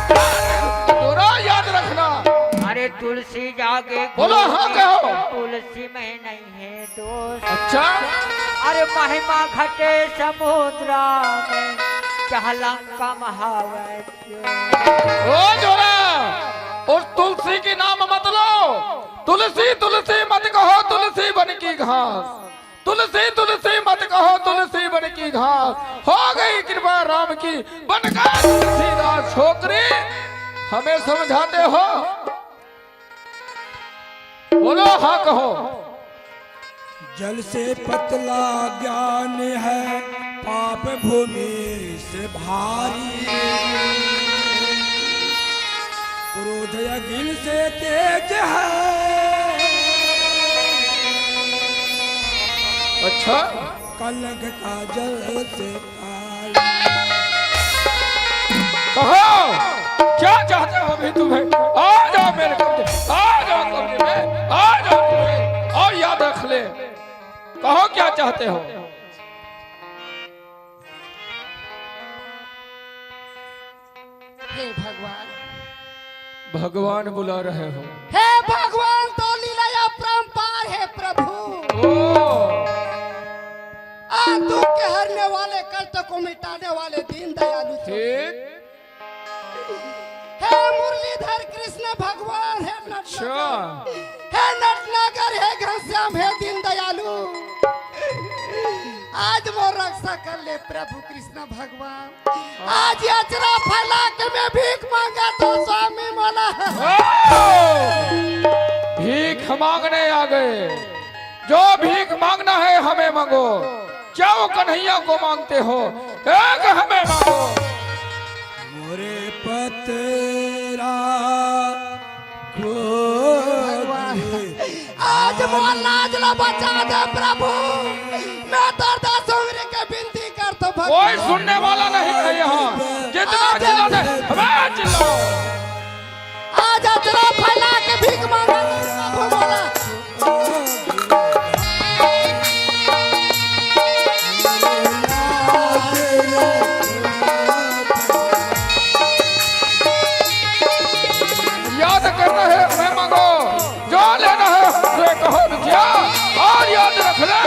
प्राण, जोरा याद रखना। अरे तुलसी जागे बोलो, हाँ, कहो। तुलसी में नहीं है दोष। अच्छा। अरे महिमा घटे समुद्रा में, चाह लंका महावत। ओ जोरा, उस तुलसी की नाम मत लो। तुलसी, तुलसी मत कहो, तुलसी वन की घास। तुलसी, तुलसी मत कहो, तुलसी वन की घास। हो गई कृपा राम की, बन गए तुलसीदास। छोकरी, हमें समझाते हो? बोलो, हाँ कहो। जल से पतला ज्ञान है, पाप भूमि से भारी। क्रोध अग्नि से तेज है। अच्छा। कलंक काजल से कहो, क्या चाहते हो अभी तुम्हें? आ जाओ मेरे कब्जे, आ जाओ कब्जे में, आ जाओ तुम्हें। और याद रख ले, कहो क्या चाहते हो? हे भगवान। भगवान बुला रहे हो। हे भगवान, तो लीला अपरंपार है प्रभु। ओ। आ दुख के हरने वाले, कष्ट को मिटाने वाले दीन दयालु। ठीक। हे मुरलीधर कृष्ण भगवान, हे नटनागर। अच्छा। हे नटनागर, हे घनश्याम, हे दीन दयालु। आज मोर रक्षा कर ले प्रभु कृष्ण भगवान। आज अचरा फैला के मैं भीख मांगत हों स्वामी मोला। ओ! भीख मांगने आ गए। जो भीख मांगना है हमें मांगो, क्या वो कन्हैया को मांगते हो? एक हमें मांगो। मोरे पतरा खोज भगवान, आज मोर लाज ला बचा दे प्रभु। मैं तोर दास उंगरी के विनती करत हों भगवान। कोई सुनने वाला नहीं है यहाँ। जितना आज चिल्लाना है, हमें चिल्लाओ। आज अचरा फैला के भीख मांगा दे प्रभु मोला। याद करना है हमें मांगो, जो लेना है हमसे कहो बिटिया, और याद रख ले।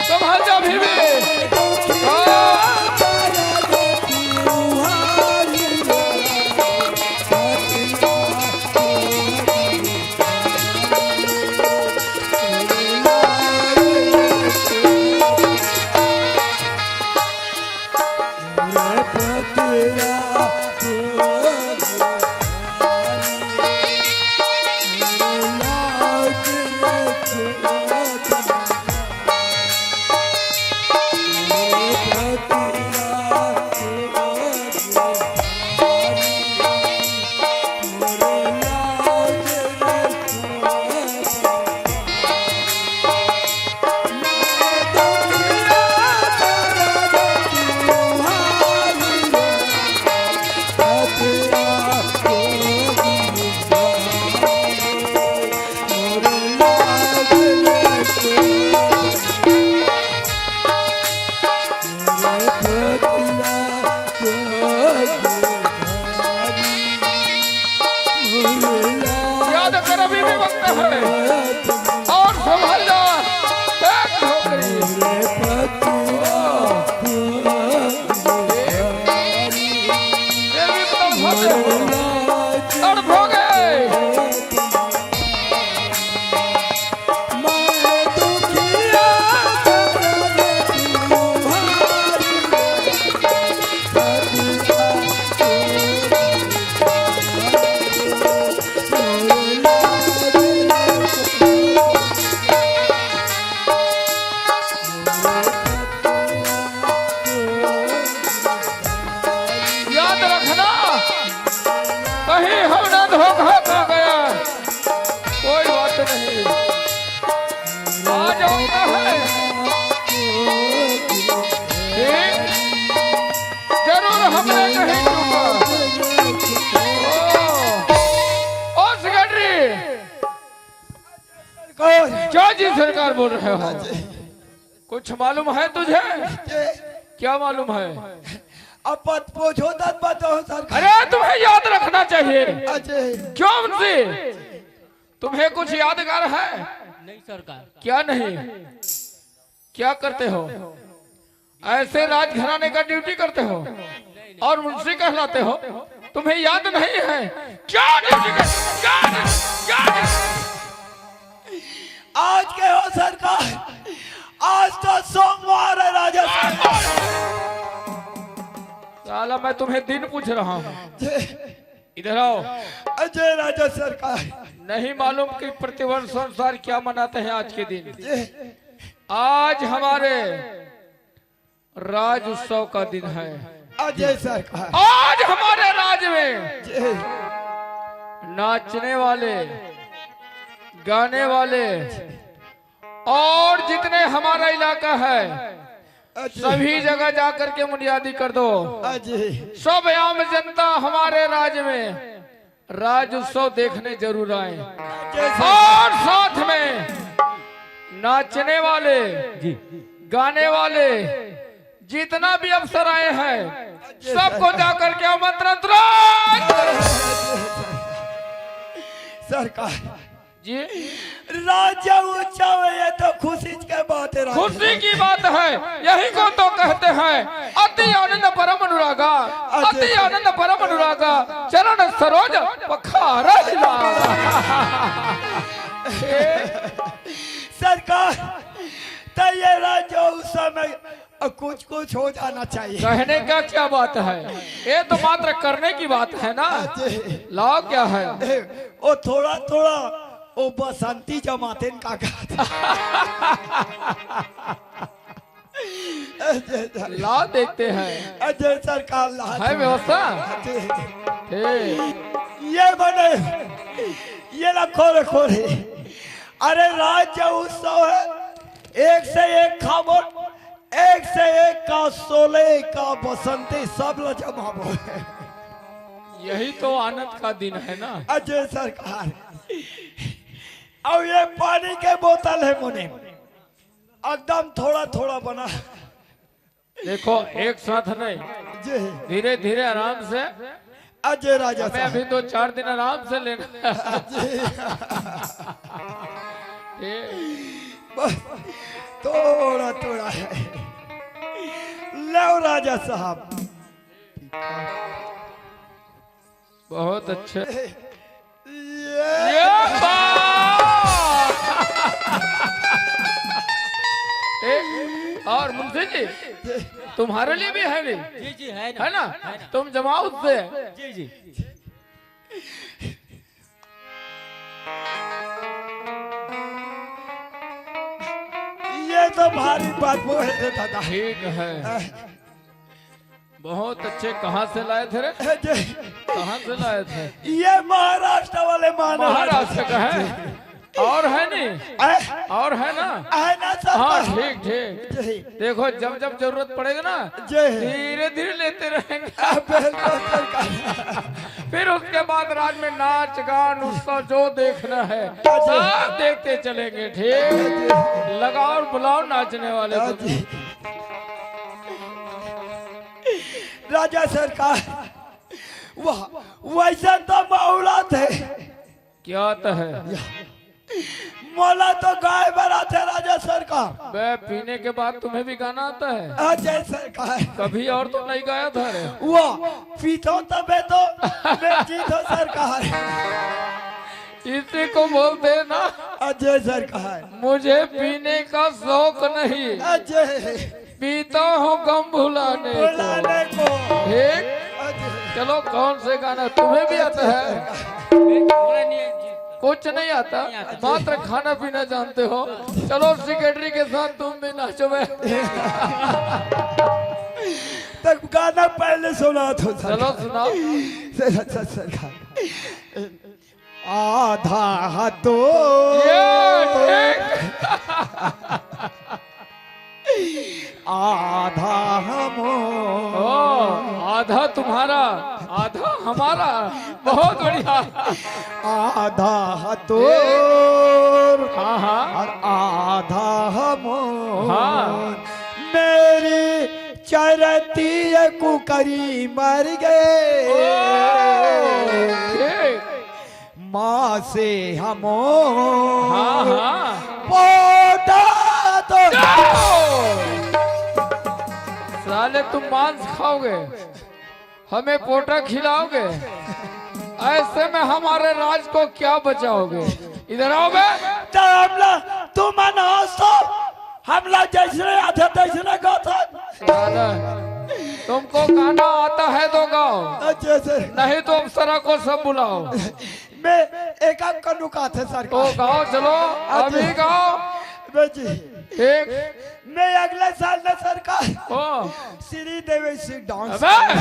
संभल जा भीमी। हाँ। याद कर, अभी भी वक्त है। और संभल जा। एक ठोकरी। ये भी तड़फोगे। तड़फोगे। याद रखना, कहीं हम ना धोखा खा गया, कोई बात नहीं, आ जाता है। ठीक? जरूर हमने नहीं चूका। ओ, ओ सेक्रेटरी, कौन? क्या जी सरकार बोल रहे हो? कुछ मालूम है तुझे? क्या मालूम है? अब मत पूछो, तब बताओ सरकार। अरे, तुम्हें याद रखना चाहिए। अच्छा। क्यों मुंशी? तुम्हें कुछ यादगार है? नहीं सरकार। क्या नहीं? क्या करते हो? ऐसे राजघराने का ड्यूटी करते हो और मुंशी कहलाते हो? तुम्हें याद नहीं है क्या ड्यूटी कर, क्या ड्यूटी, क्या ड्यूटी? आज के हो सरकार, आज तो सोमवार है राजा सरकार। साला, मैं तुम्हें दिन पूछ रहा हूँ। जय, इधर आओ। अजय राजा सरकार। नहीं मालूम कि प्रतिवर्ष अनुसार क्या मनाते हैं आज के दिन। जय। आज हमारे राज उत्सव का दिन है। अजय सरकार। आज हमारे राज में जय। नाचने वाले, गाने वाले और जितने हमारा इलाका है, अजय। सभी जगह जा करके मुनियादी कर दो। अजय। सब आम जनता हमारे राज में राज उत्सव देखने जरूर आए। अजय सरकार। और साथ में नाचने वाले, जी। गाने वाले, जितना भी अफसर आए हैं, सबको जाकर के आमंत्रण तुरंत। सरकार। जी। राजा ऊंचा हो, ये तो खुशी के बात है राजा। खुशी की बात है, यही को तो कहते हैं अति आनंद परम अनुरागा। अति आनंद परम अनुरागा, चरण सरोज पखारहिला। सरकार, तो ये राजा उस समय कुछ कुछ हो जाना चाहिए। कहने का क्या बात है, ये तो मात्र करने की बात है ना। जी। लाओ क्या है? ए, वो थोड़ा थोड़ा वो बसंती जमाते न का कहता। अजय, लाओ देखते हैं। अजय सरकार ला है व्यवस्था। जी। ए। ये बने, ये ला खोरे खोरे। अरे राज उत्सव है, एक से एक खाबो, एक से एक का सोले का बसंती सब ल जमाबो। यही तो आनंद का दिन है ना। अजय सरकार, अब ये पानी के बोतल है मुने, एकदम थोड़ा थोड़ा बना। देखो, एक साथ नहीं, जी। धीरे धीले, आराम से। अजय राजा हमें साहब। अभी दो चार दिन आराम से लेना। जी। ये बस थोड़ा थोड़ा है। लो राजा साहब। बहुत अच्छे। ये ये बात। ए, और मुंशी जी, तुम्हारे लिए भी है नहीं? जी, जी, है ना। है ना? है ना। तुम जमाओ उससे। जी, जी। ये तो भारी बात वो है रे दादा। ठीक है। बहुत अच्छे। कहाँ से लाए थे रे? अजय। कहाँ से लाए थे? ये महाराष्ट्र वाले मानव। महाराष्ट्र का है? और है नहीं? अ? और है ना? है ना सर? हाँ, ठीक, ठीक। जी। देखो, जब जब जरूरत पड़ेगा ना, जी। धीरे धीरे लेते रहेंगे। अ, बिल्कुल सर। फिर उसके बाद राज में नाच गान उत्सव जो देखना है, जी। सब देखते चलेंगे। ठीक, जी। लगाओ और बुलाओ नाचने वाले को। जी। राजा सरकार, वाह, वैसा तो माहौल आता है। क्या आता है? मोला तो गाय बर आथे राजा सरकार। बे, पीने के बाद तुम्हें भी गाना आता है? अजय सरकार। कभी और तो नहीं गाया था रे। वो पीता हूँ तबे तो मैं जीता हूँ सरकार। इसी को बोलते हैं ना। अजय सरकार। मुझे पीने का शौक नहीं। अजय। पीता हूँ गम भुलाने को। भुलाने को। ठीक? अजय। चलो, कौन से गाना तुम्हें भी आता है? कुछ नहीं आता, मात्र खाना पीना जानते हो। चलो, सेक्रेटरी के साथ तुम भी नाचो बे। तब गाना पहले सुना दो सर। चलो, सुनाओ। Sir, sir, sir, sir. आधा तो ये ठीक। आधा हम। ओ, आधा तुम्हारा, आधा हमारा। बहुत बढ़िया। आधा तो हाँ, हाँ। और आधा हम। हाँ। मेरी चरती कुकरी मर गए। ओ, ठीक। मांस हमो हाँ, हाँ। पोटा तो जाओ। साले, तुम मांस खाओगे, हमें पोटा खिलाओगे, ऐसे में हमारे राज को क्या बचाओगे? इधर आओ बे। तो हमला, तुम मन हंस तो हमला जैसने आथे तैसने गाथन। साला, तुमको गाना आता है तो गाओ, अच्छा सर। नहीं तो अप्सरा को सब बुलाओ। मैं एक आध कनु गाथे सरकार। ओ, गाओ, चलो, अच्छा। अभी गाओ। बे जी, एक। मैं अगले साल ना सरकार ओ। श्री देवी से डांस अबे!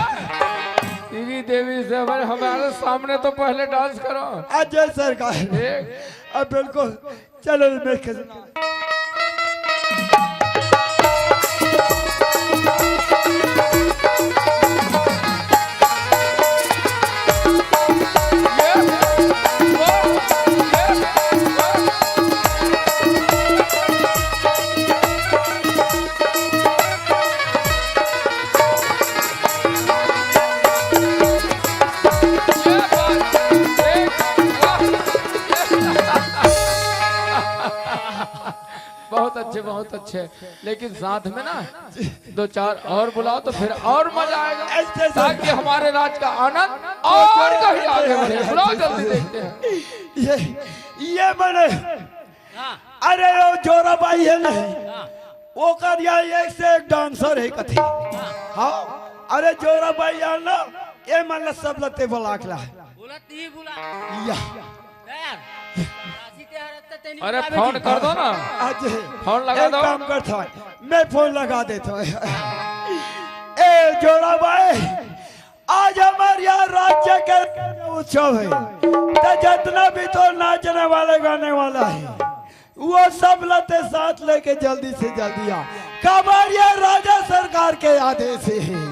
श्री देवी से, अबे, हमारे सामने तो पहले डांस करो। अच्छा सरकार। एक। अब बिल्कुल। चलो, मैं कैसे बहुत अच्छे, बहुत अच्छे। लेकिन साथ में ना दो चार और बुलाओ तो फिर और मजा आएगा, ऐसे, ऐसे। ताकि हमारे राज का आनंद और कहीं आगे बढ़े। बुलाओ, जल्दी देखते हैं। ये, ये मैंने, हाँ। अरे, वो जोरा बाई है नहीं, हाँ। ओकर यहाँ एक से एक डांसर है कथे। हाँ। हाँ, अरे, जोरा बाई यहाँ ना, ये मन ला सब लते बुला के ला। बुला, ती बुला। या। यार, अरे, फोन कर दो ना। आज फोन लगा एक दो। काम करता हूँ, मैं फोन लगा देता हूँ। ए जोड़ा भाई, आज हमारे यहाँ राज्य के उत्सव है, तो जितना भी तो नाचने वाले गाने वाला है, वो सब लते साथ लेके जल्दी से जल्दी आ। काबर ये राजा सरकार के आदेश है।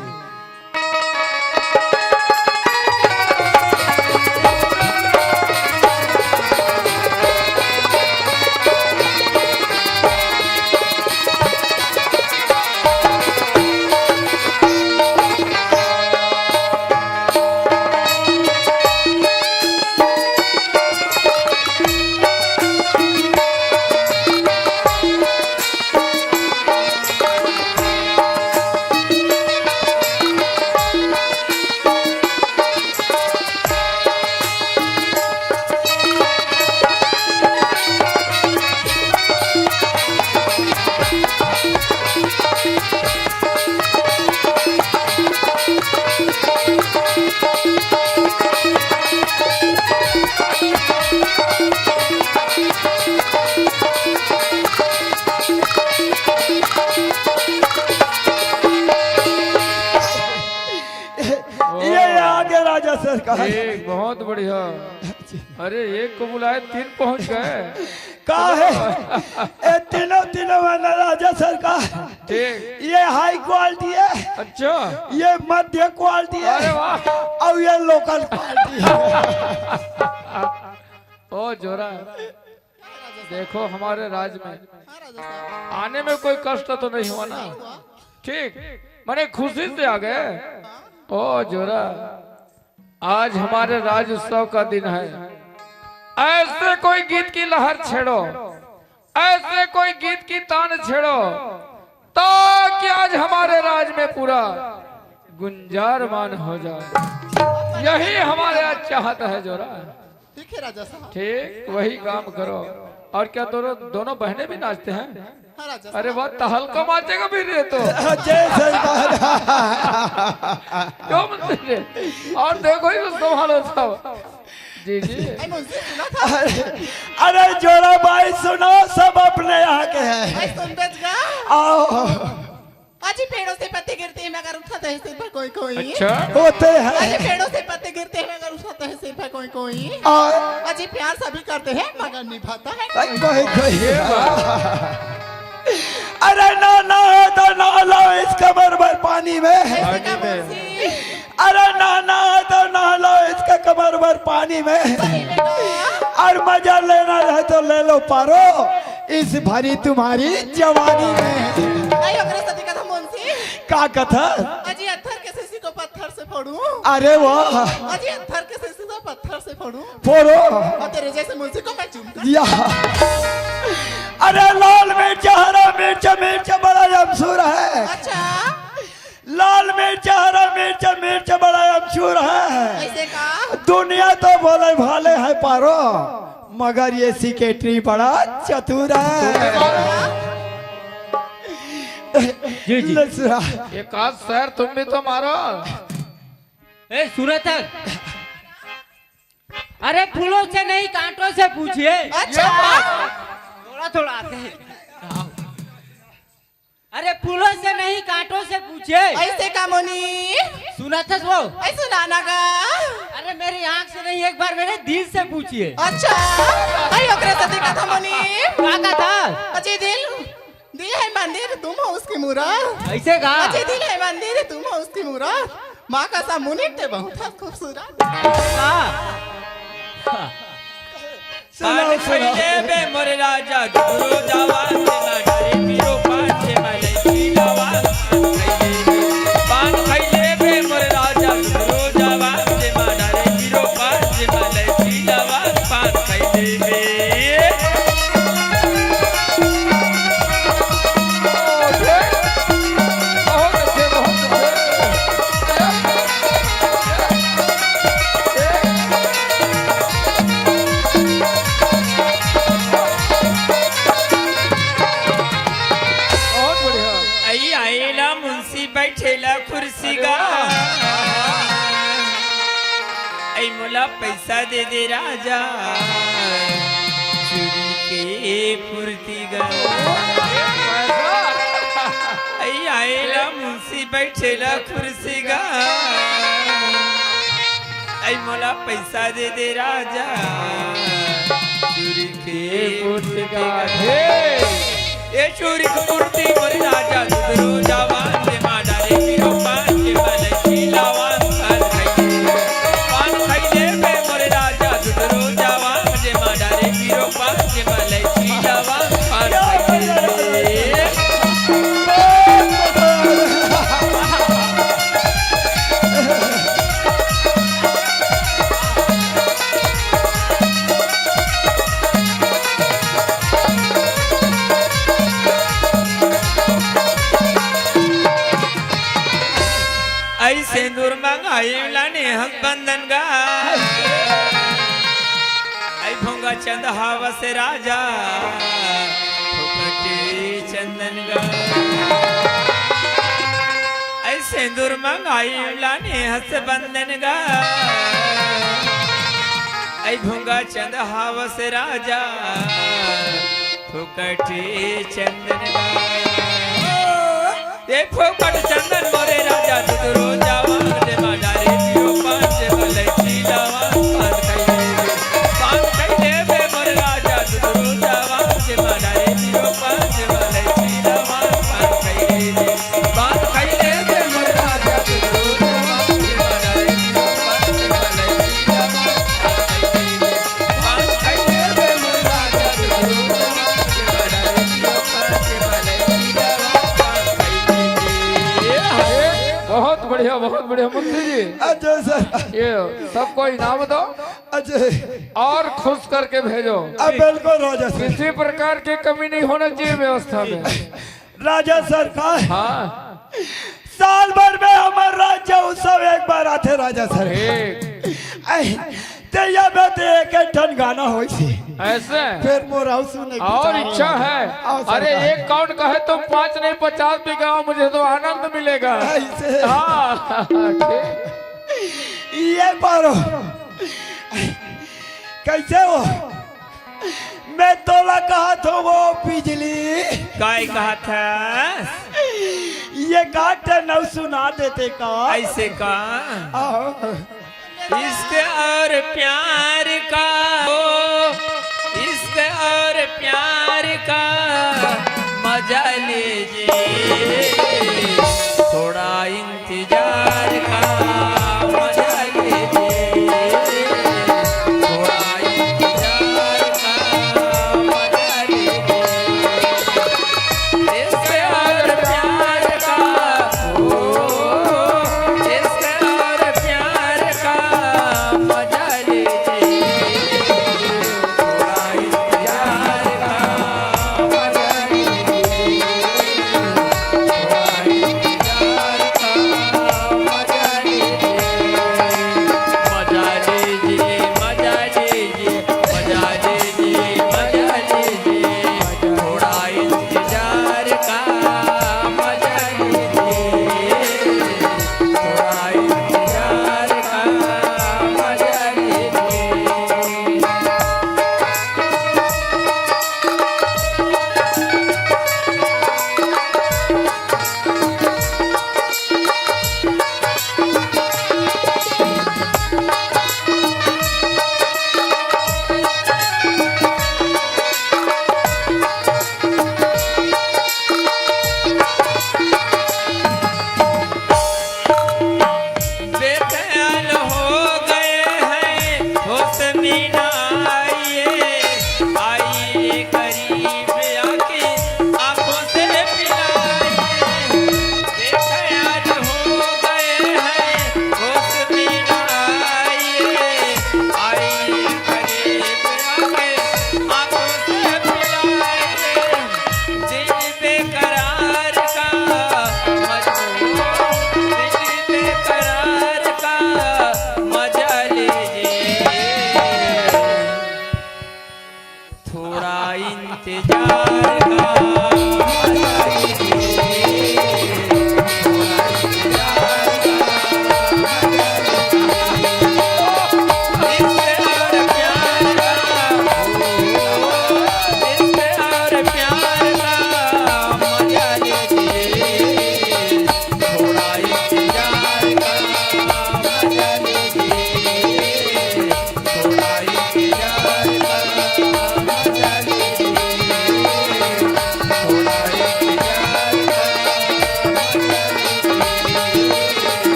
ये आगे राजा सरकार। एक बहुत बढ़िया। अरे, एक को बुलाए, तीन पहुंच गए। का है? ए, तीनों, तीनों में ना राजा सरकार। ठीक। ये हाई क्वालिटी है। अच्छा। ये मध्य क्वालिटी है। अरे वाह। और ये लोकल क्वालिटी है। ओ जोरा, देखो हमारे राज में हाँ, राजा साहब। आने में कोई कष्ट तो नहीं हुआ ना? नहीं हुआ। ठीक, माने खुशी से आ गए। हाँ। ओ जोरा, आज हमारे राज्योत्सव का दिन है। ऐसे कोई गीत की लहर छेड़ो, ऐसे कोई गीत की तान छेड़ो, ताकि आज हमारे राज में पूरा गुंजारमान हो जाए। यही हमारे आज चाहत है जोरा। ठीक है राजा साहब। ठीक, वही काम करो। और क्या दोनों, दोनों बहनें भी नाचते हैं? हाँ राजा साहब। अरे वाह, तहलका माचेगा फिर ये तो। जय सरकार। क्यों मंत्री जी? और देखो ही तो संभालो सब। जी, जी। अरे मुंशी, सुना था? अरे, अरे जोरा भाई सुनो, सब अपने यहाँ के हैं। भाई सुन बेच गया। आओ। अजी पेड़ों से पत्ते गिरते हैं मगर उठाता है सिर पर कोई कोई। अच्छा। होते हैं। अजी पेड़ों से पत्ते गिरते हैं मगर उठाता है सिर पर कोई कोई। और अजी प्यार सभी करते हैं मगर निभाता है कोई कोई। ये बात। अरे ना ना है तो ना लो इस कमर भर पानी में। ऐसे पानी में। अरे ना ना है तो ना लो इसका कमर भर पानी में। सही में कहा। और मजा लेना है तो ले लो पारो इस भरी तुम्हारी जवानी में। नहीं, ओकरे साथे कथा मुंशी। का कथा? अजी अत्थर के शीशी को पत्थर से फोड़ू। अरे वाह। अजी अत्थर के शीशी को पत्थर से फोड़ो। और तेरे जैसे मुंशी को मैं चूमता। या। अरे लाल मिर्च, हरा मिर्च, मिर्च बड़ा अमसूर है। अच्छा। लाल मिर्च, हरा मिर्च, मिर्च बड़ा अमसूर है। ऐसे का? दुनिया तो बोले भाले है पारो, मगर ये सेक्रेटरी बड़ा चतुर है। जी, जी। ले सुना। एक आध शेर तुम भी तो मारो। ए, सुरतन। अरे, फूलों से नहीं, कांटों से पूछिए। अच्छा। थोड़ा, थोड़ा आते हैं। अरे, फूलों से नहीं, कांटों से पूछिए। ऐसे का मुनि? सुना था वो? ऐ सुनाना का? अरे, मेरी आंख से नहीं, एक बार मेरे दिल से पूछिए। अच्छा, अरे, ओकरे से देखा था मुनि। का का था? अजय दिल, दिल है मंदिर, तुम हो उसकी मूरत। ऐसे का? अजय दिल है मंदिर, तुम हो उसकी मूरत। माँ का सा मुनि ते बहुत खूबसूरत। का? सुनाओ, पान सुनाओ। खइले बे मोरे राजा, दुधरो जावा से मारे पीरो पान से मलई पीलावा। पान खइले बे मोरे राजा, दुधरो जावा से मारे पीरो पान से मलई पीलावा। पान खइले बे। बहुत अच्छे, बहुत अच्छे। बहुत बढ़िया। अई आइला मुंशी बैठेला कुर्सी गा। अरे वाह। अई मोला पैसा दे दे राजा, चूड़ी के फुर्ती गा। अई आइला मुंशी बैठेला कुर्सी गा। अई मोला पैसा दे दे राजा, चूड़ी के फुर्ती गा। हे। ए चूड़ी के फुर्ती मोरे राजा, दुधरो जावा से मारे पीरो पान से मलई पीलावा। पान खइले बे मोरे राजा, दुधरो जावा से मारे पीरो पान से मलई पीलावा। पान खइले बे। अई सेंदूर मंगाई लाने हस बंधन गा। अई भोंगा चंद हवस राजा, फोकटे चंदन गा। अई सेंदूर मंगाई लाने हस बंधन गा। अई भोंगा चंद हवस राजा, फोकटे चंदन गा। ए फोकट चंदन मोरे राजा, दुधरो जावा से मारे पीरो पान से मलई पीलावा। पान खइले बे, पान खइले बे मोरे राजा, दुधरो जावा से मारे पीरो पान से मलई पीलावा। पान खइले बे, पान खइले बे मोरे राजा, दुधरो जावा से मारे पीरो पान से मलई पीलावा। पान खइले बे, पान खइले बे मोरे राजा, दुधरो जावा से मारे पीरो पान से मलई पीलावा। बहुत बढ़िया, बहुत बढ़िया मुंशी जी। अच्छा सर। ये सबको इनाम दो। अच्छा। और खुश करके भेजो। अब बिल्कुल राजा सर। किसी प्रकार की कमी नहीं होना चाहिए व्यवस्था में। राजा सर का। हाँ। साल भर में हमर राज्य उत्सव एक बार आथे राजा सर। ठीक। ऐ, ते या बे ते एक, एक ठन गाना होइस हे। ऐसे? फिर मोर अउ सुने के और चाह इच्छा है। है। आओ अरे, सरकार। एक कौन कहे तुम पाँच नहीं पचास भी गाओ, मुझे तो आनंद मिलेगा। ऐसे? हाँ, ठीक। ये पारो। कैसे हो? मैं तोला कहत हूँ वो बिजली। काय कहत हस? ये गाना नव सुना देते का? ऐसे का? हाँ। इश्क और प्यार का, ओ, इश्क और प्यार का मजा लीजिए, थोड़ा इंतजार का मजा लीजिए, थोड़ा इंतजार का मजा लीजिए। इश्क और प्यार का, ओ, इश्क और प्यार का मजा लीजिए।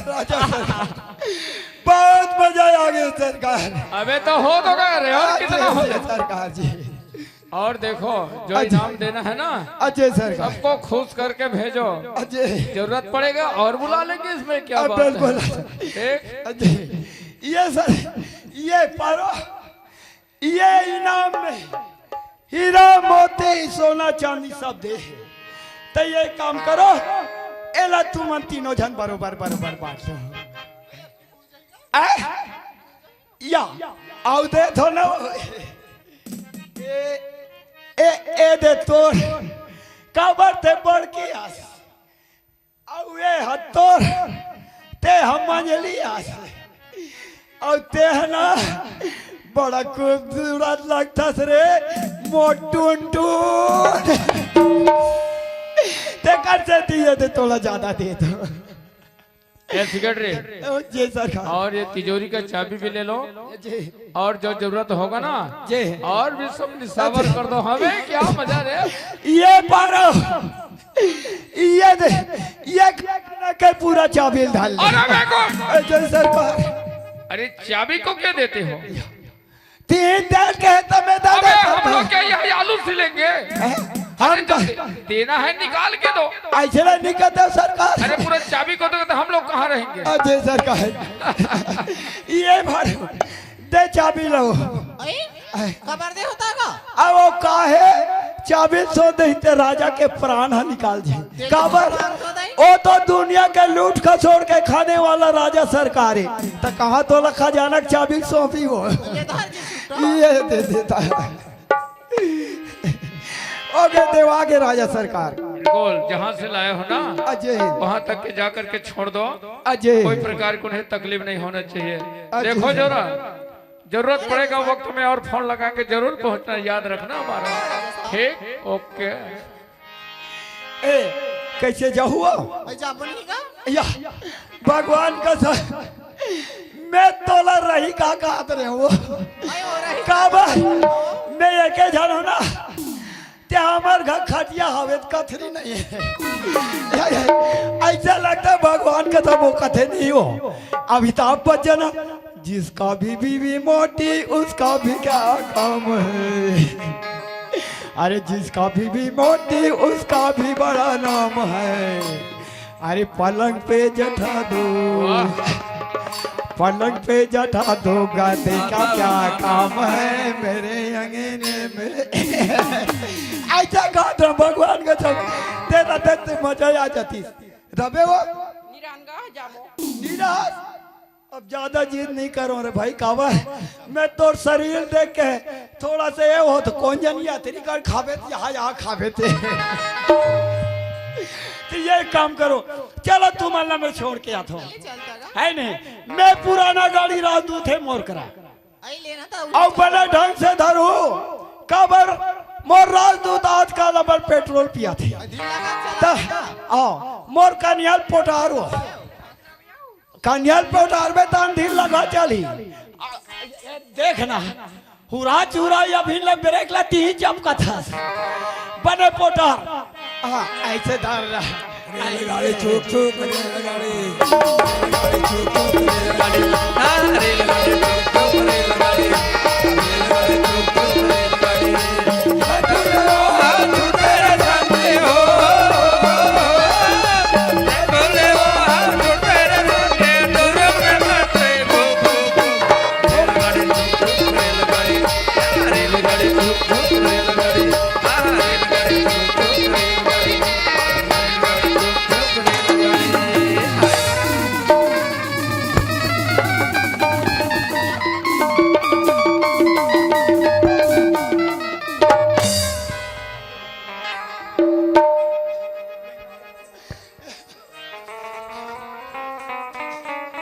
राजा सरकार, बहुत मजा आ गया सरकार। अबे तो हो तो गया रे, और कितना हो? सरकार जी, और देखो, जो अच्छा। इनाम देना है ना, अच्छा सरकार। सबको खुश करके भेजो। अच्छा। जरूरत पड़ेगा और बुला लेंगे, इसमें क्या बात है? बिल्कुल। ठीक? अच्छा। ये सर, ये पारो, ये इनाम में हीरा, मोती, सोना, चांदी सब दे। तो ये काम करो, एला तुमन तीनों झन बरोबर, बरोबर बांट लो। ए? या, आउ दे थो ना। ए, ए, ए दे तोर, काबर ते बड़की आस। अउ ए ह तोर, ते ह मंझली आस। अउ ते ह ना, बड़ा खूबसूरत लगथस रे, मोटुन टुन। तेकर सेती ये दे तोला ज्यादा दे दो। ए, सेक्रेटरी। जी सरकार। और ये तिजोरी का चाबी भी ले लो। जी। और जो जरूरत होगा ना, जी। और भी सब निशावर कर दो। हमें क्या मजा रे। ये पारो, ये दे, ये खाना के पूरा चाबी डाल दे। अरे, मैं को- ए, जी सरकार। अरे, चाबी को क्या देते हो? तीन दिन के है तो मैं दे अबे, देता हम लोग हूँ। क्या यही आलू छिलेंगे? हैं? हम अरे, जो तो दे-, देना है, निकाल के दो। ऐसे नहीं निकलते सरकार। अरे, पूरा चाबी को दो तो हम लोग कहाँ रहेंगे? अजय सरकार, ये भर दे चाबी लो। अरे, खबर दे होता का? अब वो काहे चाबी सो दे ते राजा के प्राण ह निकाल दे। काबर? ओ तो दुनिया के लूट खसोड़ के खाने वाला राजा सरकार है। त कहाँ तोला खजाना के चाबी सौंपी हो? ये धर जी छुट्टा। ये दे देता है। ओके, देवा के राजा सरकार। बिल्कुल, जहाँ से लाए हो ना, अजय। वहाँ तक के जा करके छोड़ दो। अजय। कोई प्रकार की उन्हें तकलीफ नहीं होना चाहिए। अजय। देखो जरा, जरूरत पड़ेगा वक्त में और फोन लगा के जरूर पहुँचना, याद रखना हमारा। ठीक, ओके। ए, कैसे जाहू? भाई, जा बनी का? या, भगवान कसम, मैं तोला रही का कहत रहे हो। भाई, वो रही काबर? मैं एके झन हो ना, ते हमर घर खटिया हवे त कथरी नहीं है। या, या, ऐसा लगता है भगवान कसम वो कथे नहीं हो। अमिताभ बच्चन जिसका भी बीवी मोटी, उसका भी क्या काम है? अरे, जिसका बीवी मोटी, उसका भी बड़ा नाम है। अरे, पलंग पे जठा दो, वाह। पलंग पे जठा दो, गधे का क्या काम है मेरे अंगने में? ऐसा गात रहा भगवान का सब, तेरा देख मजा आ जाती। रबे वो निरान गा जामो। निरान अब ज्यादा जिद नहीं करो रे भाई, काबर मैं तोर शरीर देख के थोड़ा सा ये हो तो कौन जन यात्री कर खावे थे, यहाँ, यहाँ खावे थे। तो ये काम करो, चलो तुम अल्लाह में छोड़ के आतो। चलता गा। है नहीं, मैं पुराना गाड़ी राजदूत है मोर करा। आई लेना था, अब बड़े ढंग से धरू, काबर मोर राजदूत आजकल अबर पेट्रोल पिया थे। ढीला का चला तो, था। आओ, मोर कनियाल पोटारो। कनियाल पे उतारबे त अंधीर लगा चली। आ, ए, देख ना, हुरा चूरा या भी लग ब्रेक ला तीन चमकत हस। बने पोटर। हाँ, ऐसे धर रहा। रेलगाड़ी चुक चुक, रेलगाड़ी। रेलगाड़ी चुक चुक, रेलगाड़ी। हाँ, रेलगाड़ी चुक चुक, रेलगाड़ी। रेलगाड़ी चुक चुक, रेलगाड़ी।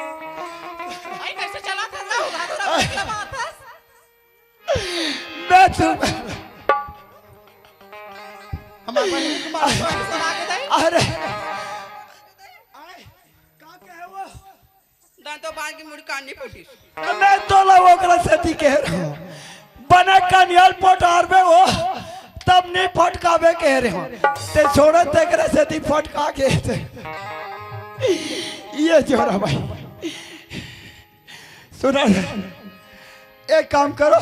भाई, कैसे चला था ना? उधार, उधार, उधार, उधार। मैं तुम हमारे पास नहीं, तुम्हारे पास। अरे, आए, का कहे वो? दांतों बांध के मुड़ी कान नहीं फूटी। मैं तोला ओकरा सेती कह रहा हूँ, बने कनियाल पोटार में वो, तब नहीं फटकावे कहे रहे हो, ते छोड़त तेकरे सेती फटका के ते। ये जोरा भाई, सुना, एक काम करो,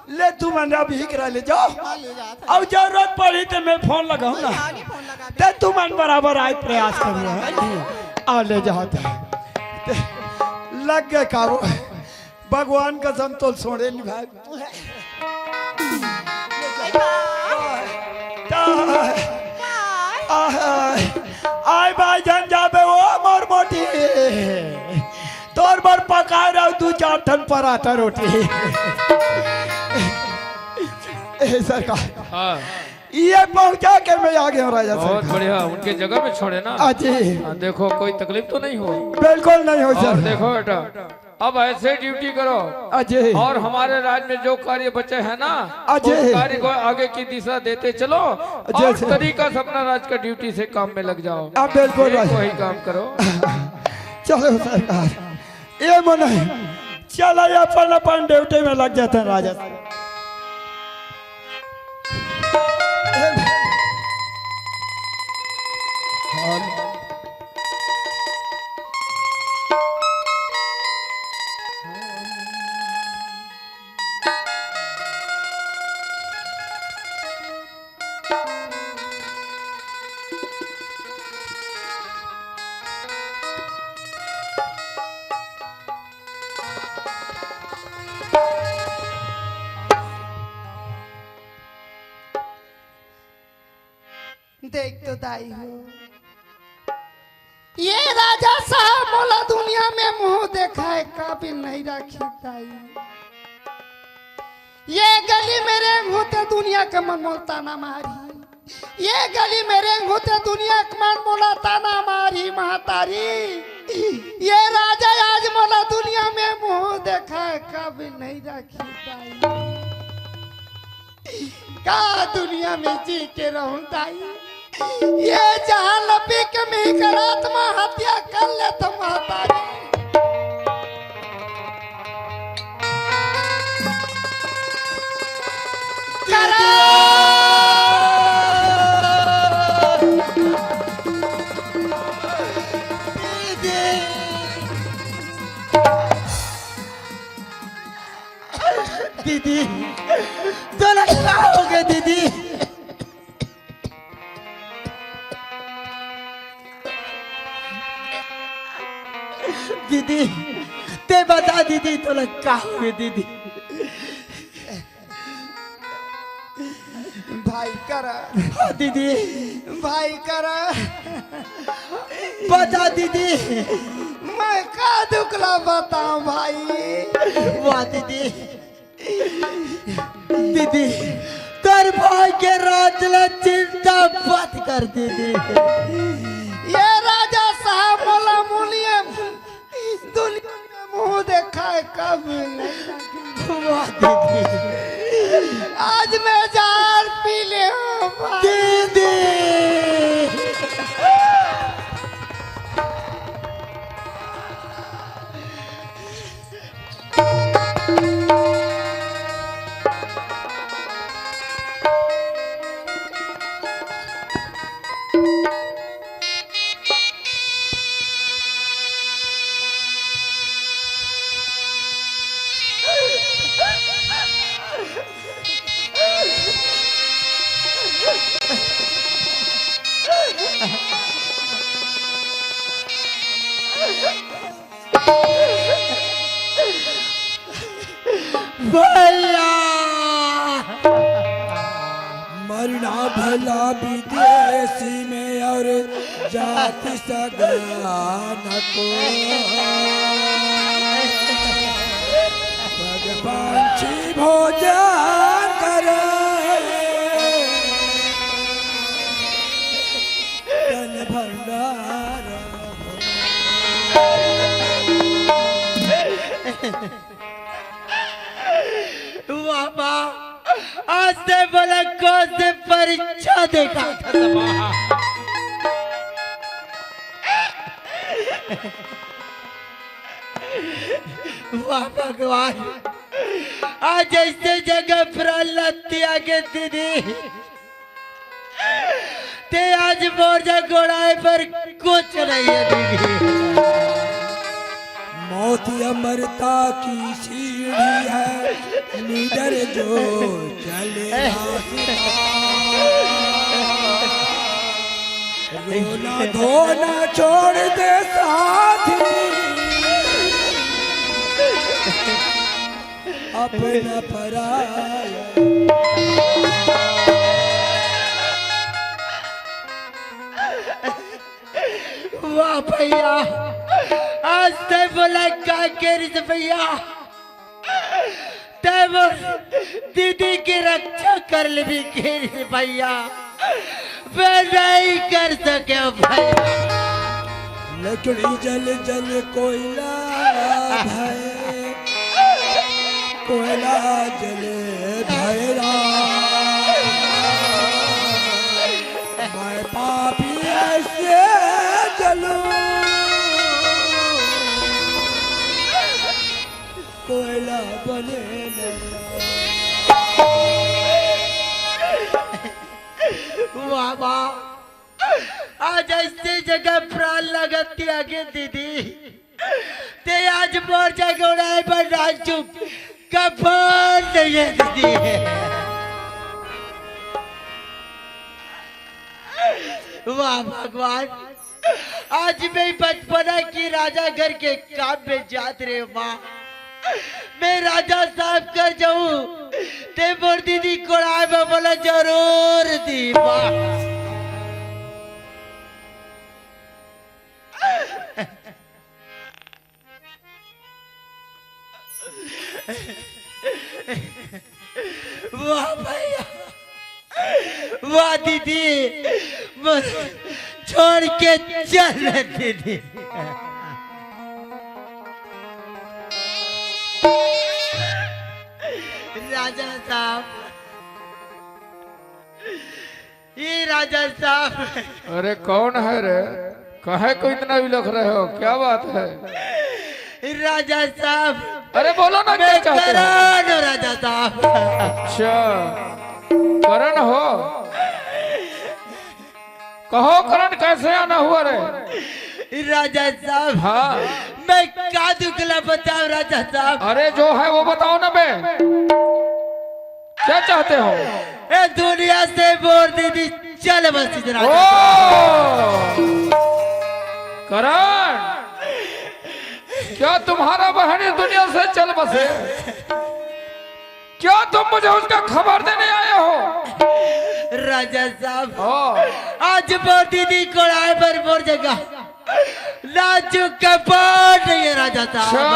ले तुमन अभी करा ले जाओ, हाँ, ले जात हँव। अउ जरूरत पड़ही ते मैं फोन लगाहूँ ना, हाँ, नहीं, फोन लगा दे। ते तुमन बराबर आए प्रयास करियो, हाँ, है? हाँ। आ ले जाओ ते। ते लग गे काबू। भगवान कसम तो छोड़े नहीं भाई। आय, आय भाई, झन जाबे ओ मोर मोटी। तोर बर पकाए रहो दू चार ठन पराठा रोटी। ए सरकार, हाँ। ये पहुंचा के मैं आ गया हूँ राजा बहुत सरकार। बढ़िया, उनके जगह में छोड़े ना। हाँ जी। हाँ, देखो, कोई तकलीफ तो नहीं हो। बिल्कुल नहीं हो और सर। देखो बेटा, अब ऐसे ड्यूटी करो अजय। और हमारे राज में जो कार्य बचे हैं ना, अजय। उस कार्य को आगे की दिशा देते चलो अजय और सर। तरीका से अपना राज का ड्यूटी से काम में लग जाओ। अब बिल्कुल एक राज। वही काम करो। चलो सरकार, ये मन है। चलो, ये अपन अपन ड्यूटी में लग जाते हैं राजा। देख तो दाई हो, ये राजा साहब मोला दुनिया में मुंह देखाए काबिल नहीं राखी दाई। ये गली में रेंगहूं ते दुनिया के मन मोला ताना मारही। ये गली में रेंगहूं ते दुनिया के मन मोला ताना मारही महतारी। ये राजा आज मोला दुनिया में मुंह देखाए काबिल नहीं राखी दाई। का दुनिया में जी के रहूं दाई? ये जहां लपी के मी कर आत्मा हत्या कर ले तो महतारी। करा। दीदी, तोला का हो गया दीदी? दीदी, ते बता दीदी, तोला का हो गया दीदी? भाई करा। हाँ दीदी। भाई करा। बता दीदी। मैं का दुख ला बताऊं भाई? वाह दीदी। दीदी, तोर भाई के राज ला चिंता मत कर दीदी। ये राजा साहब मोला मुनिया दुनिया में मुंह देखाए कब नहीं। वाह दीदी। आज मैं जहर पी ले हूं भाई। दीदी। भैया। मरना भला विदेशी में और जाति सगान को। पग पंछी भोजन करे। तन भंडार। बाबा, आज ते मोला कौन से परीक्षा देखा था बाबा? वाह भगवान, आज ऐसे जगह प्रहलाद त्यागे दीदी, ते आज मोर जा गोड़ाए पर कुछ नहीं है दीदी। मौत अमरता की सीढ़ी है, निडर जो चले रास्ता। रोना धोना छोड़ दे साथी, अपना पराया। वाह भैया, आज ते बोला का केरिस भैया, ते मोर दीदी की रक्षा कर लेबे केरिस भैया, मैं नहीं कर सके भैया। लकड़ी जल जल कोयला भय, कोयला जल भैरा। मैं पापी ऐसे जलूं, कोयला बने नहीं। वाह वाह, आज ऐसे जगह प्रहलाद त्यागे दीदी, ते आज मोर जा गोड़ाए पर राजू कफन नहीं है दीदी। वाह भगवान, आज मैं बचपना की राजा घर के काम में जात रहे माँ, मैं राजा साहब कर जाऊं, ते मोर दीदी गोड़ाए में बोला जरूर दी माँ। वाह भैया, वाह दीदी, मुझे छोड़ के चल दीदी। राजा साहब, ये राजा साहब। अरे कौन है रे? काहे को इतना विलख रहे हो, क्या बात है? राजा साहब, अरे बोलो ना, क्या मैं चाहते हो? करण हूँ राजा साहब। अच्छा, करण हो, कहो करण, कैसे आना हुआ रे? राजा साहब, हाँ। मैं का दुखला बताऊं राजा साहब? अरे जो है वो बताओ ना बे। क्या चाहते हो? ए दुनिया से मोर दीदी चल बसी राजा। ओ! करण, क्या तुम्हारा बहन इस दुनिया से चल बसे? क्या तुम मुझे उसका खबर देने आए हो? राजा साहब, हाँ। आज मोर दीदी गोड़ाए पर मोर जगह राजू कपाट नहीं है राजा साहब। अच्छा।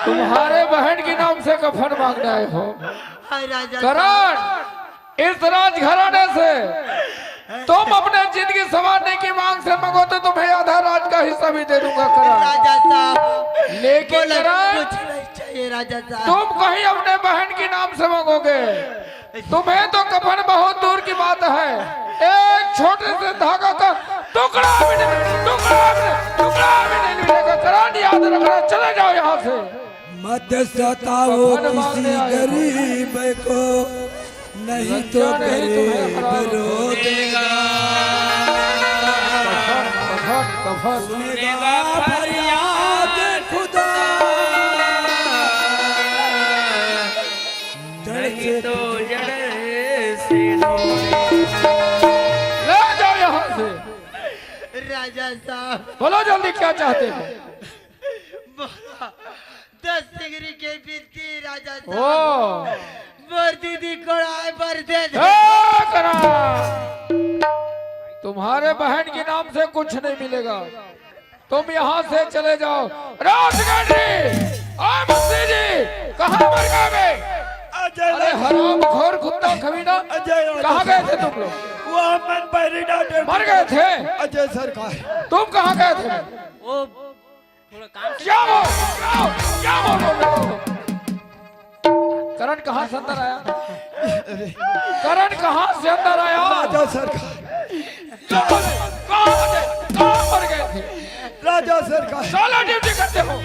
तुम्हारे बहन के नाम से कफन मांगने आए हो। हाय राजा करण, इस राजघराने से तुम अपने जिंदगी संवारने की मांग से मांगो तो तुम्हें आधा राज का हिस्सा भी दे दूंगा करण। राजा साहब, लेकिन बोला करण, कुछ नहीं चाहिए राजा साहब। तुम कहीं अपने बहन के नाम से मांगोगे, तुम्हें तो कफन बहुत दूर की बात है, एक छोटे से धागा का टुकड़ा भी नहीं, टुकड़ा भी नहीं, टुकड़ा भी नहीं मिलेगा। करण, याद रखना, चले जाओ यहाँ से। मत सताओ किसी गरीब को, नहीं तो गरीब रो देगा। सुनेगा फरियाद खुदा, जड़ से तो जड़ से। ले जाओ यहाँ से। राजा साहब, बोलो जल्दी, क्या चाहते हो? बोला, दस सिंगरी के बिनती राजा साहब। ओ। मोर दीदी गोड़ाए पर दे दे। ए, करण, तुम्हारे बहन के नाम से कुछ नहीं मिलेगा, तुम यहाँ से चले जाओ। राजगढ़ जी, ओ मंत्री जी, कहाँ मर गए बे? अजय अरे हरामखोर कुत्ता कमीना, अजय कहाँ गए थे तुम लोग? वो हम मन पैरी डॉक्टर मर गए थे। अजय सरकार। तुम कहाँ गए थे? वो थोड़ा काम से क्या बोल, क्या बोल, क्या बोल रहे हो? करण कहाँ से अंदर आया? करण कहाँ से अंदर आया? राजा सरकार। कहाँ, कहाँ, कहाँ मर गए थे? राजा सरकार। साला ड्यूटी करते हो।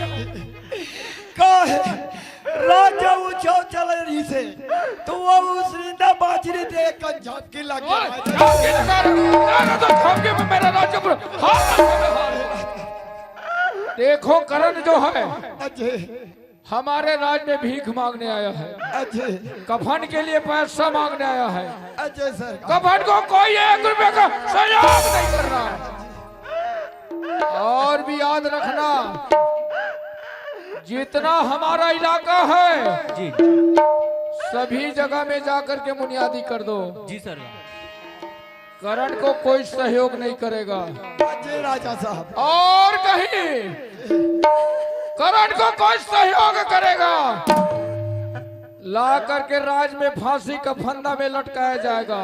कहाँ है? राजा ऊंचा चले रहिसे, तो वो उसने ना बाजरी दे एक झपकी लग गया। झपकी लगा रहा हूँ, तो झपकी में मेरा राज्य पूरा हार हो गया। देखो, करण जो है, अजय। हमारे राज में भीख मांगने आया है, अजय। कफन के लिए पैसा मांगने आया है। अजय सर। कफन को कोई एक रुपए का सहयोग नहीं कर रहा है। और भी याद रखना, जितना हमारा इलाका है, जी। सभी जगह में जाकर के मुनियादी कर दो। जी सर। करण को कोई सहयोग नहीं करेगा। जी राजा साहब। और कहीं करण को कोई सहयोग करेगा, ला करके राज में फांसी का फंदा में लटकाया जाएगा।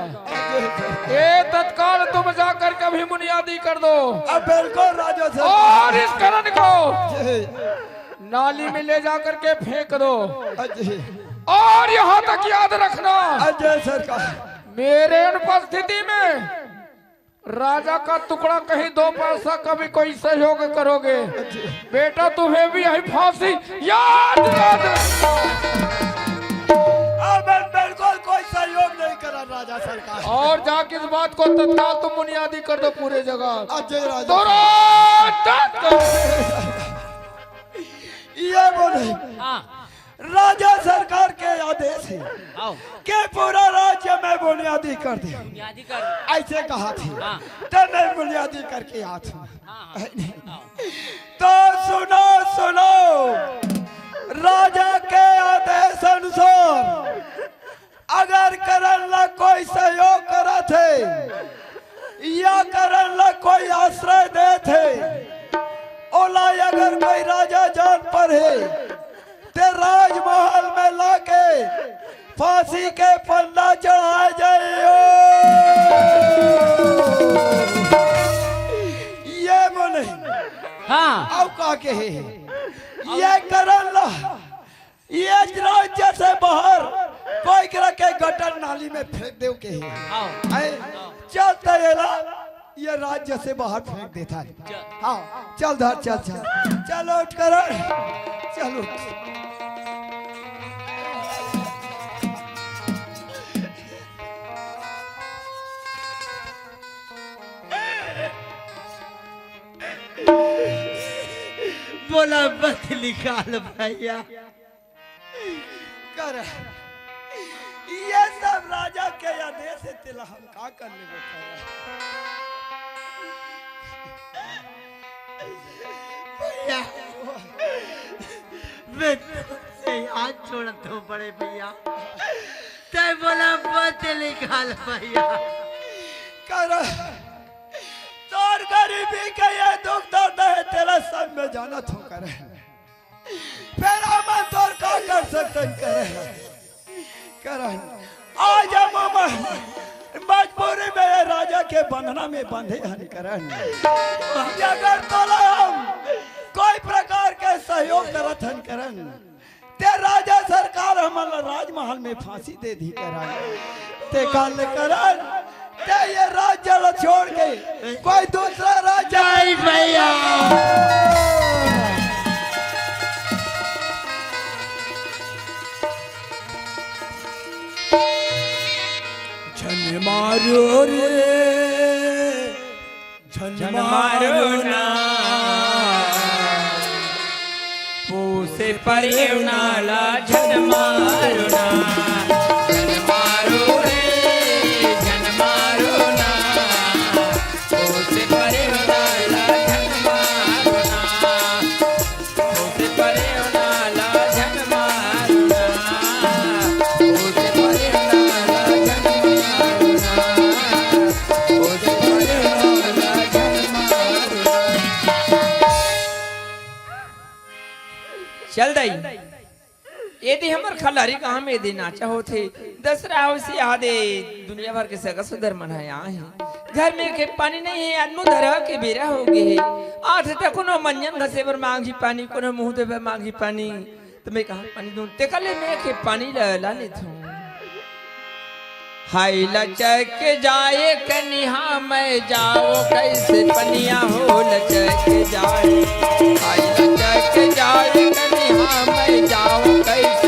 ये तत्काल तुम जाकर के अभी मुनियादी कर दो। अब बिल्कुल राजा साहब। और इस करण को जी। नाली में ले जा करके फेंक दो। अजय। और यहाँ तक याद रखना, अजय सरकार। मेरे अनुपस्थिति में राजा का टुकड़ा कहीं दो पैसा का भी कोई सहयोग करोगे, अजय। बेटा, तुम्हें भी यही फांसी। याद, याद। अब बिल्कुल कोई सहयोग नहीं करा राजा सरकार। और जाके इस बात को तत्काल तुम बुनियादी कर दो पूरे जगह। अजय राजा। तुरंत। ये बोले, हाँ। राजा सरकार के आदेश है आओ। कि पूरा राज्य में बुनियादी कर दे। बुनियादी कर दे। ऐसे कहा थी, हाँ। तो मैं बुनियादी करके आत हूँ। हाँ, हाँ। तो सुनो, सुनो, राजा के आदेश अनुसार अगर करण ला कोई सहयोग करत हे या करण ला कोई आश्रय देत हे, ओला अगर कोई राजा जान पर हे, ते राजमहल में लाके फांसी के फंदा चढ़ाए जाइयो। ये बोले। हाँ। अउ का कहे? ये करण ला ये राज्य से बाहर कोई करा के गटर नाली में फेंक देव के हे। हाँ। ऐ, चल त एला, ये राज्य से बाहर फेंक देता है। चल। हाँ, चल धर, चल, चल। चल उठ करण, चल उठ। बोला मत निकाल भैया। कर, ये सब राजा के आदेश हे, तेला हम का कर लेबो कर? भैया, मैं तुमसे हाथ जोड़त हूँ बड़े भैया, तै बोला मत निकाल भैया। कर, तोर गरीबी के ये दुख दर्द हे, तेला सब मैं जानत हूँ कर। फेर हमन तोर का कर सकथन करण? करण, आज हम, हम मजबूरी में ये राजा के बंधना में बंधे हन करण। अगर तोला हम कोई प्रकार के सहयोग करत हन करण, ते राजा सरकार हमन ला राजमहल में फांसी दे दी करण। ते काल करण, ते ये राज्य ला छोड़ के कोई दूसरा राज्य नहीं भैया। झन मारो रे, झन मारो ना, पोसे परेव ना ला झन मारो ना, झन मारो रे, झन मारो ना, पोसे परेव ना ला झन मारो ना। चल दाई, एदे हमर खल्लारी गांव में एदे नाचा होथे। दसरा अवसे आदे दुनिया भर के सगा सुदर मन ह आए हे। घर में एक पानी नहीं हे, आदमो धरा के बेरा हो गे हे। आथे त कोनो मंजन घसे बर मांगही पानी, कोनो मुंह धोए बर मांगही पानी। त मैं कहां पानी दूं? तेकर ले मैं एक पानी ला, ला लेथों। हाय लचक जाए कनिहा मैं जाओ कैसे पनिया हो लचक जाए। हाय लचक जाए कनिहा मैं जाओ कैसे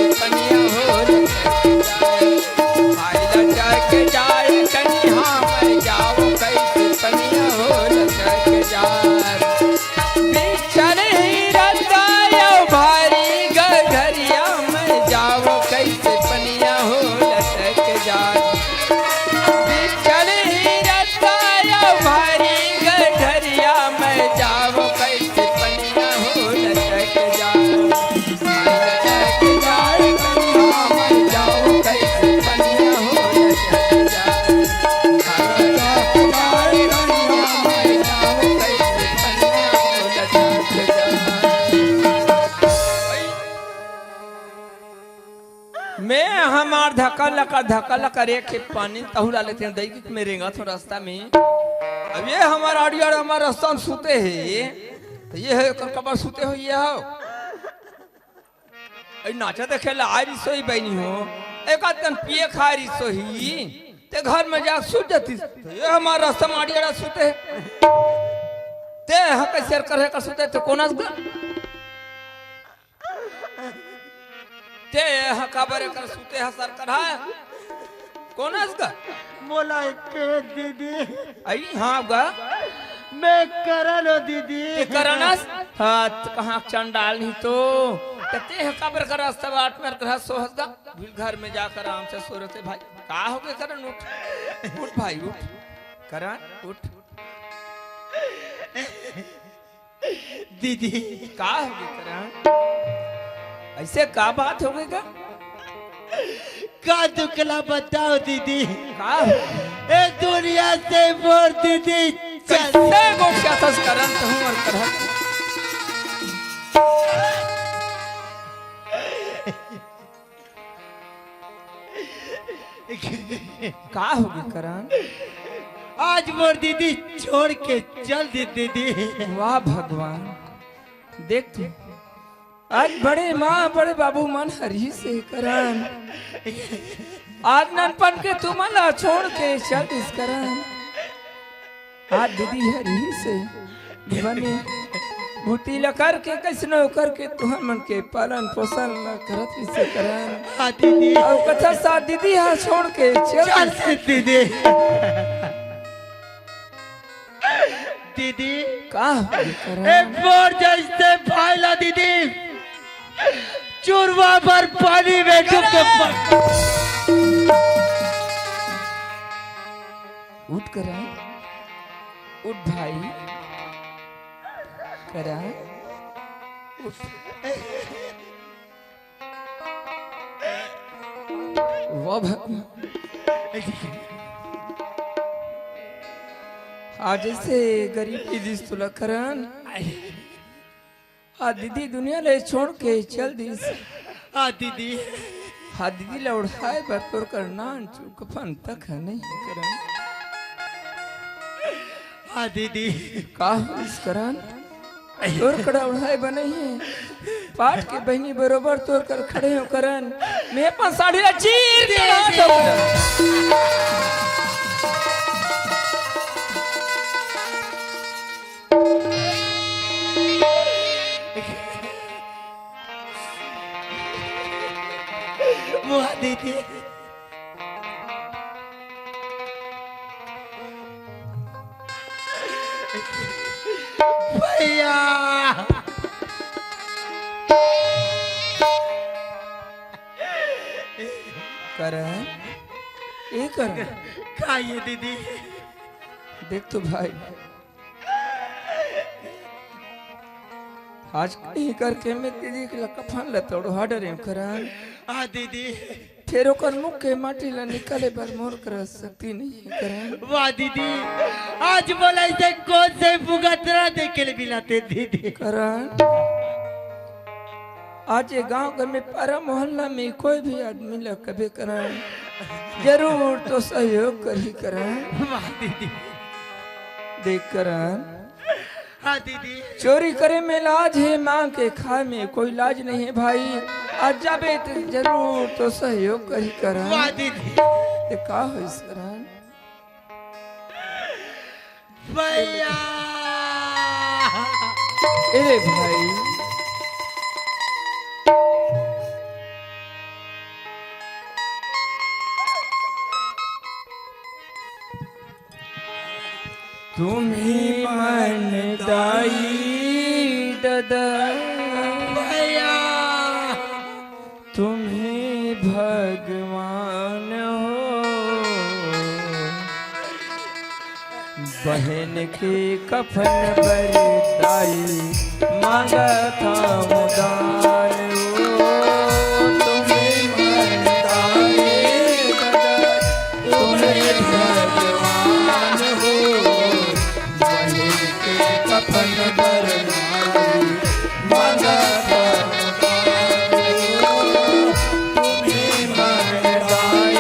लकर लकर धक्का लकर एक खेप पानी तहू ला लेते हैं, दई के मैं रेंगत हूँ रास्ता में। अब ये हमार आड़िया हमार रास्ता में सूते हे, तो ये है एकर कबर सूते हो, ये हो। अई नाचा देखे ला आय रिसोही बहिनी हो, एक आध कन पिए खाय रिसोही, ते घर में जाके सूत जातिस। तो ये हमार रास्ता में आड़िया सूते हे। ते ह कैसे कर, कर सूते, ते कोन अस गा? ते ह काबर कर सूते ह सरकर ह? कोन अस गा? मोला एक दीदी। अई हाँ गा। मैं करन हो दीदी। ते करन अस? हाँ, त कहाँ चंडाल नहीं तो। ते, ते ह काबर कर रास्ता बाट में कर सोहस गा? बिल घर में जाकर आराम से सो रहते भाई। का हो गए करन? उठ, उठ भाई, उठ। करन, उठ। दीदी। का हो गए करन? ऐसे का बात हो गई गा? का दुखला बताओ दीदी। का हो? ए दुनिया से मोर दीदी चल। कैसे गोठियाथस करन तहूँ अउ करन? का हो गए करन? आज मोर दीदी छोड़ के चल दी दीदी। वाह भगवान, देख तू, आज बड़े माँ बड़े बाबू मन हरही से करन, आज ननपन के तुमन ला छोड़ के चल दिस करन। आज दीदी हरही से बने भूती ल करके कैसनो करके तुहन मन के पालन पोषण ल करत रिसे करन। हाँ दीदी। अउ कथा साथ दीदी हा छोड़ के चल चल दिस। दीदी। दीदी। का हो गए करन? ए मोर जैसे भाई ला दीदी चुरवा बर पानी में डूब के मर। उठ करन, उठ भाई, करन, उठ। वाह भगवान। आज ऐसे गरीबी दिस तुला करन। हाँ दीदी दुनिया ले छोड़ के चल दिस। हाँ दीदी। हाँ दीदी ला ओढ़ाए बर तोर कर नान चुक फन तक नहीं करन। हाँ दीदी। का होइस करन? तोर कड़ा ओढ़ाए बर नहीं हे। पाट के बहिनी बरोबर तोर कर खड़े हो करन। मैं अपन साड़ी ला चीर के दे रहा दे। था। मुआ दीदी। भैया। करन, ए करन। का ये दीदी? देख तो भाई, आज कहीं करके मैं दीदी के लकफन ल तोड़ो हा डरे करन। हाँ दीदी। फेर ओकर मुख के माटी ला निकाले बर मोर करा शक्ति नहीं हे करन। वाह दीदी, आज मोला ऐसे कोन से भुगतरा देखे ले मिलथे दीदी। करन, आज ये गांव घर में पारा मोहल्ला में कोई भी आदमी ला कबे करन, जरूर तो सहयोग करही करन। वाह दीदी। देख करन, हाँ दीदी। चोरी करे में लाज हे, मांग के खाए में कोई लाज नहीं हे भाई। आज जाबे त जरूर तो सहयोग करही करन। वाह दीदी। ये का होइस करन? भैया। ए रे भाई। तुम्ही मन दाई ददा, भैया। तुम्ही भगवान हो। बहन के कफन बर दाई मांगत हूँ दान हो। तुम्ही मन दाई ददा, तुम्ही भगवान हो। बहन के कफन बर दाई मांगत हूँ दान हो। तुम्ही मन दाई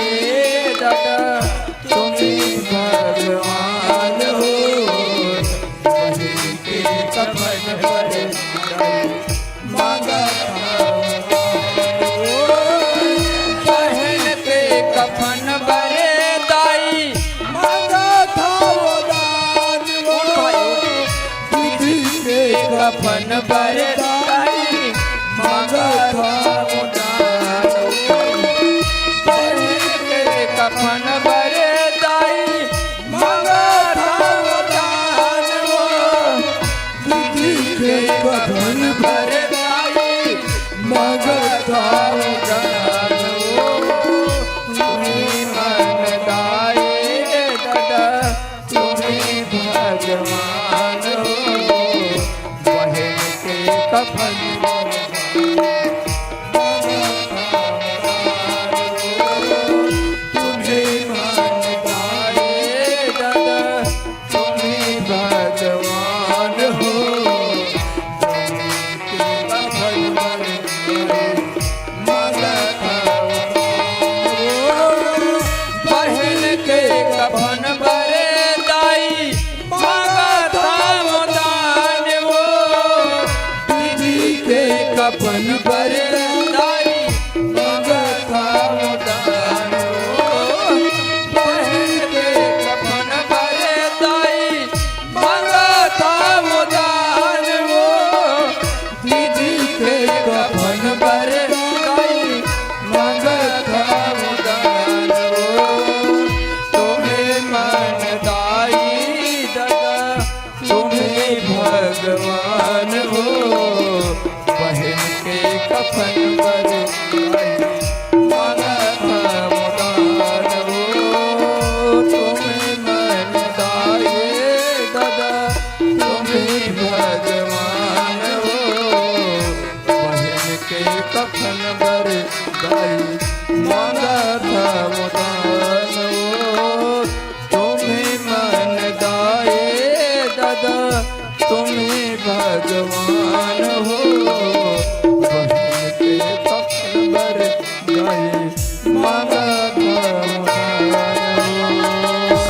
कफन बर दाई, मांगत हंव दान वो। बहिन के कफन बर दाई, मांगत हंव दान वो। दीदी के कफन बर दाई, मांगत हंव दान वो। तुम्ही मन दाई ददा, तुम्ही भगवान हो। बहिन के कफन बर दाई, मांगत हंव दान वो। तुम्ही मन दाई ददा, तुम्ही भगवान हो। बहिन के कफन बर दाई, मांगत हंव दान वो। बहिन के कफन बर दाई, मांगत हंव दान वो। दीदी के कफन बर दाई, मांगत हंव दान वो। बहिन के कफन बर दाई, मांगत हंव दान वो। दीदी के कफन बर दाई, मांगत हंव दान वो। तुम्ही मन दाई ददा, तुम्ही भगवान हो। बहिन के कफन बर दाई, मांगत हंव दान वो। तुम्ही मन दाई ददा, तुम्ही भगवान हो। बहिन के कफन बर दाई, मांगत हंव दान वो। तुम्ही मन दाई ददा, तुम्ही भगवान हो। बहिन के कफन बर दाई, मांगत हंव दान वो।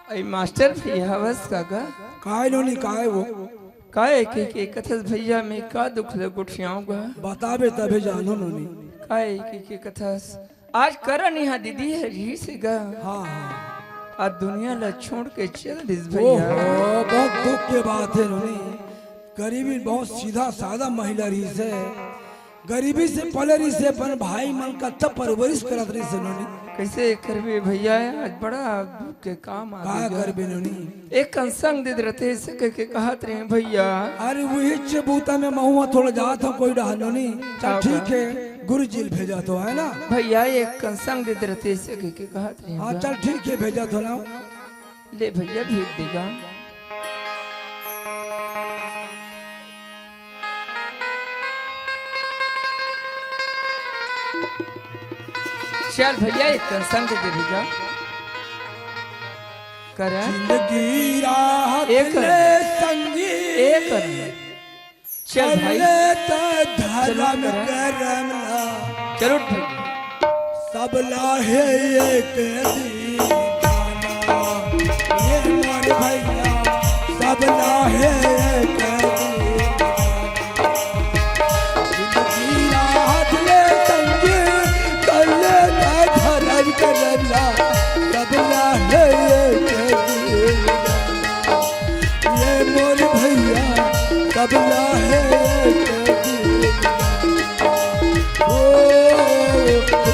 अई मास्टर भैया हवस का गा? काय नोनी, काय वो? काय के, के कथस भैया, मैं का दुख ल गोठियाऊं गा? बताबे तभे जानहूं नोनी। काय के, के कथस? आज करन इहां दीदी ह रिहिस हे गा। हां, हां। आज दुनिया ल छोड़ के चल दिस भैया। ओहो, बहुत दुख के बात हे नोनी। गरीबी बहुत सीधा साधा महिला रिहिस हे। गरीबी से पले रिहिस हे, अपन भाई मन कतका परवरिश करत रिहिस हे नोनी। कइसे करबे भैया, आज बड़ा दुख के काम आ गे गा। का करबे नोनी? एक कन संग दे रहितेस कहिके कहत रहें भैया। अरे उहीच बूता में महूं थोड़ा जात हंव कोई डहर नोनी। चल ठीक हे, गुरुजी ल भेजत हंव, है ना? भैया एक कन संग दे रहितेस कहिके कहत रहें। हां, चल ठीक हे, भेजत हंव ना। ले भैया भेज दे गा। चल भैया, एक कन संग दे दे गा। करन। जिंदगी राह एक ले संगी। एक कन। चल भाई। ले त धर्म चलो करन। करम ला। चलो ठीक। सब ला हे एक दीवाना। ये मोर भैया, सब ला हे एक दीवाना। जिंदगी राह ले संगी, कर ले त धर्म करम ला, सब ला हे एक दीवाना। ये मोर भैया, सब ला हे एक दीवाना। ओ, ओ, ओ, ओ,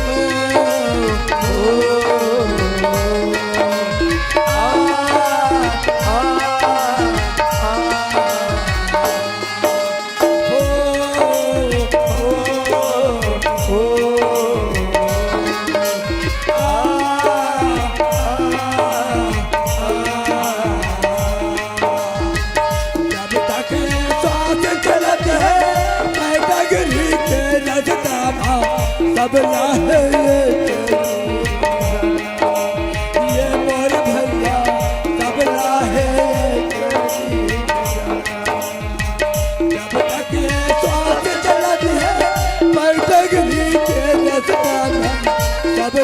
आ, आ, आ, आ। जब तक सांस चलत हे, मैं डगरी के रस्ता मा, सब ला हे ये मोर भैया, सब ला हे। जब तक ये सांस चलत हे, मैं डगरी के रस्ता मा, सब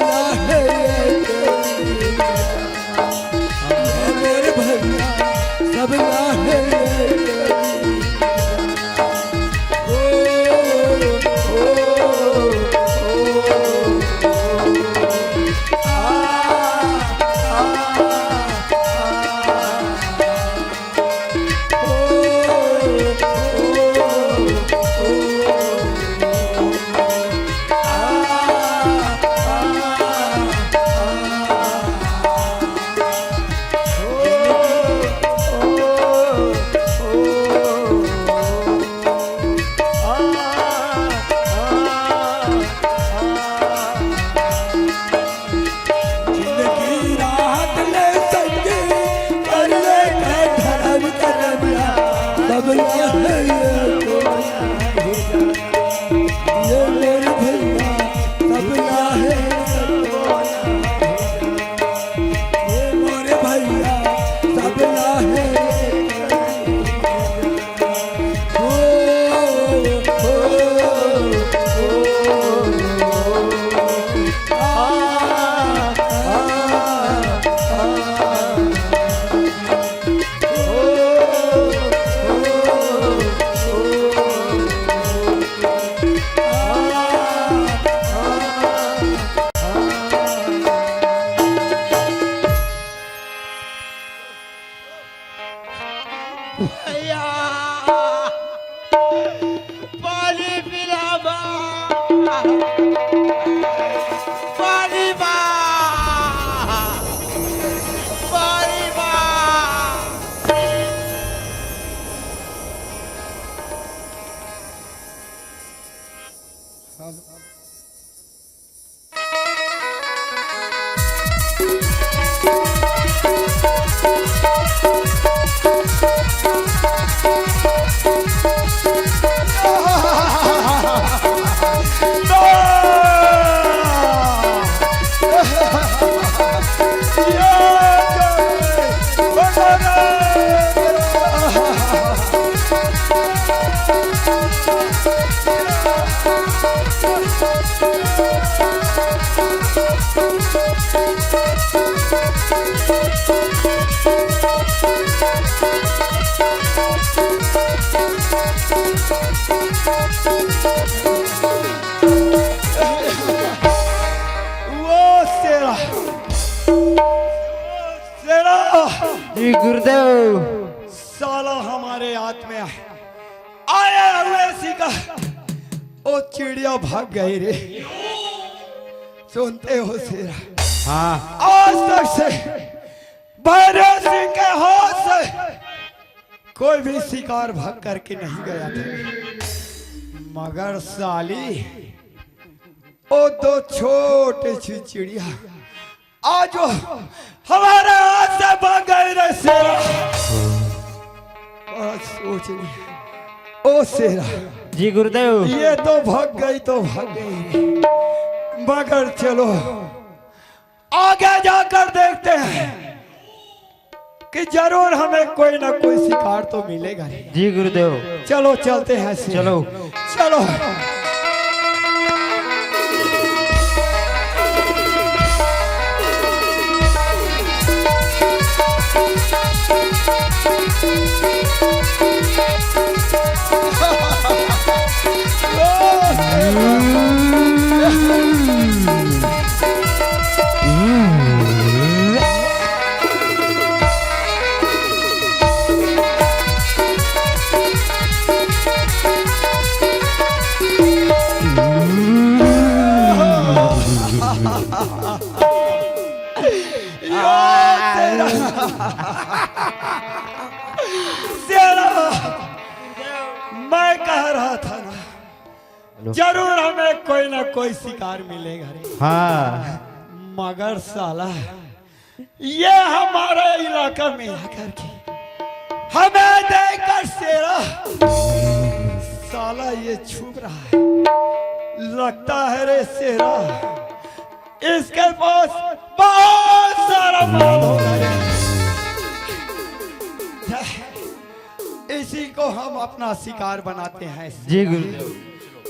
बारी बा, बारी बा। वो शेरा, शेरा। जी गुरुदेव। साला हमारे हाथ में आए हुए शिकार, वो चिड़िया भाग गई रे। सुनते हो शेरा? हाँ। आज तक से भैरव सिंह के हाथ से कोई भी शिकार भाग करके नहीं गया था, मगर साली, वो दो छोटी सी चिड़िया आज वो हमारे हाथ से भाग गई रे शेरा। बस सोच लिया, ओ शेरा, जी गुरुदेव। ये तो भाग गई तो भाग गई, मगर चलो आगे जाकर देखते हैं कि जरूर हमें कोई ना कोई शिकार तो मिलेगा रे। जी गुरुदेव। चलो चलते हैं शेरा। चलो। चलो। यार, तेरा, तेरा, मैं कह रहा था ना, जरूर हमें कोई ना कोई शिकार मिलेगा रे। हाँ। मगर साला, ये हमारे इलाका में आकर के हमें देखकर शेरा, साला ये छुप रहा है। लगता है रे शेरा, इसके पास बहुत सारा माल होगा रे। इसी को हम अपना शिकार बनाते हैं। जी गुरुदेव।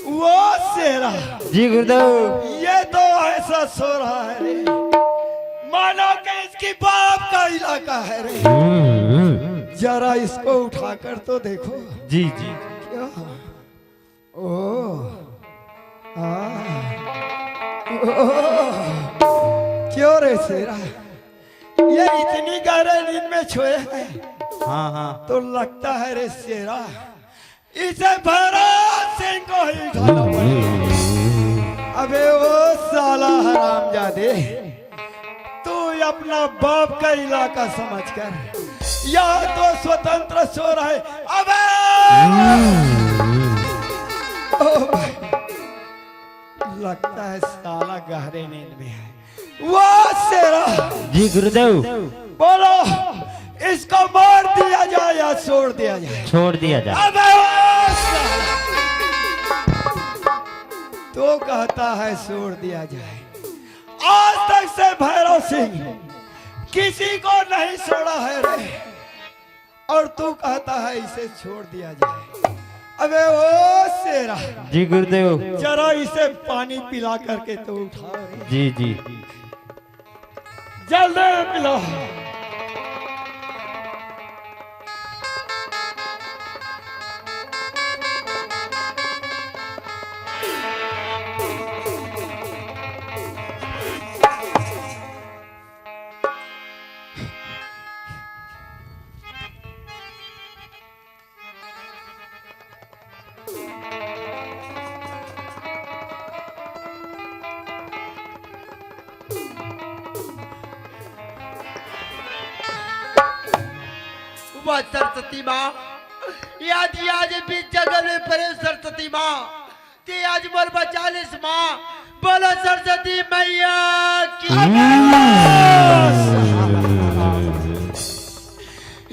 वो शेरा। जी गुरुदेव। ये तो ऐसा सो रहा है रे, मानो कि इसकी बाप का इलाका है रे। हम्म। जरा इसको उठाकर तो देखो। जी, जी। क्या? ओ, आ, ओ, क्यों रे शेरा, ये इतनी गहरे नींद में सोए हैं? हाँ, हाँ। तो लगता है रे शेरा, इसे भैरव सिंह को ही उठाना पड़ेगा। अबे ओ साला हरामजादे, तू अपना बाप का इलाका समझकर यहाँ तो स्वतंत्र सो रहे। अबे ओ भाई, लगता है साला गहरे नींद में है। वो शेरा। जी गुरुदेव। बोलो, इसको मार दिया जाए या छोड़ दिया जाए? छोड़ दिया जाए। अबे वो शेरा। तो कहता है छोड़ दिया जाए। आज तक से भैरव सिंह किसी को नहीं छोड़ा है रे, और तू कहता है इसे छोड़ दिया जाए। अबे ओ शेरा, जी गुरुदेव। जरा इसे पानी पिला करके तो उठाओ रे। जी, जी। जल्दी पिलाओ। सरस्वती माँ, याद याद बीच जंगल में परे सरस्वती माँ, ते आज मोर बचा लेस माँ। बोलो सरस्वती मैया की।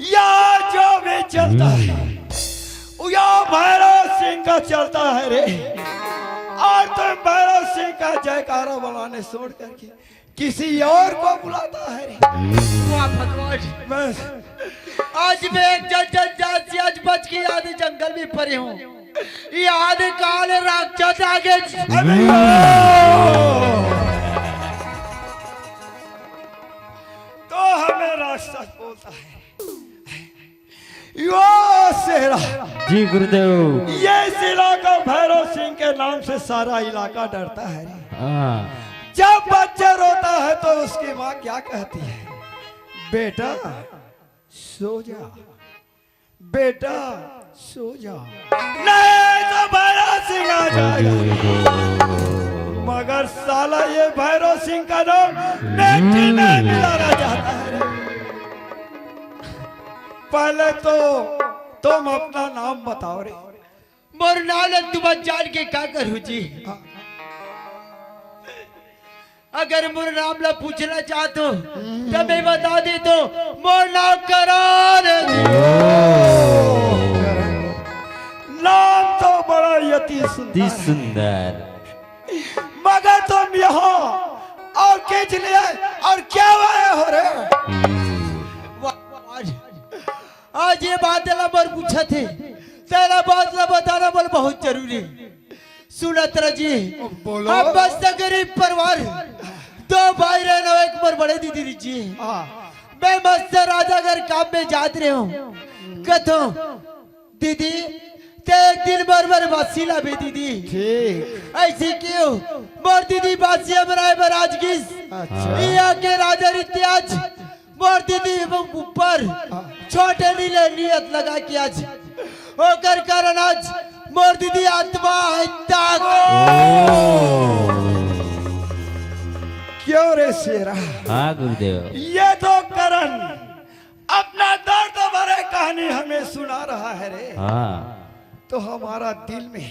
या जो भी चलता है, या भैरव सिंह का चलता है रे। और तुम भैरव सिंह का जयकारा बुलाने छोड़ करके किसी और को बुलाता है रे। वाह भगवान, बस आज मैं एक जन जन जात से आज बच के याद जंगल में परे हूँ। याद काल राक्षस आगे अरे ओ! तो हमें राक्षस बोलता है। यो शेरा, जी गुरुदेव। ये इस इलाका भैरव सिंह के नाम से सारा इलाका डरता है। हाँ। जब बच्चा रोता है तो उसकी माँ क्या कहती है? बेटा, सो जा, बेटा, सो जा, नहीं तो भैरव सिंह आ जाएगा। मगर साला ये भैरव सिंह का नाम नेठी नहीं मिलाना चाहता है। पहले तो तुम अपना नाम बताओ रे। मोर नाम ल तुमन जान के का करू जी? अगर मोर नाम ला पूछना चाहत हो तो मैं बता देत हो, मोर नाम करण है जी। नाम तो बड़ा ही अति सुंदर अति है। सुंदर। मगर तुम यहाँ और किस लिए और क्या आए हो रे? वाह, आज, आज ये बात ला मोर पूछत हे, तेला बात ला बताना मोर बहुत जरूरी। सुनत रह जी, बोलो। हम मस्त गरीब परिवार, दो भाई रहन, एक मोर बड़े दीदी रही जी। हाँ, मैं मस्त राजा घर काम में जात रहे हूँ, कथो दीदी ते एक दिन मोर बर बासी लाबे दीदी। ठीक। ऐसे क्यों? मोर दीदी बासी हमर आए बर आज गिस। अच्छा। इहाँ के राजा रीति आज मोर दीदी ऊपर छोटे नीले नियत लगा के आज ओकर कारण आज मोर दीदी आत्मा है ताक। क्यों रे शेरा? हाँ गुरुदेव। ये तो करण अपना दर्द भरे कहानी हमें सुना रहा है रे। हाँ। तो हमारा दिल में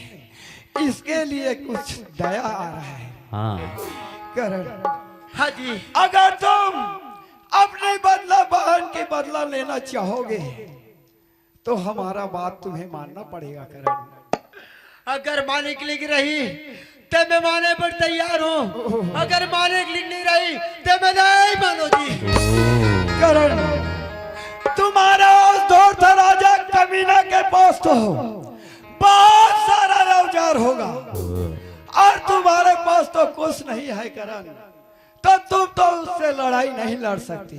इसके लिए कुछ दया आ रहा है। हाँ। करण, हाँ जी। अगर तुम अपने बदला बहन के बदला लेना चाहोगे तो हमारा बात तुम्हें मानना पड़ेगा करण। अगर माने के लिए रही ते मैं माने पर तैयार हूँ, अगर माने के लिए नहीं रही ते मैं नहीं मानो जी। करण, तुम्हारा उस धूर्त राजा कमीना के पास तो बहुत सारा औजार होगा और तुम्हारे पास तो कुछ नहीं है करण। तो तुम तो उससे लड़ाई नहीं लड़ सकती।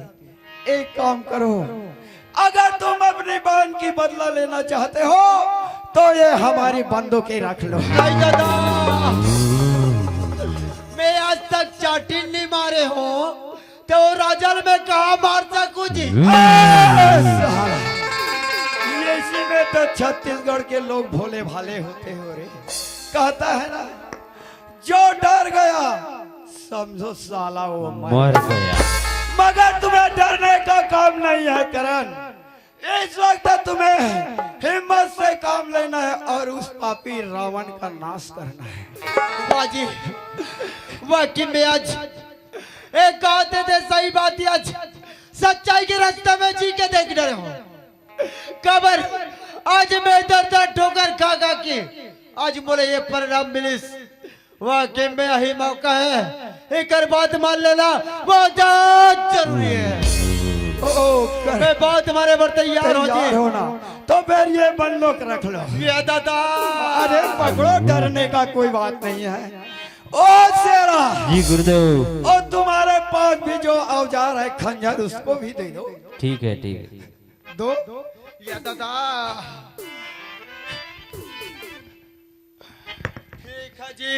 एक काम करो, अगर तुम अपनी बहन की बदला लेना चाहते हो तो ये हमारी बंदूकें रख लो। नहीं दादा, मैं आज तक चाटिन नहीं मारे हूँ, तो राजा ल मैं कहाँ मार सकूँ जी? अरे साला, इसी में तो छत्तीसगढ़ के लोग भोले भाले होते हो रे। कहता है ना, जो डर गया समझो साला वो मर मर गया। मगर तुम्हें डरने का काम नहीं है करण। इस वक्त तुम्हें हिम्मत से काम लेना है और उस पापी रावण का नाश करना है। वाह जी, वाह कि मैं आज एक गाँव दे दे सही बात ही आज सच्चाई के रास्ते में जी के देख रहे हो। कबर आज मैं दर दर ठोकर खा खा के आज मोले ये परिणाम मिलिस। वाकई में यही मौका है, एकर बात मान लेना बहुत जरूरी है। ओ, कर, मैं बात मारे बर तैयार हो तैयार जी। हो ना, तो फिर ये बंदूक रख लो। ये दादा, अरे पकड़ो, डरने का कोई बात नहीं है। ओ शेरा, जी गुरुदेव। और तुम्हारे पास भी जो औजार है खंजर, उसको भी दे दो। ठीक है, ठीक है। दो। ये दादा। ठीक है जी,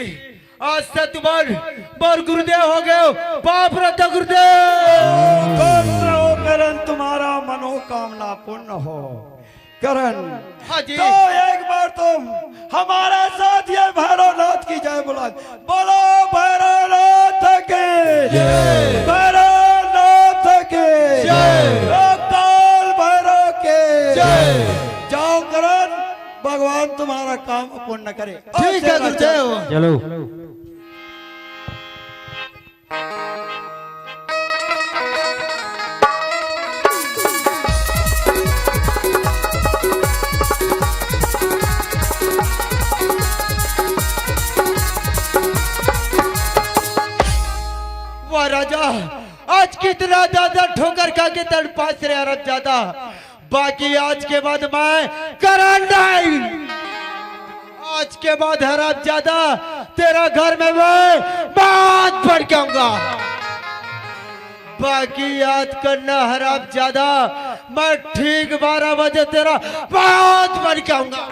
आज से तुम्हार मोर गुरुदेव हो गए हो। पाप रत गुरुदेव। कौन सा हो करण, तुम्हारा मनोकामना पूर्ण हो करण। हाँ जी। तो एक बार तुम हमारे साथ ये भैरवनाथ की जय बुला। बोलो भैरवनाथ की। भैरवनाथ की। ओ काल भैरव के। करे। ठीक है गुरुदेव। चलो। वाह राजा, आज कितना ज्यादा ठोकर खा के तड़पास रे हरामजादा। बाकी आज के बाद मैं करंट नहीं। आज के बाद हरामजादा, तेरा घर में मैं बांध भड़काऊंगा। बाकी याद करना हरामजादा, मैं ठीक बारह बजे तेरा बांध भड़काऊंगा।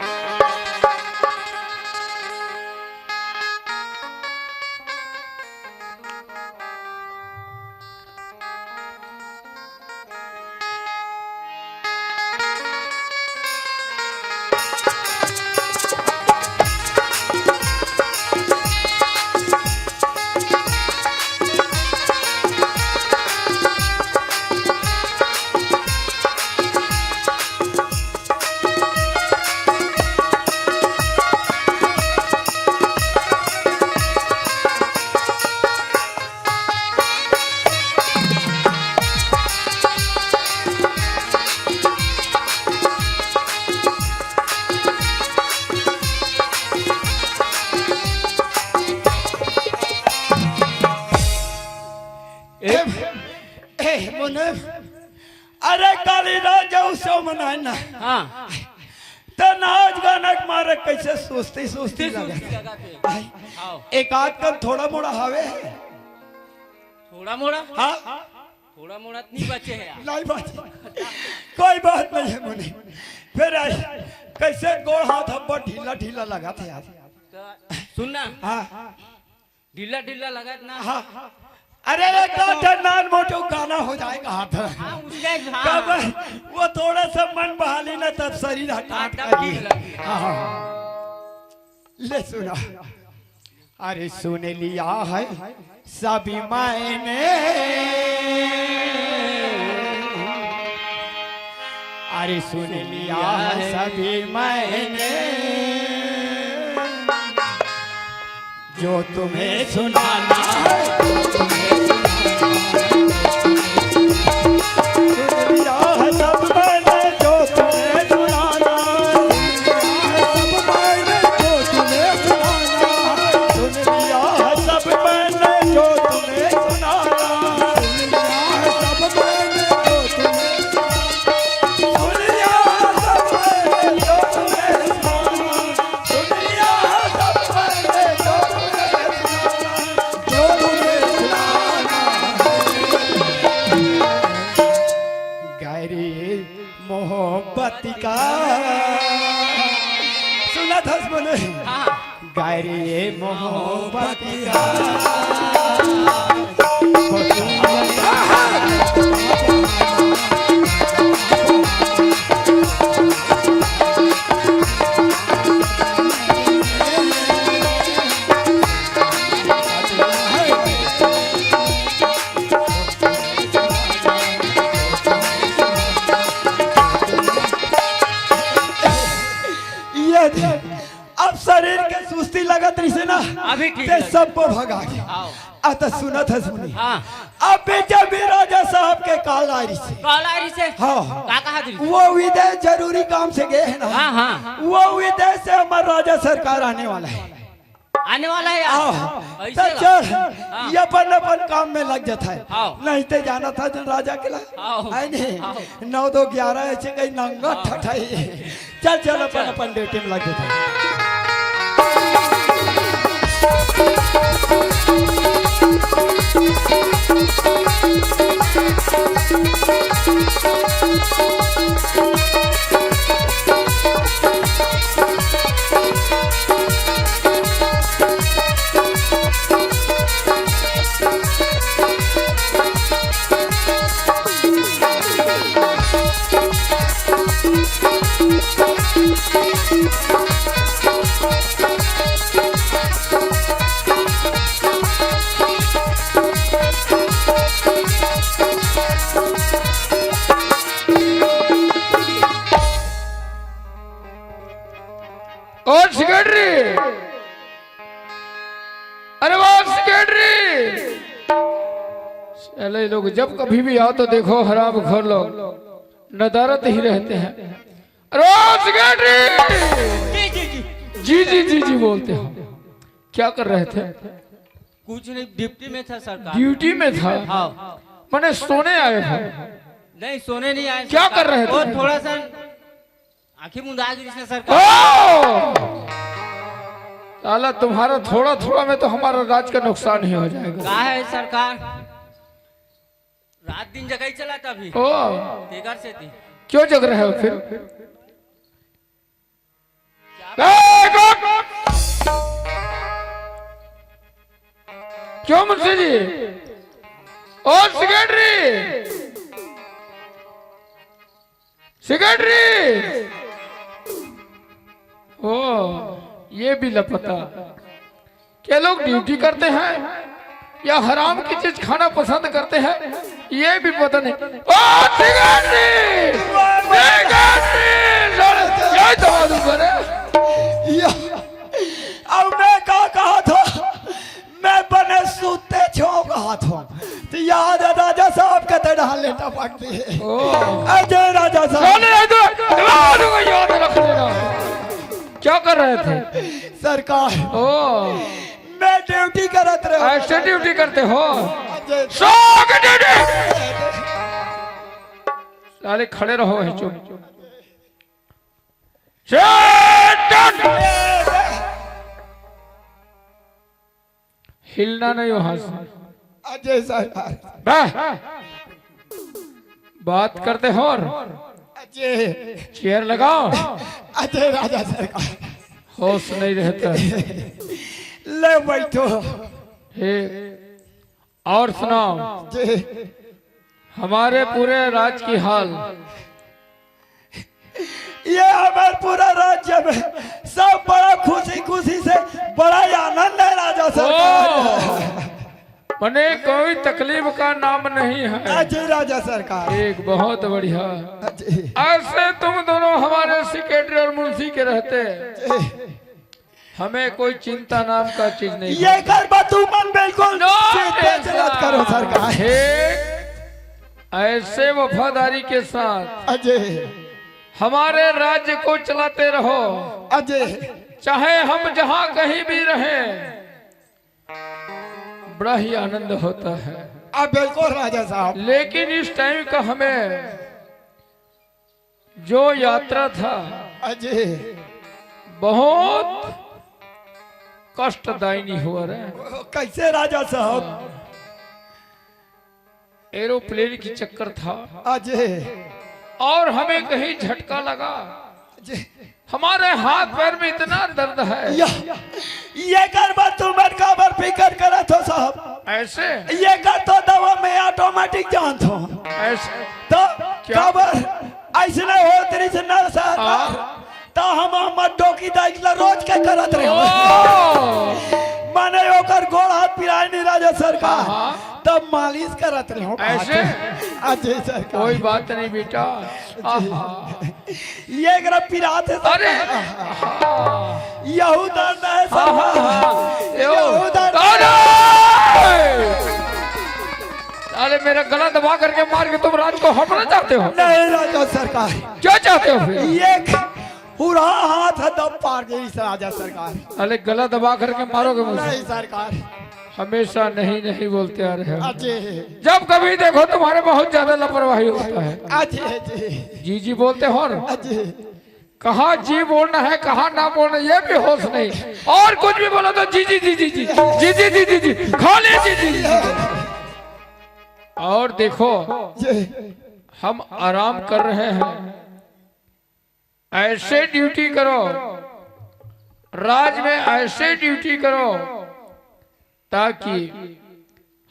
ए, ए, मोने, अरे काली रात जाऊ सो मनाए ना। हाँ। त नाच गाना के मारे कैसे सुस्ती, सुस्ती सुस्ती, लगा। सुस्ती लगा थे। आई, आओ। एक आध कन थोड़ा मोड़ा हवे। थोड़ा मोड़ा? हाँ। थोड़ा मोड़ा त नहीं बचे है यार। नहीं बचे। कोई बात नहीं है मुनि। फिर आई, कैसे गोड़ हाथ अब्बड़ ढीला ढीला लगा थे यार। तो सुन ना। हाँ। ढीला ढीला लगा थे ना। हाँ। अरे एक दो ठन नान मोटो गाना हो जाएगा हाथ। हाँ, उसका एक, हाँ। कब वो थोड़ा सा मन बहाली ना तब शरीर हटा हाँ, तब ठीक लगे। हाँ, हाँ। ले सुना। अरे सुन लिया है सभी मैंने, अरे सुन लिया है सभी मैंने, जो तुम्हें सुनाना है, जो तुम्हें सुनाना है। सुन लिया है सब मैंने जो तुम्हें सुनाना है। सुन लिया है सब मैंने जो तुम्हें सुनाना है। सुन लिया है सब मैंने जो तुम्हें सुनाना है। सुन लिया है सब मैंने जो तुम्हें सुनाना है। सुन लिया है सब मैंने जो तुम्हें सुनाना है। सुन लिया है सब मैंने जो तुम्हें सुनाना है। जो तुम्हें सुनाना है। गहरी मोहब्बत का सुना था बोले। हाँ। गहरी मोहब्बत का ये दे, अब शरीर के सुस्ती लगत रहिसे ना, अभी ठीक ते लगे। सबको भगा के। आओ। आ त सुनत हस मुनि। हाँ। अब जब भी राजा साहब के call आ रहिसे। Call आ रहिसे? हाँ। का कहा दिल? वो विदेश जरूरी काम से गए हैं ना। हाँ, हाँ। वो विदेश से हमार राजा सरकार आने वाला है। आने वाला है यार। आओ, ऐसे तो का? चल, हाँ। ये अपन अपन काम में लग जाता है। आओ। नहीं ते जाना था जन राजा के ला। आओ। है नहीं? आओ। नौ दो ग्यारह ऐसे कहीं नंगा हाँ। ठठाई। चल, चल, अपन चल। अपन duty में लग जाता है। चले लोग, जब कभी भी आओ तो देखो, हरामखोर लोग नदारत ही रहते हैं। अरे ओ सेक्रेटरी! जी जी जी। जी जी जी जी बोलते हो। क्या कर रहे थे? कुछ नहीं, ड्यूटी में था सरकार। ड्यूटी में था? हाँ। मैंने सोने आए हो? नहीं, सोने नहीं आए क्या सरकार। कर रहे थे? वो थोड़ा सा आंखें मुंदा गिरी से सरकार। ओ! साला, तुम्हारा थोड़ा थोड़ा में तो हमारा राज का नुकसान ही हो जाएगा। का है सरकार? रात दिन जगह ही चला था अभी। ओ! तेगर से थी। क्यों जग रहे हो फिर? ए, रुक! क्यों मुंशी जी? ओ सेक्रेटरी, सेक्रेटरी। ओ, ये भी लापता। क्या लोग ड्यूटी करते हैं या हराम की चीज खाना पसंद करते हैं, ये भी पता नहीं। ओ सेक्रेटरी, सेक्रेटरी, लड़-, ये दबा दूंगा रे। या, अब मैं का कहा था? मैं बने सूते छो कहा था। तो याद है राजा साहब के तरह लेटा पड़ती है। ओ। अजय राजा साहब। चले इधर, दबा दूंगा, याद रख लेना। क्या कर रहे थे? सरकार। ओ। मैं ड्यूटी करत रहे। ऐसे ड्यूटी करते हो? अजय। सो के ड्यूटी। साले खड़े रहो, है चुप। Sit down। हिलना नहीं वहां से। अजय सरकार। बह। बात करते हो और अजय। चेयर लगाओ। अजय राजा सरकार। होश नहीं रहता। ले बैठो। हे, और सुनाओ। जी। हमारे पूरे राज की हाल। ये हमारे पूरा राज्य में सब बड़ा खुशी खुशी से बड़ा आनंद है राजा सरकार। ओ, मने कोई तकलीफ का नाम नहीं है। अजय राजा सरकार। एक बहुत बढ़िया। अजय। ऐसे तुम दोनों हमारे सेक्रेटरी और मुंशी के रहते, अजय। हमें कोई चिंता नाम का चीज नहीं ये है। कर बा तू मन बिल्कुल नो चिंता टेंशन। चलत करो सरकार। हे, ऐसे वफादारी के साथ अजय। हमारे राज्य को चलाते रहो। अजय। चाहे हम जहां कहीं भी रहें, बड़ा ही आनंद होता है। अब बिल्कुल राजा साहब। लेकिन इस टाइम का हमें जो यात्रा था, अजय। बहुत कष्टदायिनी हुआ रे। कैसे राजा साहब? एरोप्लेन की चक्कर था। अजय। और हमें कहीं झटका लगा। अजय। हमारे हाथ पैर में इतना दर्द है। या, ये कर बा तू मन काबर फिकर करत हो साहब? ऐसे? ये कर तो दवा में ऑटोमेटिक जानत हो। ऐसे? तो क्या? काबर ऐसने होत रहिस ना साहब। हाँ। तो हम हमर डोकी दाई ला रोज के करत रहे। ओ। माने ओकर गोड़ हाथ पिराए नहीं राजा सरकार। हाँ, हाँ। तब मालिश करत रहे। ऐसे? अजय सरकार। कोई बात नहीं बेटा। आहा। ये एकरा पिरात है अरे। सरकार। यहू दर्द है हाँ, हाँ, सरकार। हाँ। यो। यहू दर्द अरे। अरे मेरा गला दबा करके मार के तुम राज को हड़पना चाहते हो? नहीं राजा सरकार। क्या चाहते हो फिर? ये ख-, पूरा हाथ है दब पार गई इस राजा सरकार। अरे गला दबा करके मारोगे मुझे? नहीं सरकार। हमेशा नहीं नहीं बोलते आ रहे हो। अजय। जब कभी देखो तुम्हारे बहुत ज्यादा लापरवाही होता है। अजय, अजय। जी जी बोलते हो और अजय। कहाँ जी बोलना है, कहाँ ना बोलना, ये भी होश नहीं। और कुछ भी बोलो तो जी जी जी जी जी जी जी जी जी जी, खाली जी जी जी। और देखो, जी। हम आराम कर रहे हैं, ऐसे ड्यूटी करो, राज में ऐसे ड्यूटी करो ताकि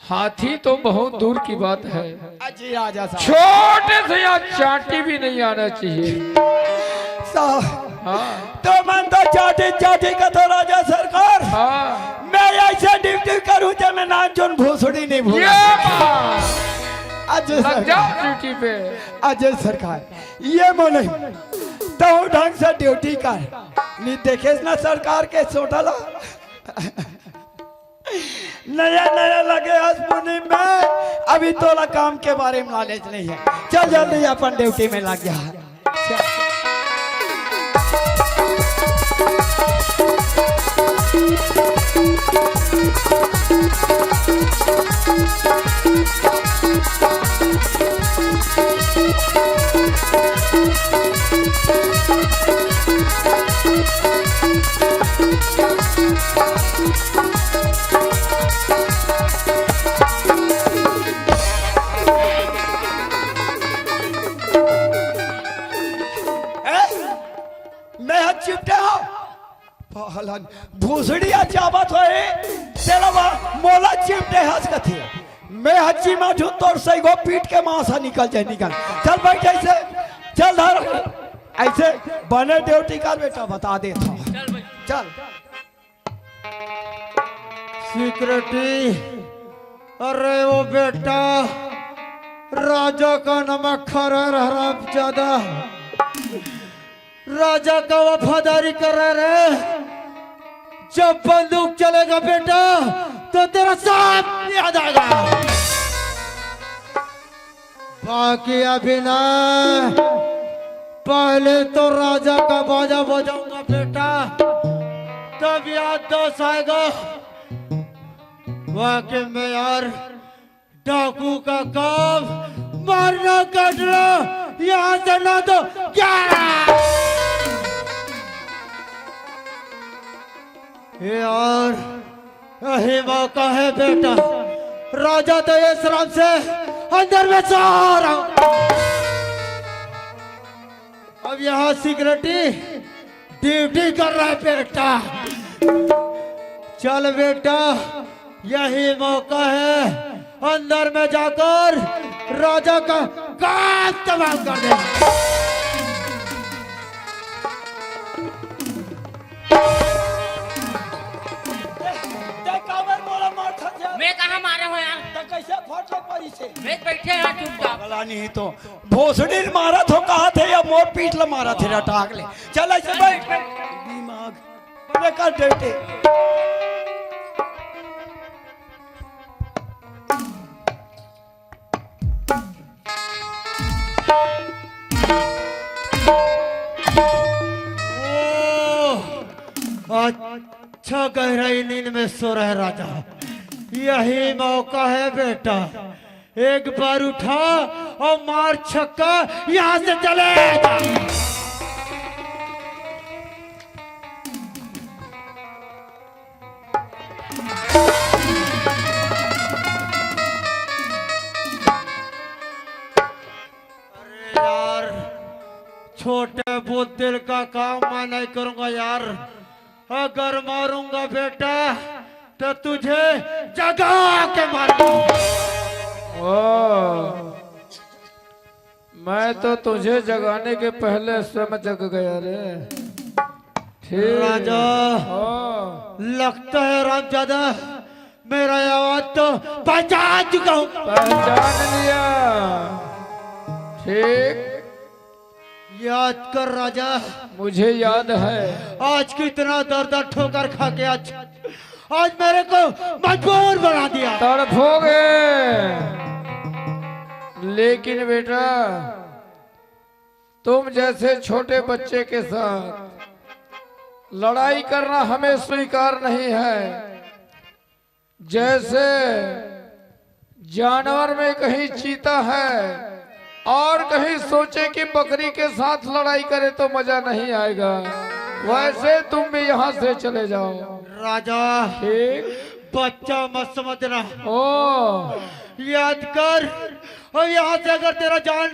हाथी तो बहुत दूर की बात है, अजय राजा साहब। छोटे से यहाँ चांटी भी नहीं आना चाहिए। साहब, हाँ। तो मन तो चांटी चांटी का तो राजा सरकार। हाँ। मैं ऐसे ड्यूटी करूँ जब मैं नान चुन भोसड़ी नहीं भूल। ये बात। अजय लग सरकार। जाओ ड्यूटी पे। अजय सरकार, ये मोने तो ढंग से ड्यूटी कर। नहीं देखे ना सरकार के सोटला। नया नया लगे हस मुनीम में, अभी तोला काम के बारे में नॉलेज नहीं है। चल जल्दी अपन ड्यूटी में लग जा। चल। ए, मैं ह चिपटे हंव। पहलन भोसड़ी ह चाबत होही, तेला वा मोला चिपटे हस कथे। मैं ह चिमाथंव तोर सइगो पीठ के मांस ह निकल जाए, निकल। चल बइठ अइसे, चल धर। अइसे बने ड्यूटी कर बेटा, बता देथंव। चल। सिक्योरिटी, अरे वो बेटा, राजा का नमक खा रहा हरामजादा, राजा का वफादारी कर रहा रे। जब बंदूक चलेगा बेटा, तो तेरा सब याद आएगा। बाकी अभी ना, पहले तो राजा का बाजा बजाऊंगा बेटा, तब याद दस आएगा। वाकई में यार, डाकू का काम मारना काटना, यहाँ से ना तो ग्यारह। यार, यही मौका है बेटा, राजा तो ये शराब से अंदर में सो रहा हूँ। अब यहाँ सिक्योरिटी ड्यूटी कर रहा है बेटा। चल बेटा, यही मौका है, अंदर में जाकर राजा का काम तमाम कर दे। तैं काबर मोला मारथस यार? मैं कहाँ मारे हंव यार? त कइसे फट ले परी से? मैं बइठे हंव चुपचाप। भला नहीं तो भोसड़ी ल मारत हों कहत हे या मोर पीठ ल मारत हे रटाक ले। चल अइसे बइठ। दिमाग बने कर बेटे। ओह, अच्छा गहराई नींद में सो रहे राजा, यही मौका है बेटा, एक बार उठा और मार छक्का, यहाँ से चले जा। अरे यार, छोटे बुद्धिल का काम मैं नहीं करूंगा यार। अगर मारूंगा बेटा, तो तुझे जगा के मारूंगा। ओ, मैं तो तुझे जगाने के पहले स्वयं जग गया रे। ठीक। राजा, हाँ। लगता है रामजादा, मेरा आवाज तो पहचान चुका हूँ। पहचान लिया। ठीक। याद कर राजा। मुझे याद है। आज कितना दर्द ठोकर खा के आज, आज मेरे को मजबूर बना दिया। तड़फोगे, लेकिन बेटा, तुम जैसे छोटे बच्चे के साथ लड़ाई करना हमें स्वीकार नहीं है। जैसे जानवर में कहीं चीता है और कहीं सोचे कि बकरी के साथ लड़ाई करे तो मजा नहीं आएगा, वैसे तुम भी यहाँ से चले जाओ। राजा, ठीक। बच्चा मत समझना। ओ। याद कर, और यहाँ से अगर तेरा जान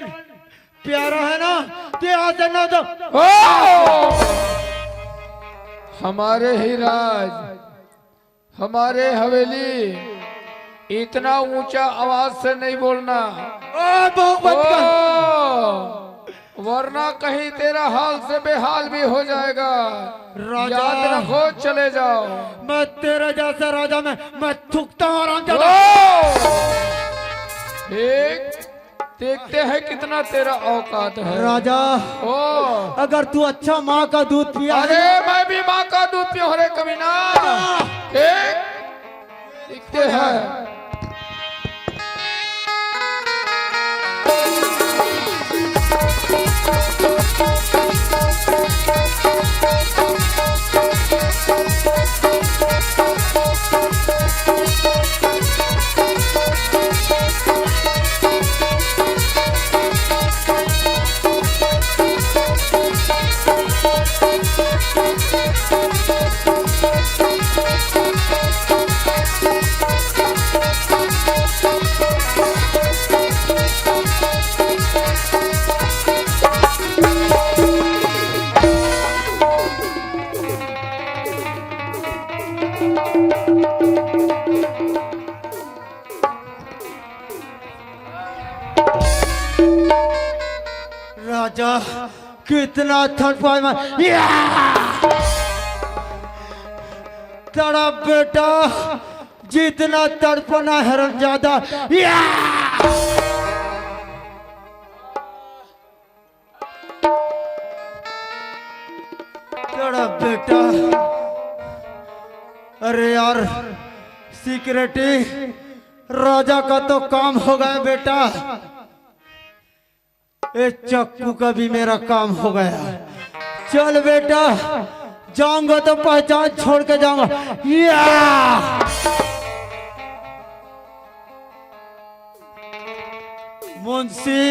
प्यारा है ना, तो यहाँ से ना तो। ओ! हमारे ही राज, हमारे हवेली, इतना ऊंचा आवाज से नहीं बोलना। ओ, बहु मत कर। ओ! वरना कहीं तेरा हाल से बेहाल भी हो जाएगा। राजा। याद रखो, चले जाओ। मैं तेरे जैसे राजा में, मैं थूकता हूँ, हरामजादा। ओ! ठीक। देखते हैं कितना तेरा औकात है। राजा, ओ। अगर तू अच्छा माँ का दूध पिया है अरे, ना मैं भी माँ का दूध पीऊँ, अरे कमीना। ए? देखते है। राजा, कितना तड़पाए मैं, या! तड़प बेटा, जितना तड़पना है हरमजादा, या! तड़प बेटा। अरे यार, सिक्योरिटी, राजा का तो काम हो गया बेटा, ये चक्कू का भी मेरा काम हो गया। चल बेटा, जाऊंगा तो पहचान छोड़ के जाऊंगा। या! मुंशी,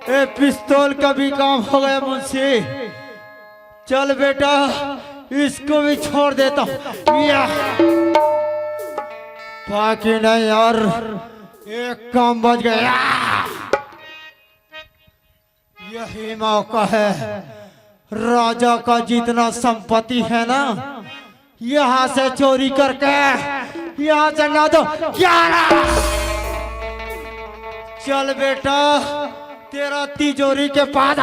ए पिस्तौल का भी काम हो गया मुंशी। चल बेटा, इसको भी छोड़ देता हूँ। या! बाकी नहीं यार, एक काम बच गया। यही मौका है, राजा का जितना संपत्ति है ना, यहाँ से चोरी करके यहाँ से ना दो, ग्यारह। चल बेटा, तेरा तिजोरी के पास आ।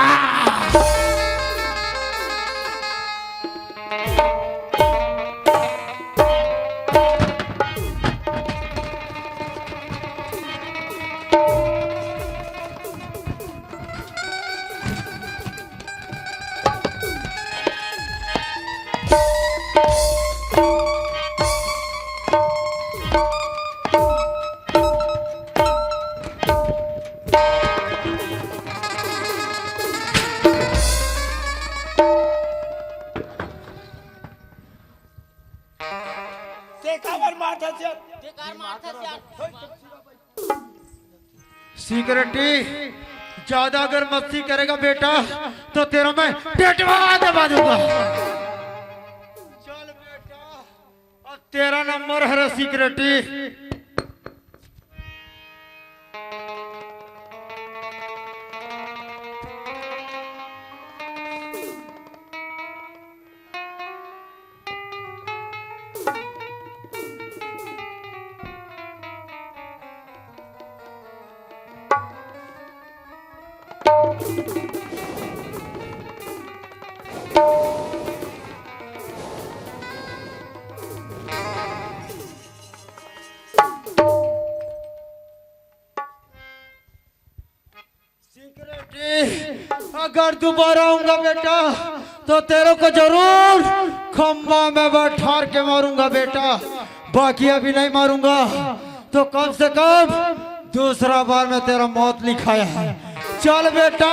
ते काबर मारथस यार? ते काबर मारथस यार? सिक्योरिटी, ज्यादा अगर मस्ती करेगा बेटा, तो तेरा मैं डेटवा दबा दूंगा। चल बेटा, अब तेरा नंबर है रे सिक्योरिटी। सिक्योरिटी, अगर दोबारा आऊंगा बेटा, तो तेरे को जरूर खंबा में बैठार के मारूंगा बेटा, बाकी अभी नहीं मारूंगा। तो कम से कम दूसरा बार में तेरा मौत लिखाया है। चल बेटा।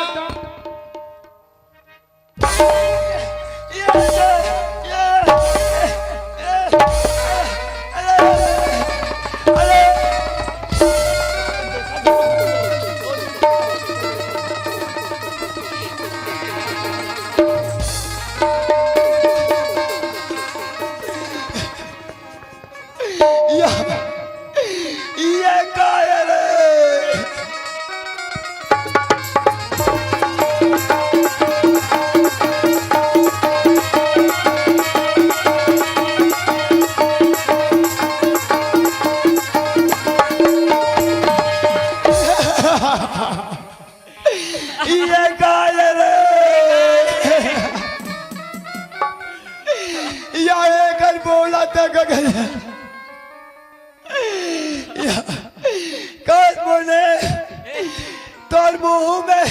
या, ये का है रे? ये का है रे? या एकर बोला तक गया। या, कस मुने, तोर मुंह में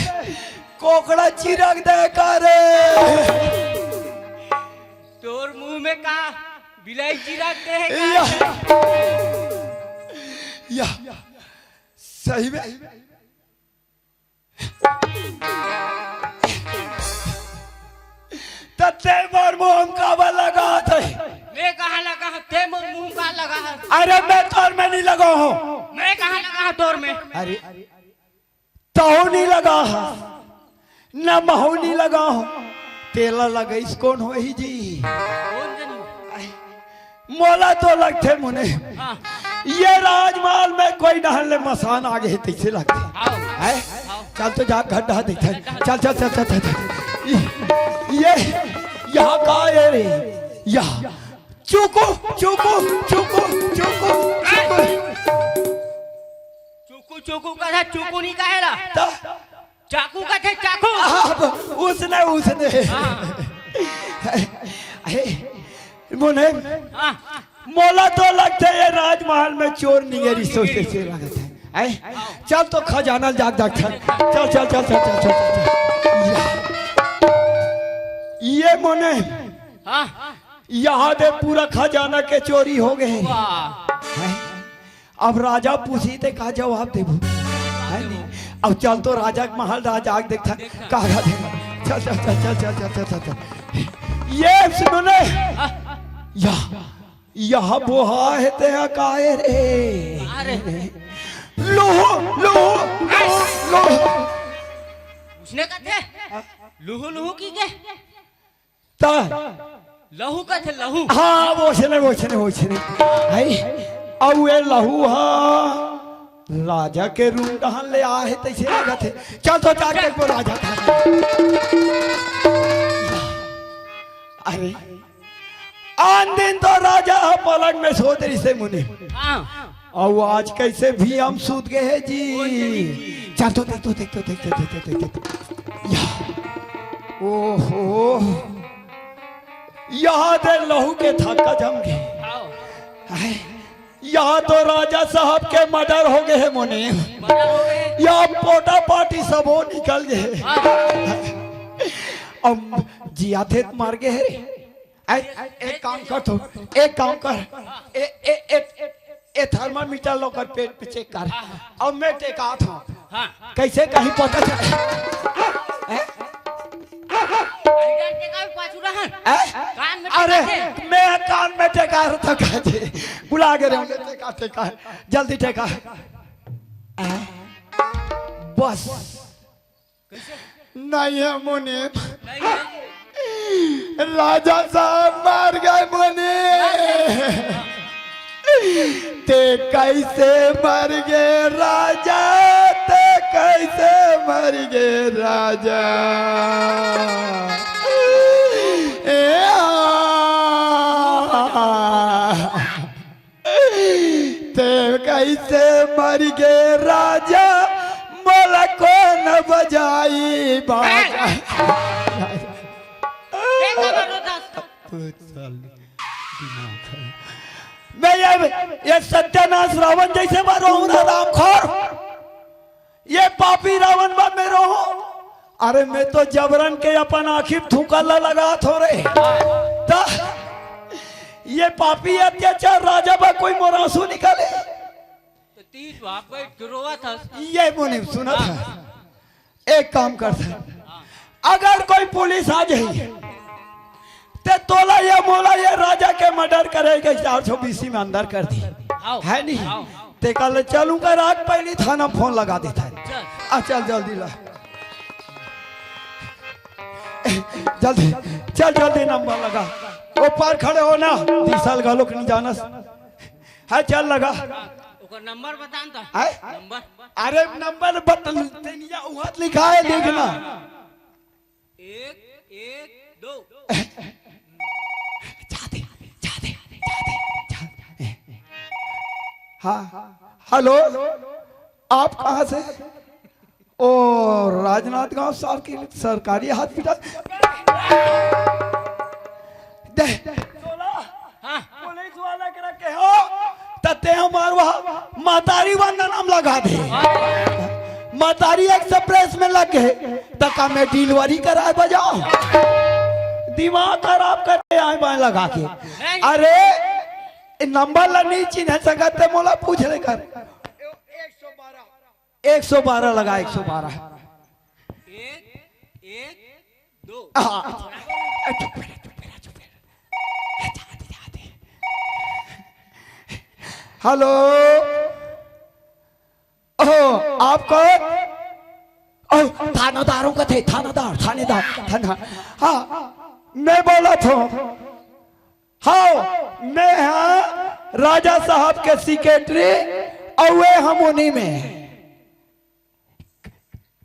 कोकड़ा चिरक दे का रे? तोर मुंह में का बिलाई चिरक दे हे का? या। या, सही में? त ते मोर मुंह म काबर लगात हे? मैं कहाँ लगा हूँ? ते मोर मुंह का लगा है? अरे, मैं तोर में नहीं लगा हूँ। मैं कहाँ लगा हूँ तोर में? अरे, तहू नहीं लगा है, न महू नहीं लगा हूँ। तेला लगाइस कोन होही जी? कौन जनी? मोला तो लगथे मुने, हाँ। ये राजमहल में कोई डहन ले मसान आ गे हे, तइसे लगथे। आओ। हैं? आओ। चल तो जा घर डहा देखथे। चल, चल, चल, चल, चल, चल। ये, ये, यहाँ का है रे? यहाँ। चुकू, चुकू, चुकू, चुकू, चुकू। चुकू, चुकू कहा, चुकू नहीं कहेला। त? चाकू कथे, चाकू। अब उसने, उसने। हाँ। हे, मुने, हाँ। मोला तो लगथे ये राजमहल में चोर निगेरी सोचथे से लगथे। हैं? चल तो खजाना जाग जाग चल। चल, चल, चल। ये, ये मुने, हाँ। यहाँ दे पूरा खजाना के चोरी हो गे हे। वाह। हैं? अब राजा पूछी ते का जवाब देबो? है नहीं? अब चल तो राजा के महल, राजा आके देखता, का राजा? चल, चल, चल। ये सुनो ने, या, यहाँ बोहा हे ते हा काहे रे? अरे। लोहो, लोहो, लोहो, लोहो। उसने कथे, लुहु लुहु की के? त लहू कथे, लहू। हाँ, वोसने, वोसने, वोसने। है? अउ ये लहू हा राजा के रूम डहन ले आए हे, तइसे लगत हे। चल तो जाके को राजा था। अरे, आन दिन तो राजा हा पलंग में सोत रहिसे मुने। हाँ। अउ आज कइसे भी हम सूत गे हे जी। चल तो देख, तो देख, तो देख, तो देख, तो देख, तो देख। या। ओहो। यहाँ दे लहू के थक्का जम गे। आओ। हाय। यहाँ तो राजा साहब के मर्डर हो गे हे मुने। मर्डर हो गे। यहाँ पोटा पाटी सबो निकल गे हे। हाँ। अब जिया थे त मर गे हे रे। ए, एक काम कर तो, एक काम कर। ए, ए, ए, ए, ए, थर्मामीटर ला ओकर पेट पे चेक कर। अब मैं टेकात हूँ। हाँ। कइसे कहीं पता चले? हैं? अरे, टेका भी पाछू रहन। हैं? कान में अरे, टेका दे। मैं कान में टेका रहा था, कहा जी। बुला के रहे, टेका, टेका। जल्दी टेका। हैं? बस। नहीं हे मुने। नहीं हे। राजा साहब मर गे मुने। ते कइसे मर गे राजा, ते कइसे मर गे राजा? ए आ। ते कइसे मर गे राजा, मोला कोन बजाही बाजा? ए! ए, का करो दस? तू साले दिमाग खराब। मैं ये, ये सत्यानाश रावण जइसे मर रहूं ना, रामखोर। ये पापी रावण बा मेरो। अरे मैं तो जबरन के अपन आँखी म थूका ला लगात हों रे। त ये पापी अत्याचार राजा बा कोई मोर आँसू निकाले। तो तीस बाप को एक रोवा था। ये मुने सुना था। एक काम कर था। अगर कोई पुलिस आ जाही, ते तोला या मोला या राजा के मर्डर करे के चार सौ बीसी में अंदर कर दी। आओ, है नहीं? आओ। ते कल चलूंगा रात पहली थाना फोन लगा देता है। चल। आ, चल जल्दी ला। जल्दी, चल जल्दी नंबर लगा। ओ पार खड़े हो ना, तीस साल घलो के नहीं जानस। हाँ, चल लगा। ओकर नंबर बता न त। आय? नंबर। अरे नंबर बत-, तेनिया उहत लिखा है, देखना। एक, एक, दो। जा दे, जा दे, जा दे, जा दे। हाँ, हेलो, आप कहाँ से? ओ, राजनांदगांव साहब के सरकारी हॉस्पिटल। दे। हाँ। पुलिस वाला करा के हो, त ते हमार वहाँ महतारी वंदना म लगा दे। महतारी एक्सप्रेस में लग गे, त का मैं डिलीवरी कराए बर जाओं? दिमाग खराब करे आए बाएं लगा के। नहीं। अरे, ए नंबर ला नहीं चिन्हे सकत ते मोला पूछ ले कर। एक सौ बारह लगा, एक सौ बारह। एक, एक, दो। हाँ। चुप रह, चुप रह, चुप रह। जाते, जाते। हेलो। ओह, आप कौन? ओह, थानादारों का थे, थानादार, थानेदार, थाना। हाँ, मैं बोला था। हाँ, मैं हाँ राजा साहब के सेक्रेटरी, अउ ए हमोनी में।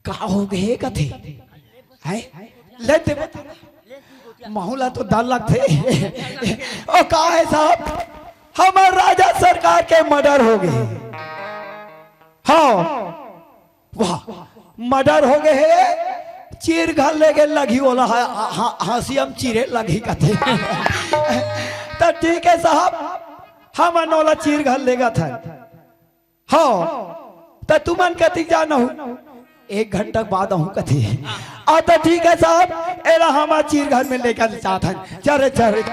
का हो गए कथे? हैं? ले दे बता। महू ला तो डर लगथे। ओ का हे साहब? हमर राजा सरकार के मर्डर हो गए। हाँ, वाह, मर्डर हो गए हे, चीर घर ले गे लगही ओला, हा-, हा-, हाँसी हम चीरे लगही कथे। त ठीक हे साहब, हमन ओला चीर घर लेगत हन। हाँ, त तुमन कतिक जाना हो? एक घंटा के बाद आहूँ कथे। आ, त ठीक हे साहब, एला हम चीर घर में लेकर जात हन। चल रे, चल रे।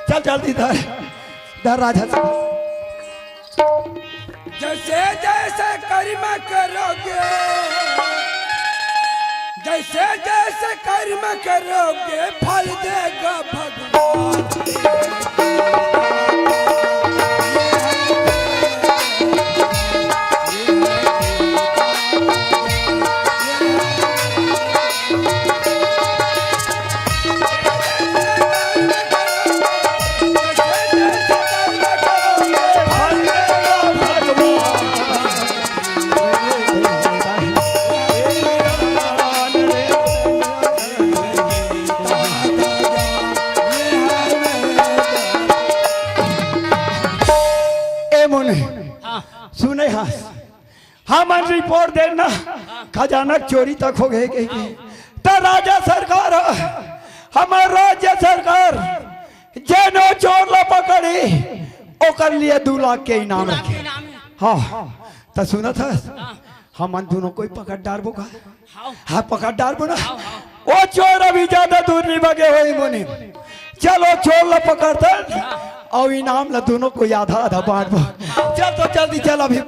चल, जल्दी धर। धर राजा। जैसे जैसे कर्म करोगे, जैसे जैसे कर्म करोगे, फल देगा भगवान। ए मोने, हाँ। सुने हाँ, हमन रिपोर्ट देना, खजाना चोरी तक हो गए कही के। त राजा सरकार, हमर राज्य सरकार, जेनो चोर ला पकड़ी, ओकर लिए दू लाख के इनाम रखे। हाँ, त सुनत हस, हमन दोनों कोई पकड़ डारबो का? हाँ, पकड़ डारबो ना। ओ चोर अभी ज्यादा दूर नहीं भगे होही मोने। चल ओ चोर ला पकड़थन, अउ इनाम ला दोनों कोई आधा आधा बांटबो। चल तो जल्दी चल अभी।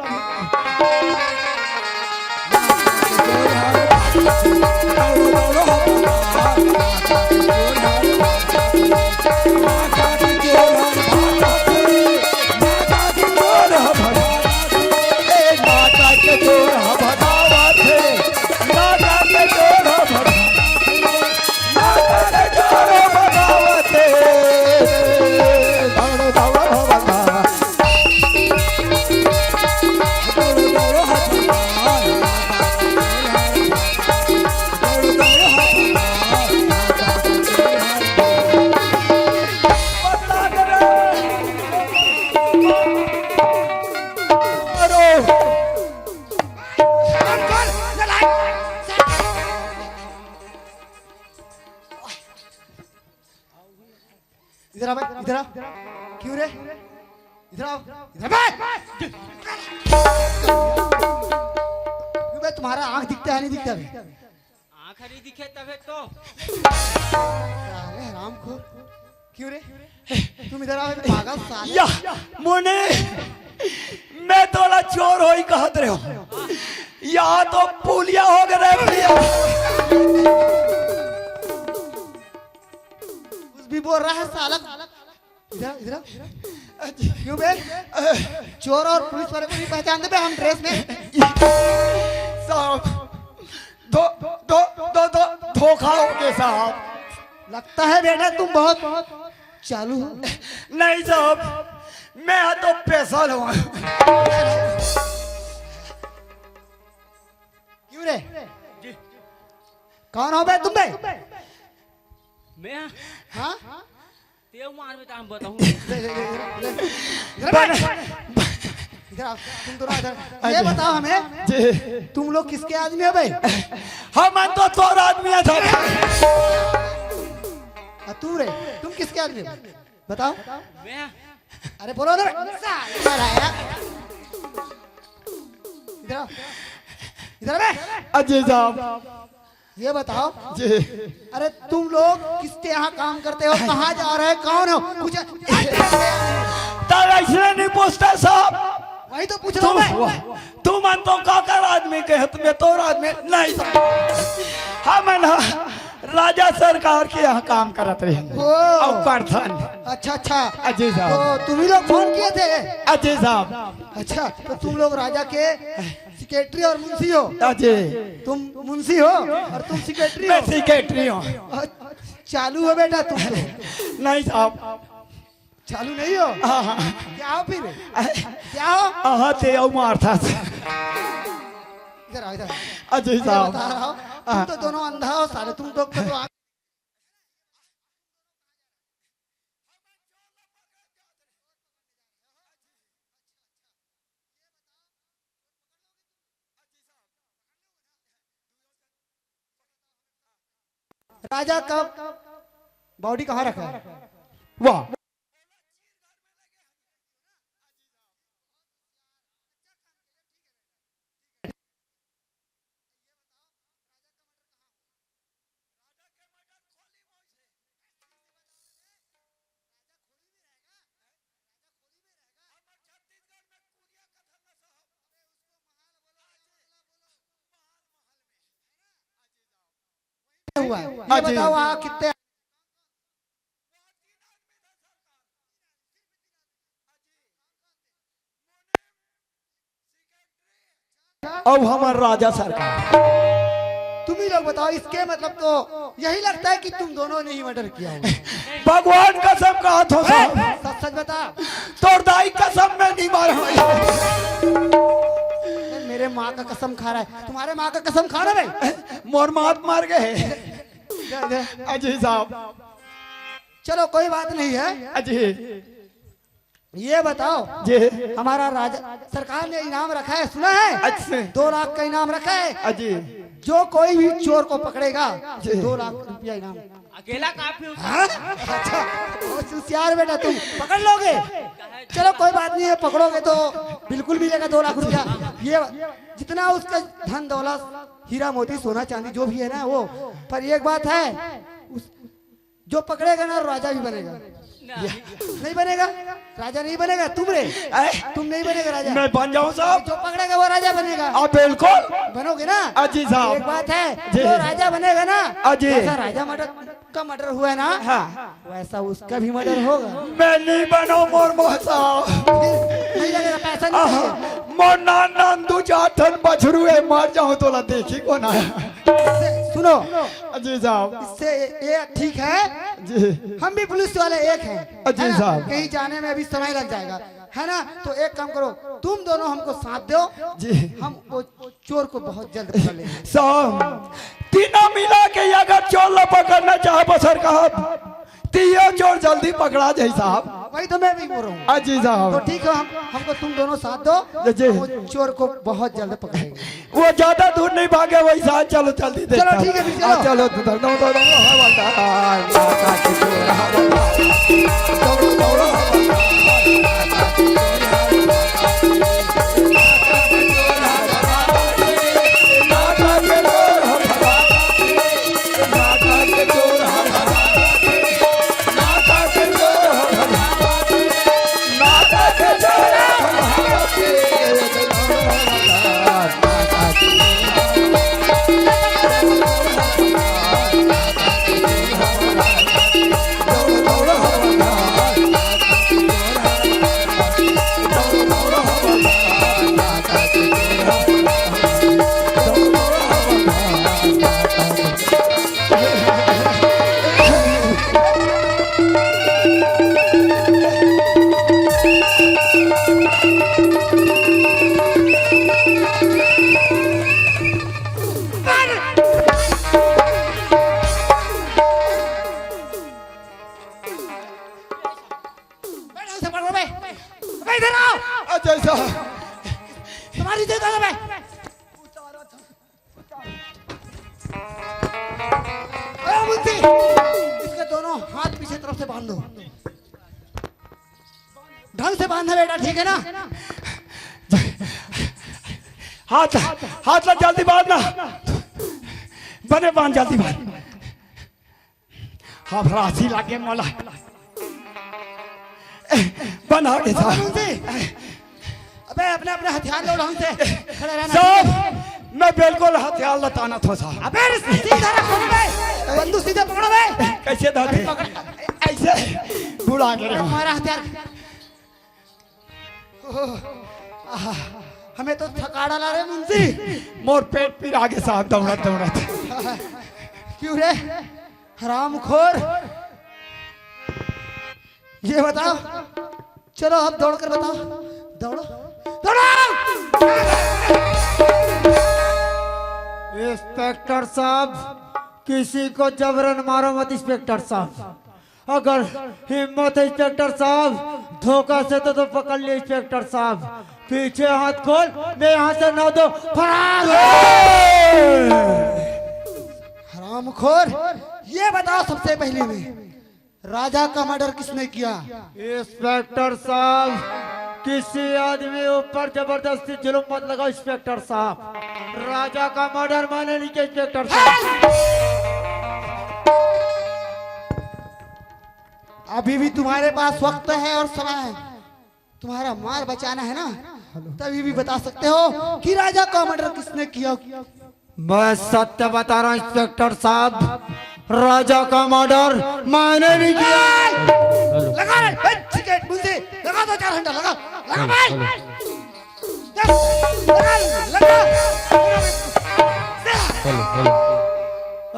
इधर आ भाई, इधर आ। क्यों रे? इधर आओ, इधर आ भाई। क्यों बे, तुम्हारा आंख दिखता है, नहीं दिखता बे? आंख नहीं दिखे तबे तो। साले हरामखोर। क्यों रे? तुम इधर आओ, पागल साले। या, मोने, मैं तोला चोर होही कहत रहे हो। या तो पुलिया हो गए रे भैया। कुछ भी बोल रहा है साला। इधर, इधर। क्यों बे? चोर और पुलिस वाले को नहीं पहचानते बे हम ड्रेस में? साहब, धो-, धो-, धो-, धो-, धोखा हो गया साहब। लगता है बेटा तुम बहुत चालू हो। नहीं साहब, मैं तो पैसा लूंगा। क्यों रे? जी। कौन हो बे तुम बे? मैं? हाँ? तें मार बे, त हम बताऊं। ले, ले, ले, ले, ले। इधर आ। बन- इधर आओ, तुम दोनों इधर। ये अच्छा। बताओ हमें, जी। तुम लोग किसके आदमी हो बे? हम तो तोर आदमी है, धोखा। आ, तू रे, तुम किसके आदमी हो? बताओ। मैं? अरे बोलो ना बे। साला यार। इधर आओ। इधर आ बे। अजय साहब। ये बताओ। जी। अरे तुम लोग किसके यहाँ काम करते हो, कहाँ जा रहे हो, कौन हो, कुछ तब ऐसे नहीं पूछता साहब। वही तो पूछ रहा हूँ मैं। तुमन तो काकर आदमी के हो, मैं तोर आदमी नहीं। हमन ह राजा सरकार के यहाँ काम करत रहे। ओ। अउ करथन। अच्छा, अच्छा। अजी साहब। तो तुम ही लोग फोन किए थे? अजी साहब। अच्छा, तो तुम लोग राजा के सेक्रेटरी और मुंशी हो? अजी। तुम मुंशी हो और तुम सेक्रेटरी हो? मैं सेक्रेटरी हूँ। अच्छा, चालू हो बेटा तुम तो। नहीं साहब। चालू नहीं हो? हाँ, हाँ। क्या हो फिर? क्या हो? हाँ, ते अउ मारथा। इधर आओ, इधर आओ। अजी मैं साहब। बता रहा हूँ, तुम हाँ। तो दोनों अंधा हो साले, तुम तो, तो राजा का बॉडी कहाँ रखा है? वाह। हुआ है। ये हाँ जी। बताओ, वहाँ कितने अब हमर राजा सरकार। तुम ही लोग बताओ, इसके मतलब तो यही लगता है कि तुम दोनों ने ही मर्डर किया होगा। भगवान कसम कहत हो साहब। सच सच बता। तोर दाई कसम मैं नहीं मारा। मेरे माँ का कसम खा रहा है, तुम्हारे माँ का कसम खा रहा है भाई? मोर माँ तो मर गए। अजी साहब। चलो कोई बात नहीं है। अजी। ये बताओ जी। हमारा राजा सरकार ने इनाम रखा है, सुना है? अच्छा। दो लाख का इनाम रखा है। अजी। जो कोई भी चोर को पकड़ेगा, जी। दो लाख रुपया इनाम। अकेला काफी होता हाँ? अच्छा, बहुत होशियार बेटा तुम, पकड़ लोगे? चलो कोई बात नहीं है, पकड़ोगे तो बिल्कुल मिलेगा दो लाख रुपया। ये जितना उसका धन दौलत, हीरा मोती, सोना चांदी जो भी है ना वो, पर एक बात है, उस जो पकड़ेगा ना, राजा भी बनेगा। नहीं बनेगा, राजा नहीं बनेगा। तुम रे, अरे, तुम नहीं बनेगा राजा। मैं बन जाऊं साहब। जो पकड़ेगा वो राजा बनेगा। आप बिल्कुल। बनोगे ना? अजी साहब। एक बात है, जी। जो राजा बनेगा ना, अजी। जैसा राजा मर्डर का मर्डर हुआ है ना, हाँ। वैसा उसका भी मर्डर होगा। मैं नहीं बनूं मोर मोह साहब। नहीं लगेगा, पैसा नहीं आहा, चाहिए। मोर नान नान दू चार ठन बछरू है, मर जाऊं तोला देखी कोन आय। सुनो, अजी साहब। इससे ये ठीक है, जी। हम भी पुलिस वाले एक हैं, अजी है ना? साहब। कहीं जाने में अभी समय लग जाएगा, है ना? तो एक काम करो, तुम दोनों हमको साथ दो, जी। हम वो चोर को बहुत जल्द पकड़ लेंगे। साहब, तीनों मिला के अगर चोर ला पकड़ना चाहबो सरकार, तीनों चोर जल्दी पकड़ा जाए साहब। वही तो मैं भी बोल रहा हूँ। अजी साहब। तो ठीक है, हम, हमको तुम दोनों साथ दो, जी। वो चोर को बहुत जल्द पकड़ेंगे। वो ज्यादा दूर नहीं भागे, वही साथ चलो, जल्दी चलो, देखता। ठीक है, फिर चलो। हाँ, चलो, तो दौड़ो, दौड़ो, दौड़ो, हवलदार। बैठ, उसे पकड़ो बे। बे, इधर आओ। अच्छा, ऐसा। तुम्हारी दे दो बे। अरे मुंशी, इसके दोनों हाथ पीछे तरफ से बांध दो। ढंग से बांधना बेटा, ठीक है ना? हाथ, हाथ ला जल्दी बांधना। बने बांध, जल्दी बांध। हाँ, राशि लागे मोला। बंधा के था। मुंशी, बे, अपने, अपने हथियार लो ढंग से। खड़े रहना। साहब, मैं बिल्कुल हथियार लताना था साहब। अबे, सीधा रखो ना बे। बंदूक सीधे पकड़ो बे। कैसे दादी? अभी पकड़। ऐसे बुला के अरे, रखो। हमारा हथियार। ओह, आह, हमें तो थकाड़ा ला रे मुंशी। मोर पेट पिरा गे साहब, दौड़त दौड़त। क्यों रे हरामखोर, ये बताओ, चलो अब दौड़ कर बताओ, दौड़ो, दौड़ो। इंस्पेक्टर साहब, किसी को जबरन मारो मत इंस्पेक्टर साहब। अगर हिम्मत है इंस्पेक्टर साहब, धोखा से तो, तो पकड़ लिया इंस्पेक्टर साहब। पीछे हाथ खोल, मैं यहाँ से ना दो, फरार हो। हरामखोर, ये बताओ सबसे पहले में, राजा का मर्डर किसने किया? इंस्पेक्टर साहब, किसी आदमी ऊपर जबरदस्ती जुल्म मत लगाओ इंस्पेक्टर साहब। राजा का मर्डर मैंने नहीं किया इंस्पेक्टर साहब। अभी भी तुम्हारे पास वक्त है और समय है, तुम्हारा माल बचाना है ना, तभी भी बता सकते हो कि राजा का मर्डर किसने किया। मैं सत्य बता रहा हूँ इंस्पेक्टर साहब, राजा का मर्डर मैंने नहीं किया। लगा रे, बे, सिगरेट मुंशी, लगा दो चार घंटा, लगा, लगा भाई। लगा, लगा।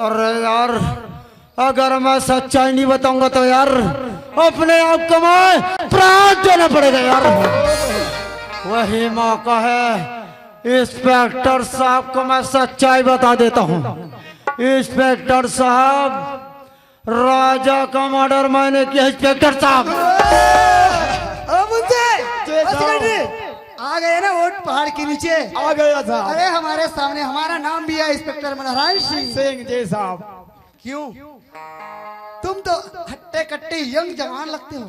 अरे यार, अगर मैं सच्चाई नहीं बताऊंगा तो यार, अपने आप को मैं प्राण देना पड़ेगा यार। वही मौका है, इंस्पेक्टर साहब को मैं सच्चाई बता देता हूँ। इंस्पेक्टर साहब, राजा का मर्डर मैंने किया इंस्पेक्टर साहब। ओ मुंशी, जी ओ साहब। सेक्रेटरी, आ गए ना वोट पहाड़ के नीचे। आ गया साहब। अरे हमारे सामने हमारा नाम भी है इंस्पेक्टर मनहरान सिंह। सिंह जी साहब। क्यों? तुम तो हट्टे कट्टे यंग जवान लगते हो,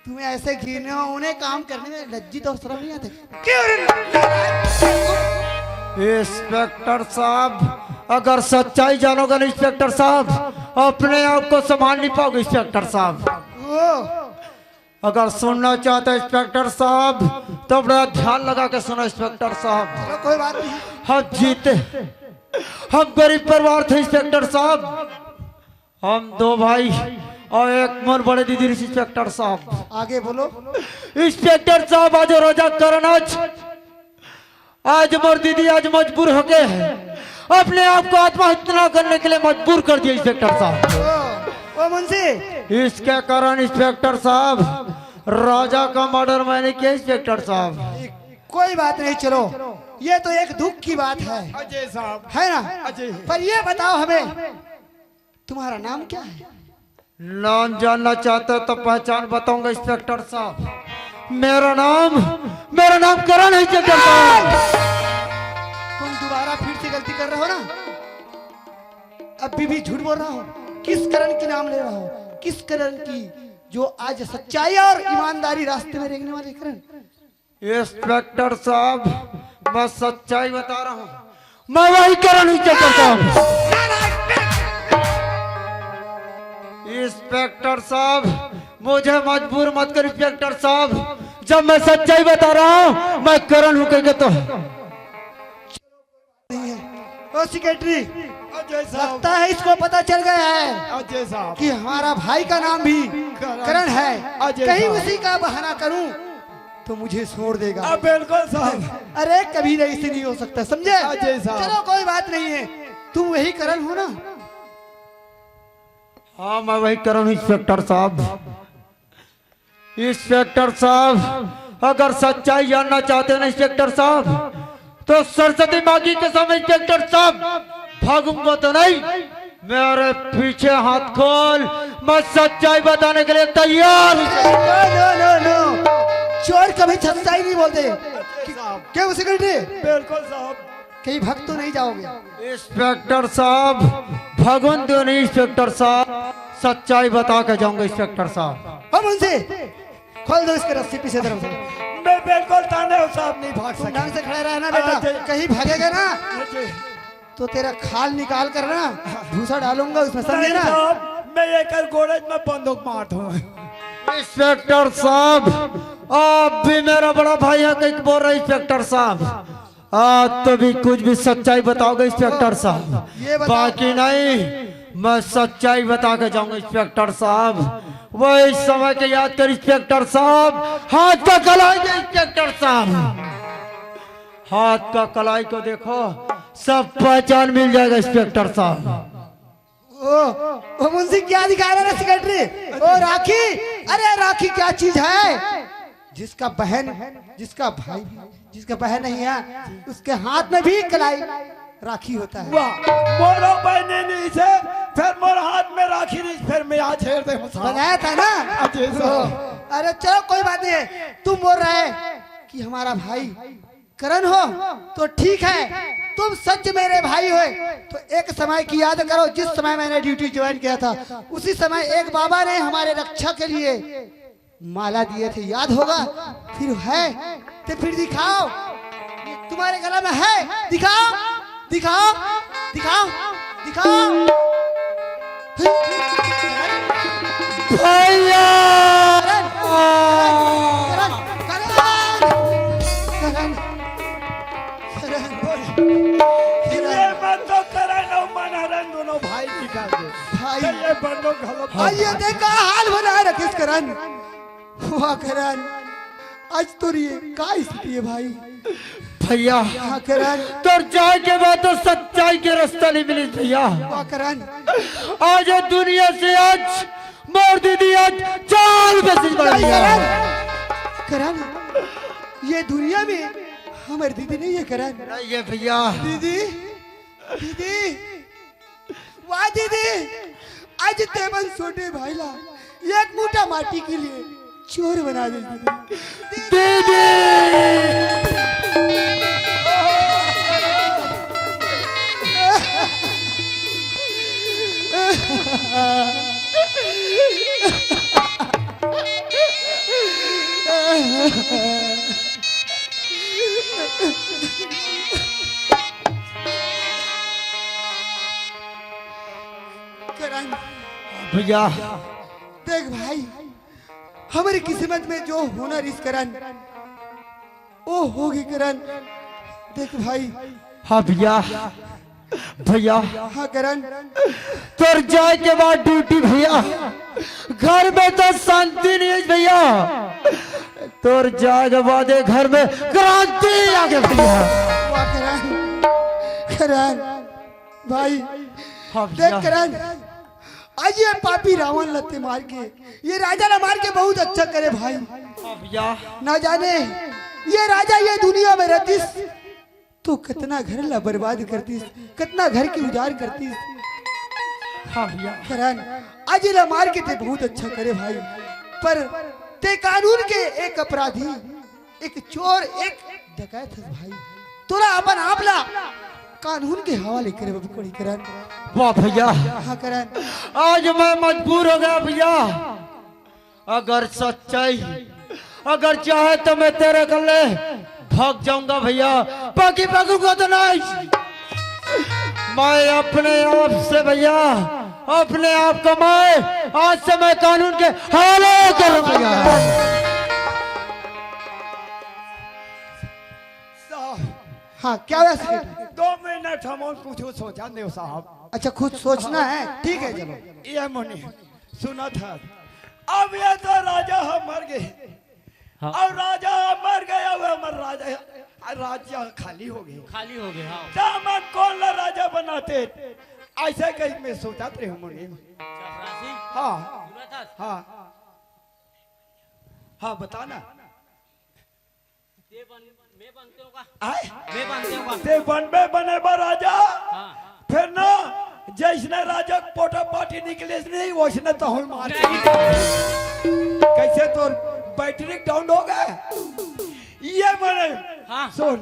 तुम्हें ऐसे घिनौने काम करने में लज्जित और शर्म नहीं आते? क्यों रे? इंस्पेक्टर साहब, अगर सच्चाई जानोगे ना इंस्पेक्टर साहब, अपने आप को संभाल नहीं पाओगे इंस्पेक्टर साहब। ओ, अगर सुनना चाहते हो इंस्पेक्टर साहब, तो बड़ा ध्यान लगा के सुनो इंस्पेक्टर साहब। चलो, कोई बात नहीं। हम जीते, हम गरीब परिवार थे इंस्पेक्टर साहब, हम दो भाई और एक मोर बड़े दीदी रहिस इंस्पेक्टर साहब। आगे बोलो। इंस्पेक्टर साहब, आज राजा करण आज, आज मोर दीदी आज मजबूर होके अपने आप को आत्महत्या करने के लिए मजबूर कर दिया इंस्पेक्टर साहब। ओ, ओ मुंशी। इसके कारण इंस्पेक्टर साहब, राजा का मर्डर मैंने किया इंस्पेक्टर साहब। कोई बात नहीं, चलो, ये तो एक दुख की बात है, अजय साहब। है ना? अजय। पर ये बताओ हमें, तुम्हारा नाम क्या है? नाम जानना चाहते हो तो पहचान बताऊंगा इंस्पेक्टर साहब। मेरा नाम, मेरा नाम करण है इंस्पेक्टर साहब। तुम दोबारा फिर से गलती कर रहे हो ना। अभी भी झूठ बोल रहा हो। किस करण की नाम ले रहा हो? किस करण की, जो आज सच्चाई और ईमानदारी रास्ते में रेंगने वाले करण? इंस्पेक्टर साहब, मैं सच्चाई बता रहा हूँ, मैं वही करण हूँ इंस्पेक्टर साहब। इंस्पेक्टर साहब, मुझे मजबूर मत कर इंस्पेक्टर साहब, जब मैं सच्चाई बता रहा हूँ, मैं करण हूँ कह के तो। नहीं है। ओ सेक्रेटरी, अजय साहब। लगता है इसको पता चल गया है अजय साहब। कि हमारा भाई का नाम भी करण। करण है। अजय कहीं साहब। उसी का बहाना करूं तो मुझे छोड़ देगा। आ, बिल्कुल साहब। अरे कभी नहीं, ऐसे नहीं हो सकता, समझे? अजय साहब। चलो कोई बात नहीं है, तुम वही करण हो ना? हाँ, मैं वही करण हूँ इंस्पेक्टर साहब। इंस्पेक्टर साहब, अगर सच्चाई जानना चाहते हैं ना इंस्पेक्टर साहब, तो सरस्वती माँ की कसम इंस्पेक्टर साहब, भागूंगा तो नहीं, मेरे पीछे हाथ खोल, मैं सच्चाई बताने के लिए तैयार हूँ। नो, नो, नो, नो। चोर कभी सच्चाई नहीं बोलते। क्यों सेक्रेटरी? बिल्कुल साहब। कहीं भाग तो नहीं जाओगे? इंस्पेक्टर साहब, भागूं तो नहीं इंस्पेक्टर साहब, सच्चाई बता के जाऊंगा इंस्पेक्टर साहब। हम उनसे खोल दो इसके रस्सी पीछे तरफ से। मैं बिल्कुल ताने हूँ साहब, नहीं भाग तुम सकता। ढंग से खड़े रहना बेटा, अजय। कहीं भागेगा ना अजय। तो तेरा खाल निकाल कर ना भूसा डालूंगा उसमें, समझे नहीं ना? साहब, मैं ये कर गोड़े में बंदूक मार दूँ। इंस्पेक्टर साहब, आप भी मेरा बड़ा भाई है, कहीं बोल रहे इंस्पेक्टर साहब, आप तो भी कुछ भी सच्चाई बताओगे इंस्पेक्टर साहब। ये बताओ। बाकी नहीं, मैं सच्चाई बता के जाऊंगा इंस्पेक्टर साहब। वही समय के याद कर इंस्पेक्टर साहब, हाथ का कलाई दे इंस्पेक्टर साहब, हाथ का कलाई को देखो, सब पहचान मिल जाएगा इंस्पेक्टर साहब। ओ, ओ मुंशी, क्या दिखा रहा है सेक्रेटरी? ओ राखी, अरे राखी क्या चीज है? जिसका बहन, जिसका भाई, जिसका बहन नहीं है, उसके हाथ में भी कलाई राखी होता है। वाह, मोरो बहने नहीं से, फिर मोर हाथ में राखी नहीं, फिर मैं यहाँ छेड़ दे हूँ साहब। बताया था ना? अजय साहब। ओ, अरे चलो कोई बात नहीं है, तुम बोल रहे कि हमारा भाई करण हो तो ठीक है, तुम सच मेरे भाई हो। तो एक समय की याद करो, जिस समय मैंने ड्यूटी ज्वाइन किया था, उसी समय एक बाबा ने हमारे रक्षा के लिए माला दिए थे, याद होगा। फिर है तो फिर दिखाओ, तुम्हारे गला में है, दिखाओ, दिखाओ, दिखाओ, दिखाओ। भैया! करण, करण, करण, करण, करण, ये करण। मन तो करण अउ मनहरन दोनों भाई निकाल दे। भाई। तो ये बंदो घलो भाई, ये देख का हाल बना रखिस करण। वाह करण, आज तोर ये का स्थिति है भाई? भैया, हाँ करण। तोर जाए के बाद तो सच्चाई के रास्ता नहीं मिली भैया। वाह करण। आज ये दुनिया से आज मोर दीदी आज चाल बसिस बड़ नहीं भैया। करण, करण, ये दुनिया में हमर दीदी नहीं है करण। नहीं है भैया। दीदी, दीदी, वाह दीदी, आज ते मन छोटे भाई ला एक मुठा माटी के लिए चोर बना दे दीदी। दीदी। करण। भैया। देख भाई, हमरी किस्मत में जो होना रिहिस करण, ओ होगे करण। देख भाई। हाँ भैया, भैया। हाँ करण। तोर जाए के बाद ड्यूटी भैया, घर में तो शांति नहीं है भैया। तोर जाए के बाद ये घर में क्रांति आ गया भैया। वाह करण, करण, भाई, हाँ भैया। देख करण, आज ये पापी रावण ला ते मार के, ये राजा ला मार के बहुत अच्छा करे भाई। हाँ भैया। ना जाने ये राजा ये दुनिया में रहतिस तो कितना घर ला बर्बाद करतिस, कितना घर के उजाड़ करतिस। हाँ भैया। करण, आज ये ला मार के ते बहुत अच्छा करे भाई, पर ते कानून के एक अपराधी, एक चोर, एक डकैत हस भाई। तोला अपन आप ला कानून के हवाले करे बर पड़ी करण। वाह भैया। हाँ करण। आज मैं मजबूर हो गया भैया। अगर सच्चाई, अगर चाहे तो मैं तेरे गले भाग जाऊंगा भैया, बाकी भागूंगा तो नहीं। मैं अपने आप से भैया, अपने आप कमाए, आज से मैं कानून के हवाले करूंगा भैया। साहब। हाँ, क्या हुआ सेठ? दो मिनट हम कुछ सोचा देव साहब। अच्छा, कुछ सोचना है, ठीक है, चलो। ये मुनि सुना था, अब ये तो राजा ह मर गए, हाँ। और राजा ह मर गए, अब हमर राजा, राज्य खाली हो गए। खाली हो गए, हाँ। तो हमन कोन ला राजा बनाते? ऐसे कहीं मैं सोचत रहे हूँ मुनि। चपरासी? हाँ। सुना था? हाँ। हाँ, बताना। ते बन, मैं बनते होगा। आय? मैं बनते होगा। ते बनबे बने बा राजा। हाँ। फिर ना, जैसने राजा के पोटा पाटी निकलिस नहीं, वैसने तो हम मार। नहीं। कैसे तोर बैटरी डाउन हो गए? ये मने, हाँ। सुन,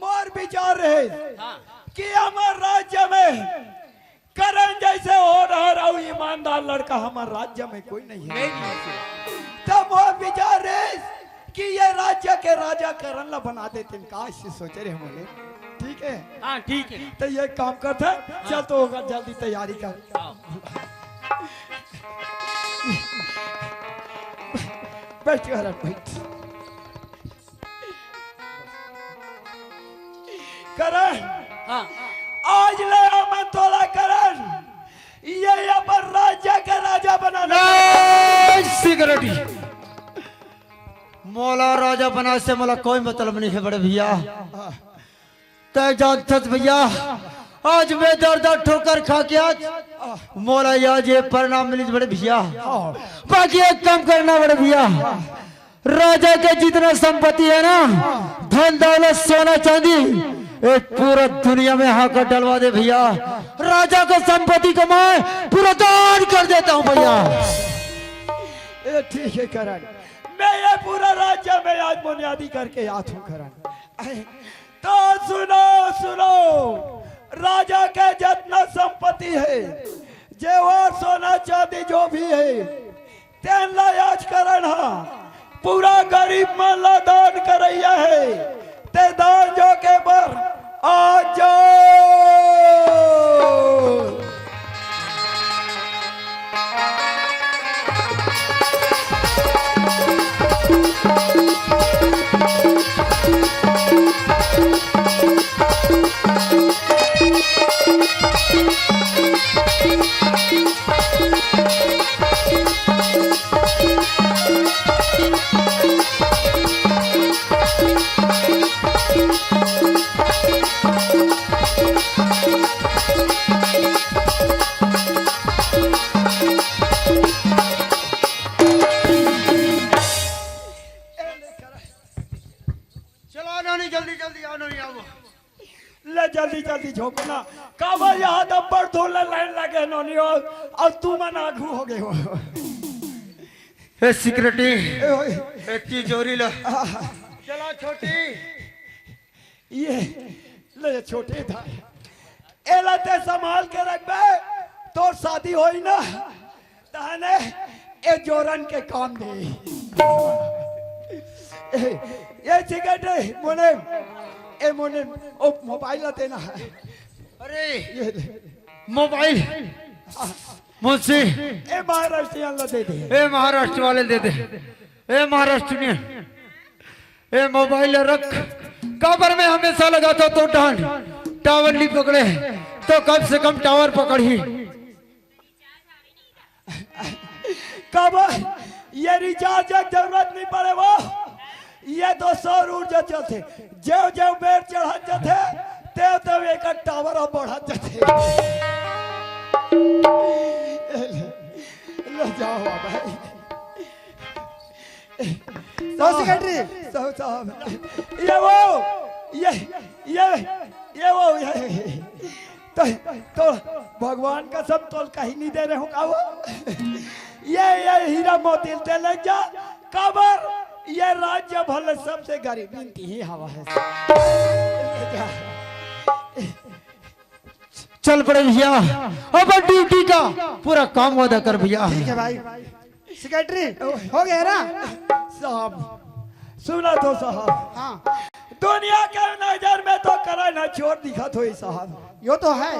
मोर विचार रहे हाँ। कि हमर राज्य में करण जैसे होनहार अउ ईमानदार लड़का हमर राज्य में कोई नहीं है। नहीं, नहीं। तब वो विचार रहे कि ये राज्य के राजा करण ला बना देते हैं, का ऐसे सोचे रहे होंगे। ठीक है? हाँ, ठीक है। तो ये काम करते हैं, चल तो होगा, जल्दी तैयारी कर। हाँ। बैठ, बैठ। करण, हाँ। आज ले हमन तोला करण, ये अपन राज्य के राजा बनाना। नहीं, सिगरेटी। मोला राजा बनाए से मोला कोई मतलब नहीं है बड़े भैया। हाँ। तै जानथस भैया, आज मैं दर दर ठोकर खा के आज मोला आज ये परिणाम मिलिस बड़े भैया। हाँ। बाकी एक काम करना बड़े भैया, राजा के जितना संपत्ति है ना, धन दौलत सोना चांदी, ये पूरा दुनिया में हाकर डलवा दे भैया। राजा के संपत्ति को मैं पूरा दान कर देता हूँ भैया। ए, ठीक है करण, मैं ये पूरा राज्य में आज बुनियादी करके आत हूँ करण। तो सुनो, सुनो, राजा के जितना संपत्ति है, जेवर सोना चांदी जो भी है, तेन ला आज करण हा पूरा गरीब मन ला दान करइया है। ते दान जो के बर आज जाओ। चलो, आ नोनी, जल्दी, जल्दी, आ नोनी, आओ। ले, जल्दी, जल्दी झोंको ना। काबर यहाँ दब्बड़ धुन ले लाइन लगे नोनी हो, अउ तुमन आगू हो गए हो। ए, सिगरेटी। ए, ओए। ए, तिजोरी ला। आ। चला, छोटी। ये, ले, छोटे था। एला ते संभाल के रखबे, तोर शादी होई ना, तहने ए जोरन के काम दे। ए, ये सिगरेट है, मोने, ए मोने, ओ मोबाइल ला देना है। अरे, ये ले। मोबाइल। मुंशी। ए महाराष्ट्रियन ला दे दे। ए महाराष्ट्र वाले दे दे। ए महाराष्ट्रियन। ए मोबाइल रख। काबर में हमेशा लगा था तो डांड टावर नहीं पकड़े, तो कम से कम टावर पकड़ी। काबर ये रिचार्ज के जरूरत नहीं पड़े वो, ये तो सौर ऊर्जा चलथे। जेव जेव बेर चढ़त जथे, तेव तेव एकर टावर ह बढ़त जथे। ले, ले जाओ भाई। तो साहब, सेक्रेटरी। साहब, साहब, ये वो, ये, ये, ये वो, ये, तो, तो भगवान कसम तोल कहीं नहीं दे रहे हो का वो? ये, ये हीरा मोती ते ले जा, काबर ये राज्य भले सबसे गरीब इनकी ही हवा है। ले जा। चल पड़े भैया, अपन ड्यूटी का पूरा काम वादा कर भैया। ठीक है भाई। सेक्रेटरी, हो गया ना? साहब, सुना तो साहब। हाँ। दुनिया के नजर में तो करण चोर दिखत होई साहब। यो तो है।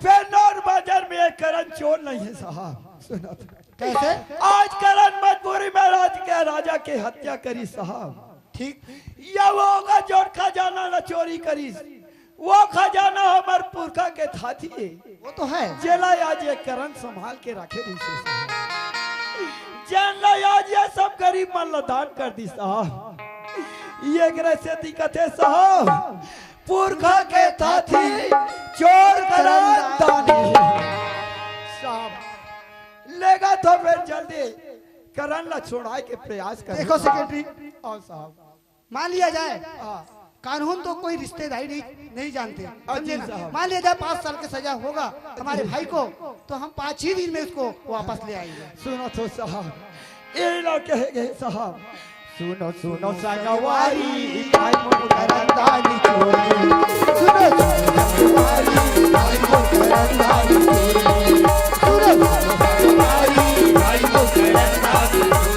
फिर नौर बाजार में एक करण चोर नहीं है साहब। सुना तो। कैसे? आज करण मजबूरी में राज के राजा के हत्या करी साहब। ठीक। या वो होगा जोन खजाना ला चोरी करिस। वो खजाना हमर पुरखा के थाती हे। वो तो है। जेला आज ये करण संभाल के रखे रहिसे साहब। जेन ला आज ये सब गरीब मन ला दान कर दिस साहब। ये एकरे सेती कथे साहब, पुरखा के थाती चोर करण दानी। साहब, लेगा तो फिर जल्दी करण ला छोड़ाए के प्रयास कर। देखो सेक्रेटरी, और साहब, मान लिया जाए, हाँ। कानून तो कोई रिश्तेदारी नहीं, नहीं जानते, हाँ, समझे जी ना? साहब। मान लिया जाए पाँच साल की सजा होगा हमारे भाई को, तो हम पाँच ही दिन में उसको वापस ले आएंगे। सुनो तो साहब, ये ना कहे गए साहब, सुनो सुनो संगवारी, भाई मोर करंदानी चोरी। सुनो सुनो संगवारी, भाई मोर करंदानी चोरी। सुनो सुनो संगवारी, भाई मोर करंदानी चोरी।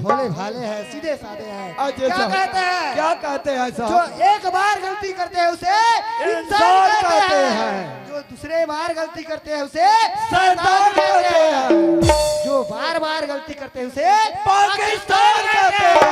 भोले भाले हैं, सीधे साधे हैं। अजय क्या साहब, कहते हैं? क्या कहते हैं जो साहब? एक बार गलती करते हैं उसे इंसान कहते हैं। जो दूसरे बार गलती करते हैं उसे शैतान कहते हैं। जो बार बार गलती करते हैं उसे पाकिस्तान कहते हैं।